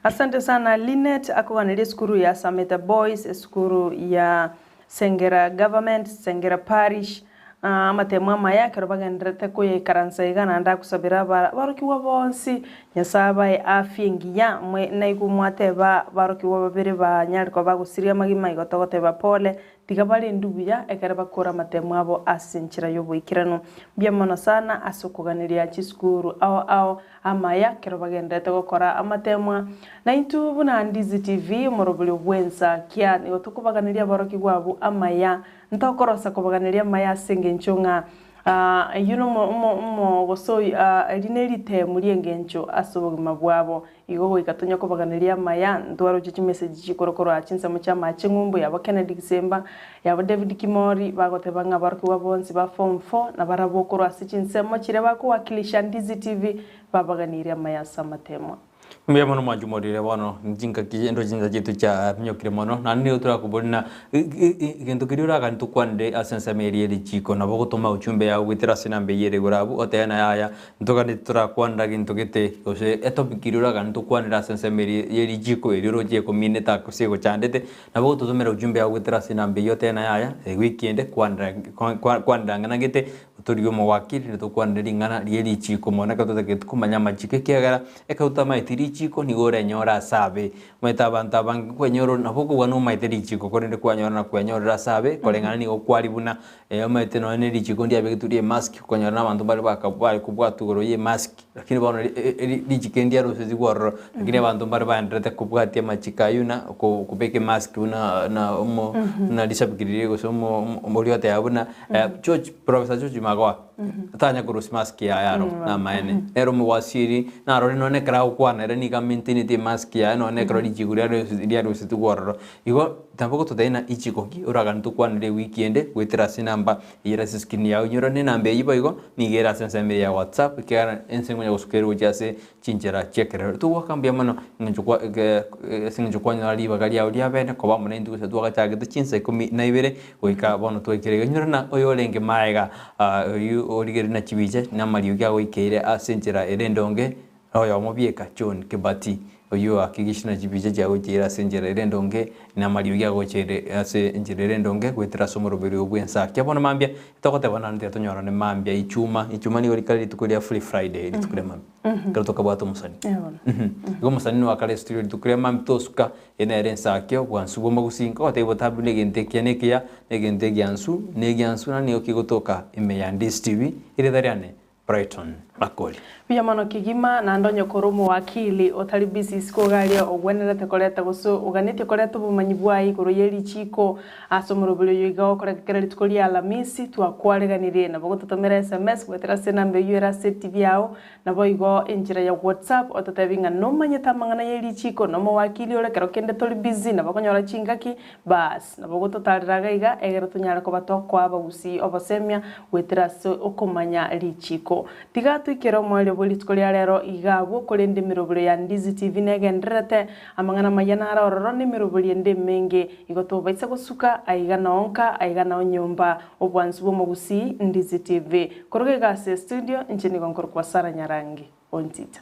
Asante sana Linet akoganeria esukuru ya Sameta Boys, esukuru ya Sengera Government, Sengera Parish, Amatemo amaya ekero bagendererete koyaikaransa iga naende agosabera abarokigwa bonsi, Nyasae abae afya engiya, mwe naigwe mwateba abarokigwa babere banyare koba bagosiria amagima igo togoteba pole. Tiga barendwe buya ekero bakora amatemo abo ase enchera y'oboikeranu. Mbuya mono sana ase okoganeria chisukuru ao ao amaya ekero bagendererete gokora amatemwa. Naintwe buna Ndizi TV omorobori bw'ensa kia nigo tokobaganeria aborokigwa abwo amaya. Ntokorosa kobaganeria amaya ase engencho ng'a Eyio nomogoso eri neritemu ri'engencho ase obogima bwabo. Igo goika tonya kobaganeria amaya, ntwaroche chimeseji chikoro korwa chinsemo chi'amache ng'umbu yabo Kennedy Gisemba, yabo David Kimori, bagoteba ng'a aborokigwa bonsi ba form four nabarabwo korwa ase chinsemo chiria bakowakilisha Ndizi TV babaganeirie amaya ase amatemwa. Mbuya mono mwanche morire bono chingaki endo chinsa chiaito chiaminyokire mono naende nigo torakobori na egento keria oragani tokwanere ase ensemo eria ere richiko nabo ogotoma ujumbe yao goetera ase enamba eyio ere igoro abwo otebe naye yaya ntogani torakwanera gento gete gose etopic eria oragani tokwanere ase ensemo eria ye richiko erio oroche ekominete gose egochandete nabo ogototomera ujumbe yao goetera ase enamba eyio otebe naye yaya ewiki ende kwanera kwanera ang'ana gete Torigie omowakili na tokwanere ring'ana rie richiiko mono ekero totagete komanya amachiko ekiagera ekero otamaeti richiiko nigo orenyore ase abe. Omanyete abanto abange kwenyora ore nabo okobua nomaete richiiko korende kwanyora na kwenyorera ase abe koreng'ana nigo kwari buna omanyete nonye ne richiiko ndiabegetwe rie emask okonyora na abanto mbare baka bare kobwatwa igoro ye emask lakini bono richiiko ndiarusetigwe ororo lakini abanto mbare baendererete kobwatia amachiko aywo na kobeka emask buna na omo buna rishabiki riria gose omo oria oteba buna George, Professor George Magoha, tanya korusia mask yaye aro, namaene. Nere omowasiri, narore nonye ekero agokwana ere nigo amaintaineti emask yaye nonye ekero richiko riarusetigwe ororo. Igo nabo gototebia ng'a ichiko ki oragane tokwanere ewiki ende goetera ase enamba eyio ere ase escreen yago inyora na enamba eyio boigo nigo ere ase ensemo eye ya WhatsApp ekiagera ense ngonya gosuka ere gochia ase chinchera chi'ekerero. Togoaka mbuya mono eng'encho kwa ase eng'encho kwanyora ribaga riao ria bene koba amo naintwe gose twagachagete chinsa ikomi na ibere goika bono twaikire iga. Inyora ng'a oyorenge maega oyio origereria na chibicha na amariogi agoikeire ase enchera ere endonge na oyomo bieka John Kibati oyio oakigishire na chibicha chiagocheire ase enchera ere endonge na amariogi agocheire ase enchera ere endonge goetera ase omoroberi oyo bw'ensakia. Bono mambia togoteba naende tiga tonyorane mambia ichuma, ichuma nigo rikare rituko ria free Friday rituko ria mambia. Ekero tokabwata omosani. Igo omosani nigo akare studio rituko ria mambia tosuka, eye nere ensakio, obwansu bwa omogusii, nkogotebia botambe buna egento ekiya na ekiya, na egento egiansu, na egiansu naende nigo kegotoka ime ya Ndizi TV, erieta riane Brighton Makori. Buya mono kegima, naende onye kore omowakili otari busy isiko iga aria ogwenerete koreta gose oganetie koreta obomanyi bwaye igoro ye richiiko Ase omoroberi oyo iga okoreka kera rituko ria Alamisi, twakwareganirie nabo gototomera sms goetera ase enamba eyio ere ase etibi yao, naboigo enchera ya WhatsApp ototebi ng'a nomanyete amang'ana ye richiiko na omowakili ore kero kende tori busy nabo okonyora chingaki, baas nabo ogototarera iga iga egere tonyare koba tokoa abagusii obosemia goetera ase okomanya richiiko. Tiga toikere omoerio bwe rituko ria rero iga abwo korende emeroberi ya Ndizi TV negendererete, amang'ana amaya nare ororo na emeroberi ende emenge. Igo tobaisa gosuka aiga nao nka, aiga nao nyomba, obwansu bw'omogusii, Ndizi TV. Koruga iga ase estudio, inche nigo nkorokwa Sarah Nyarangi Ontita.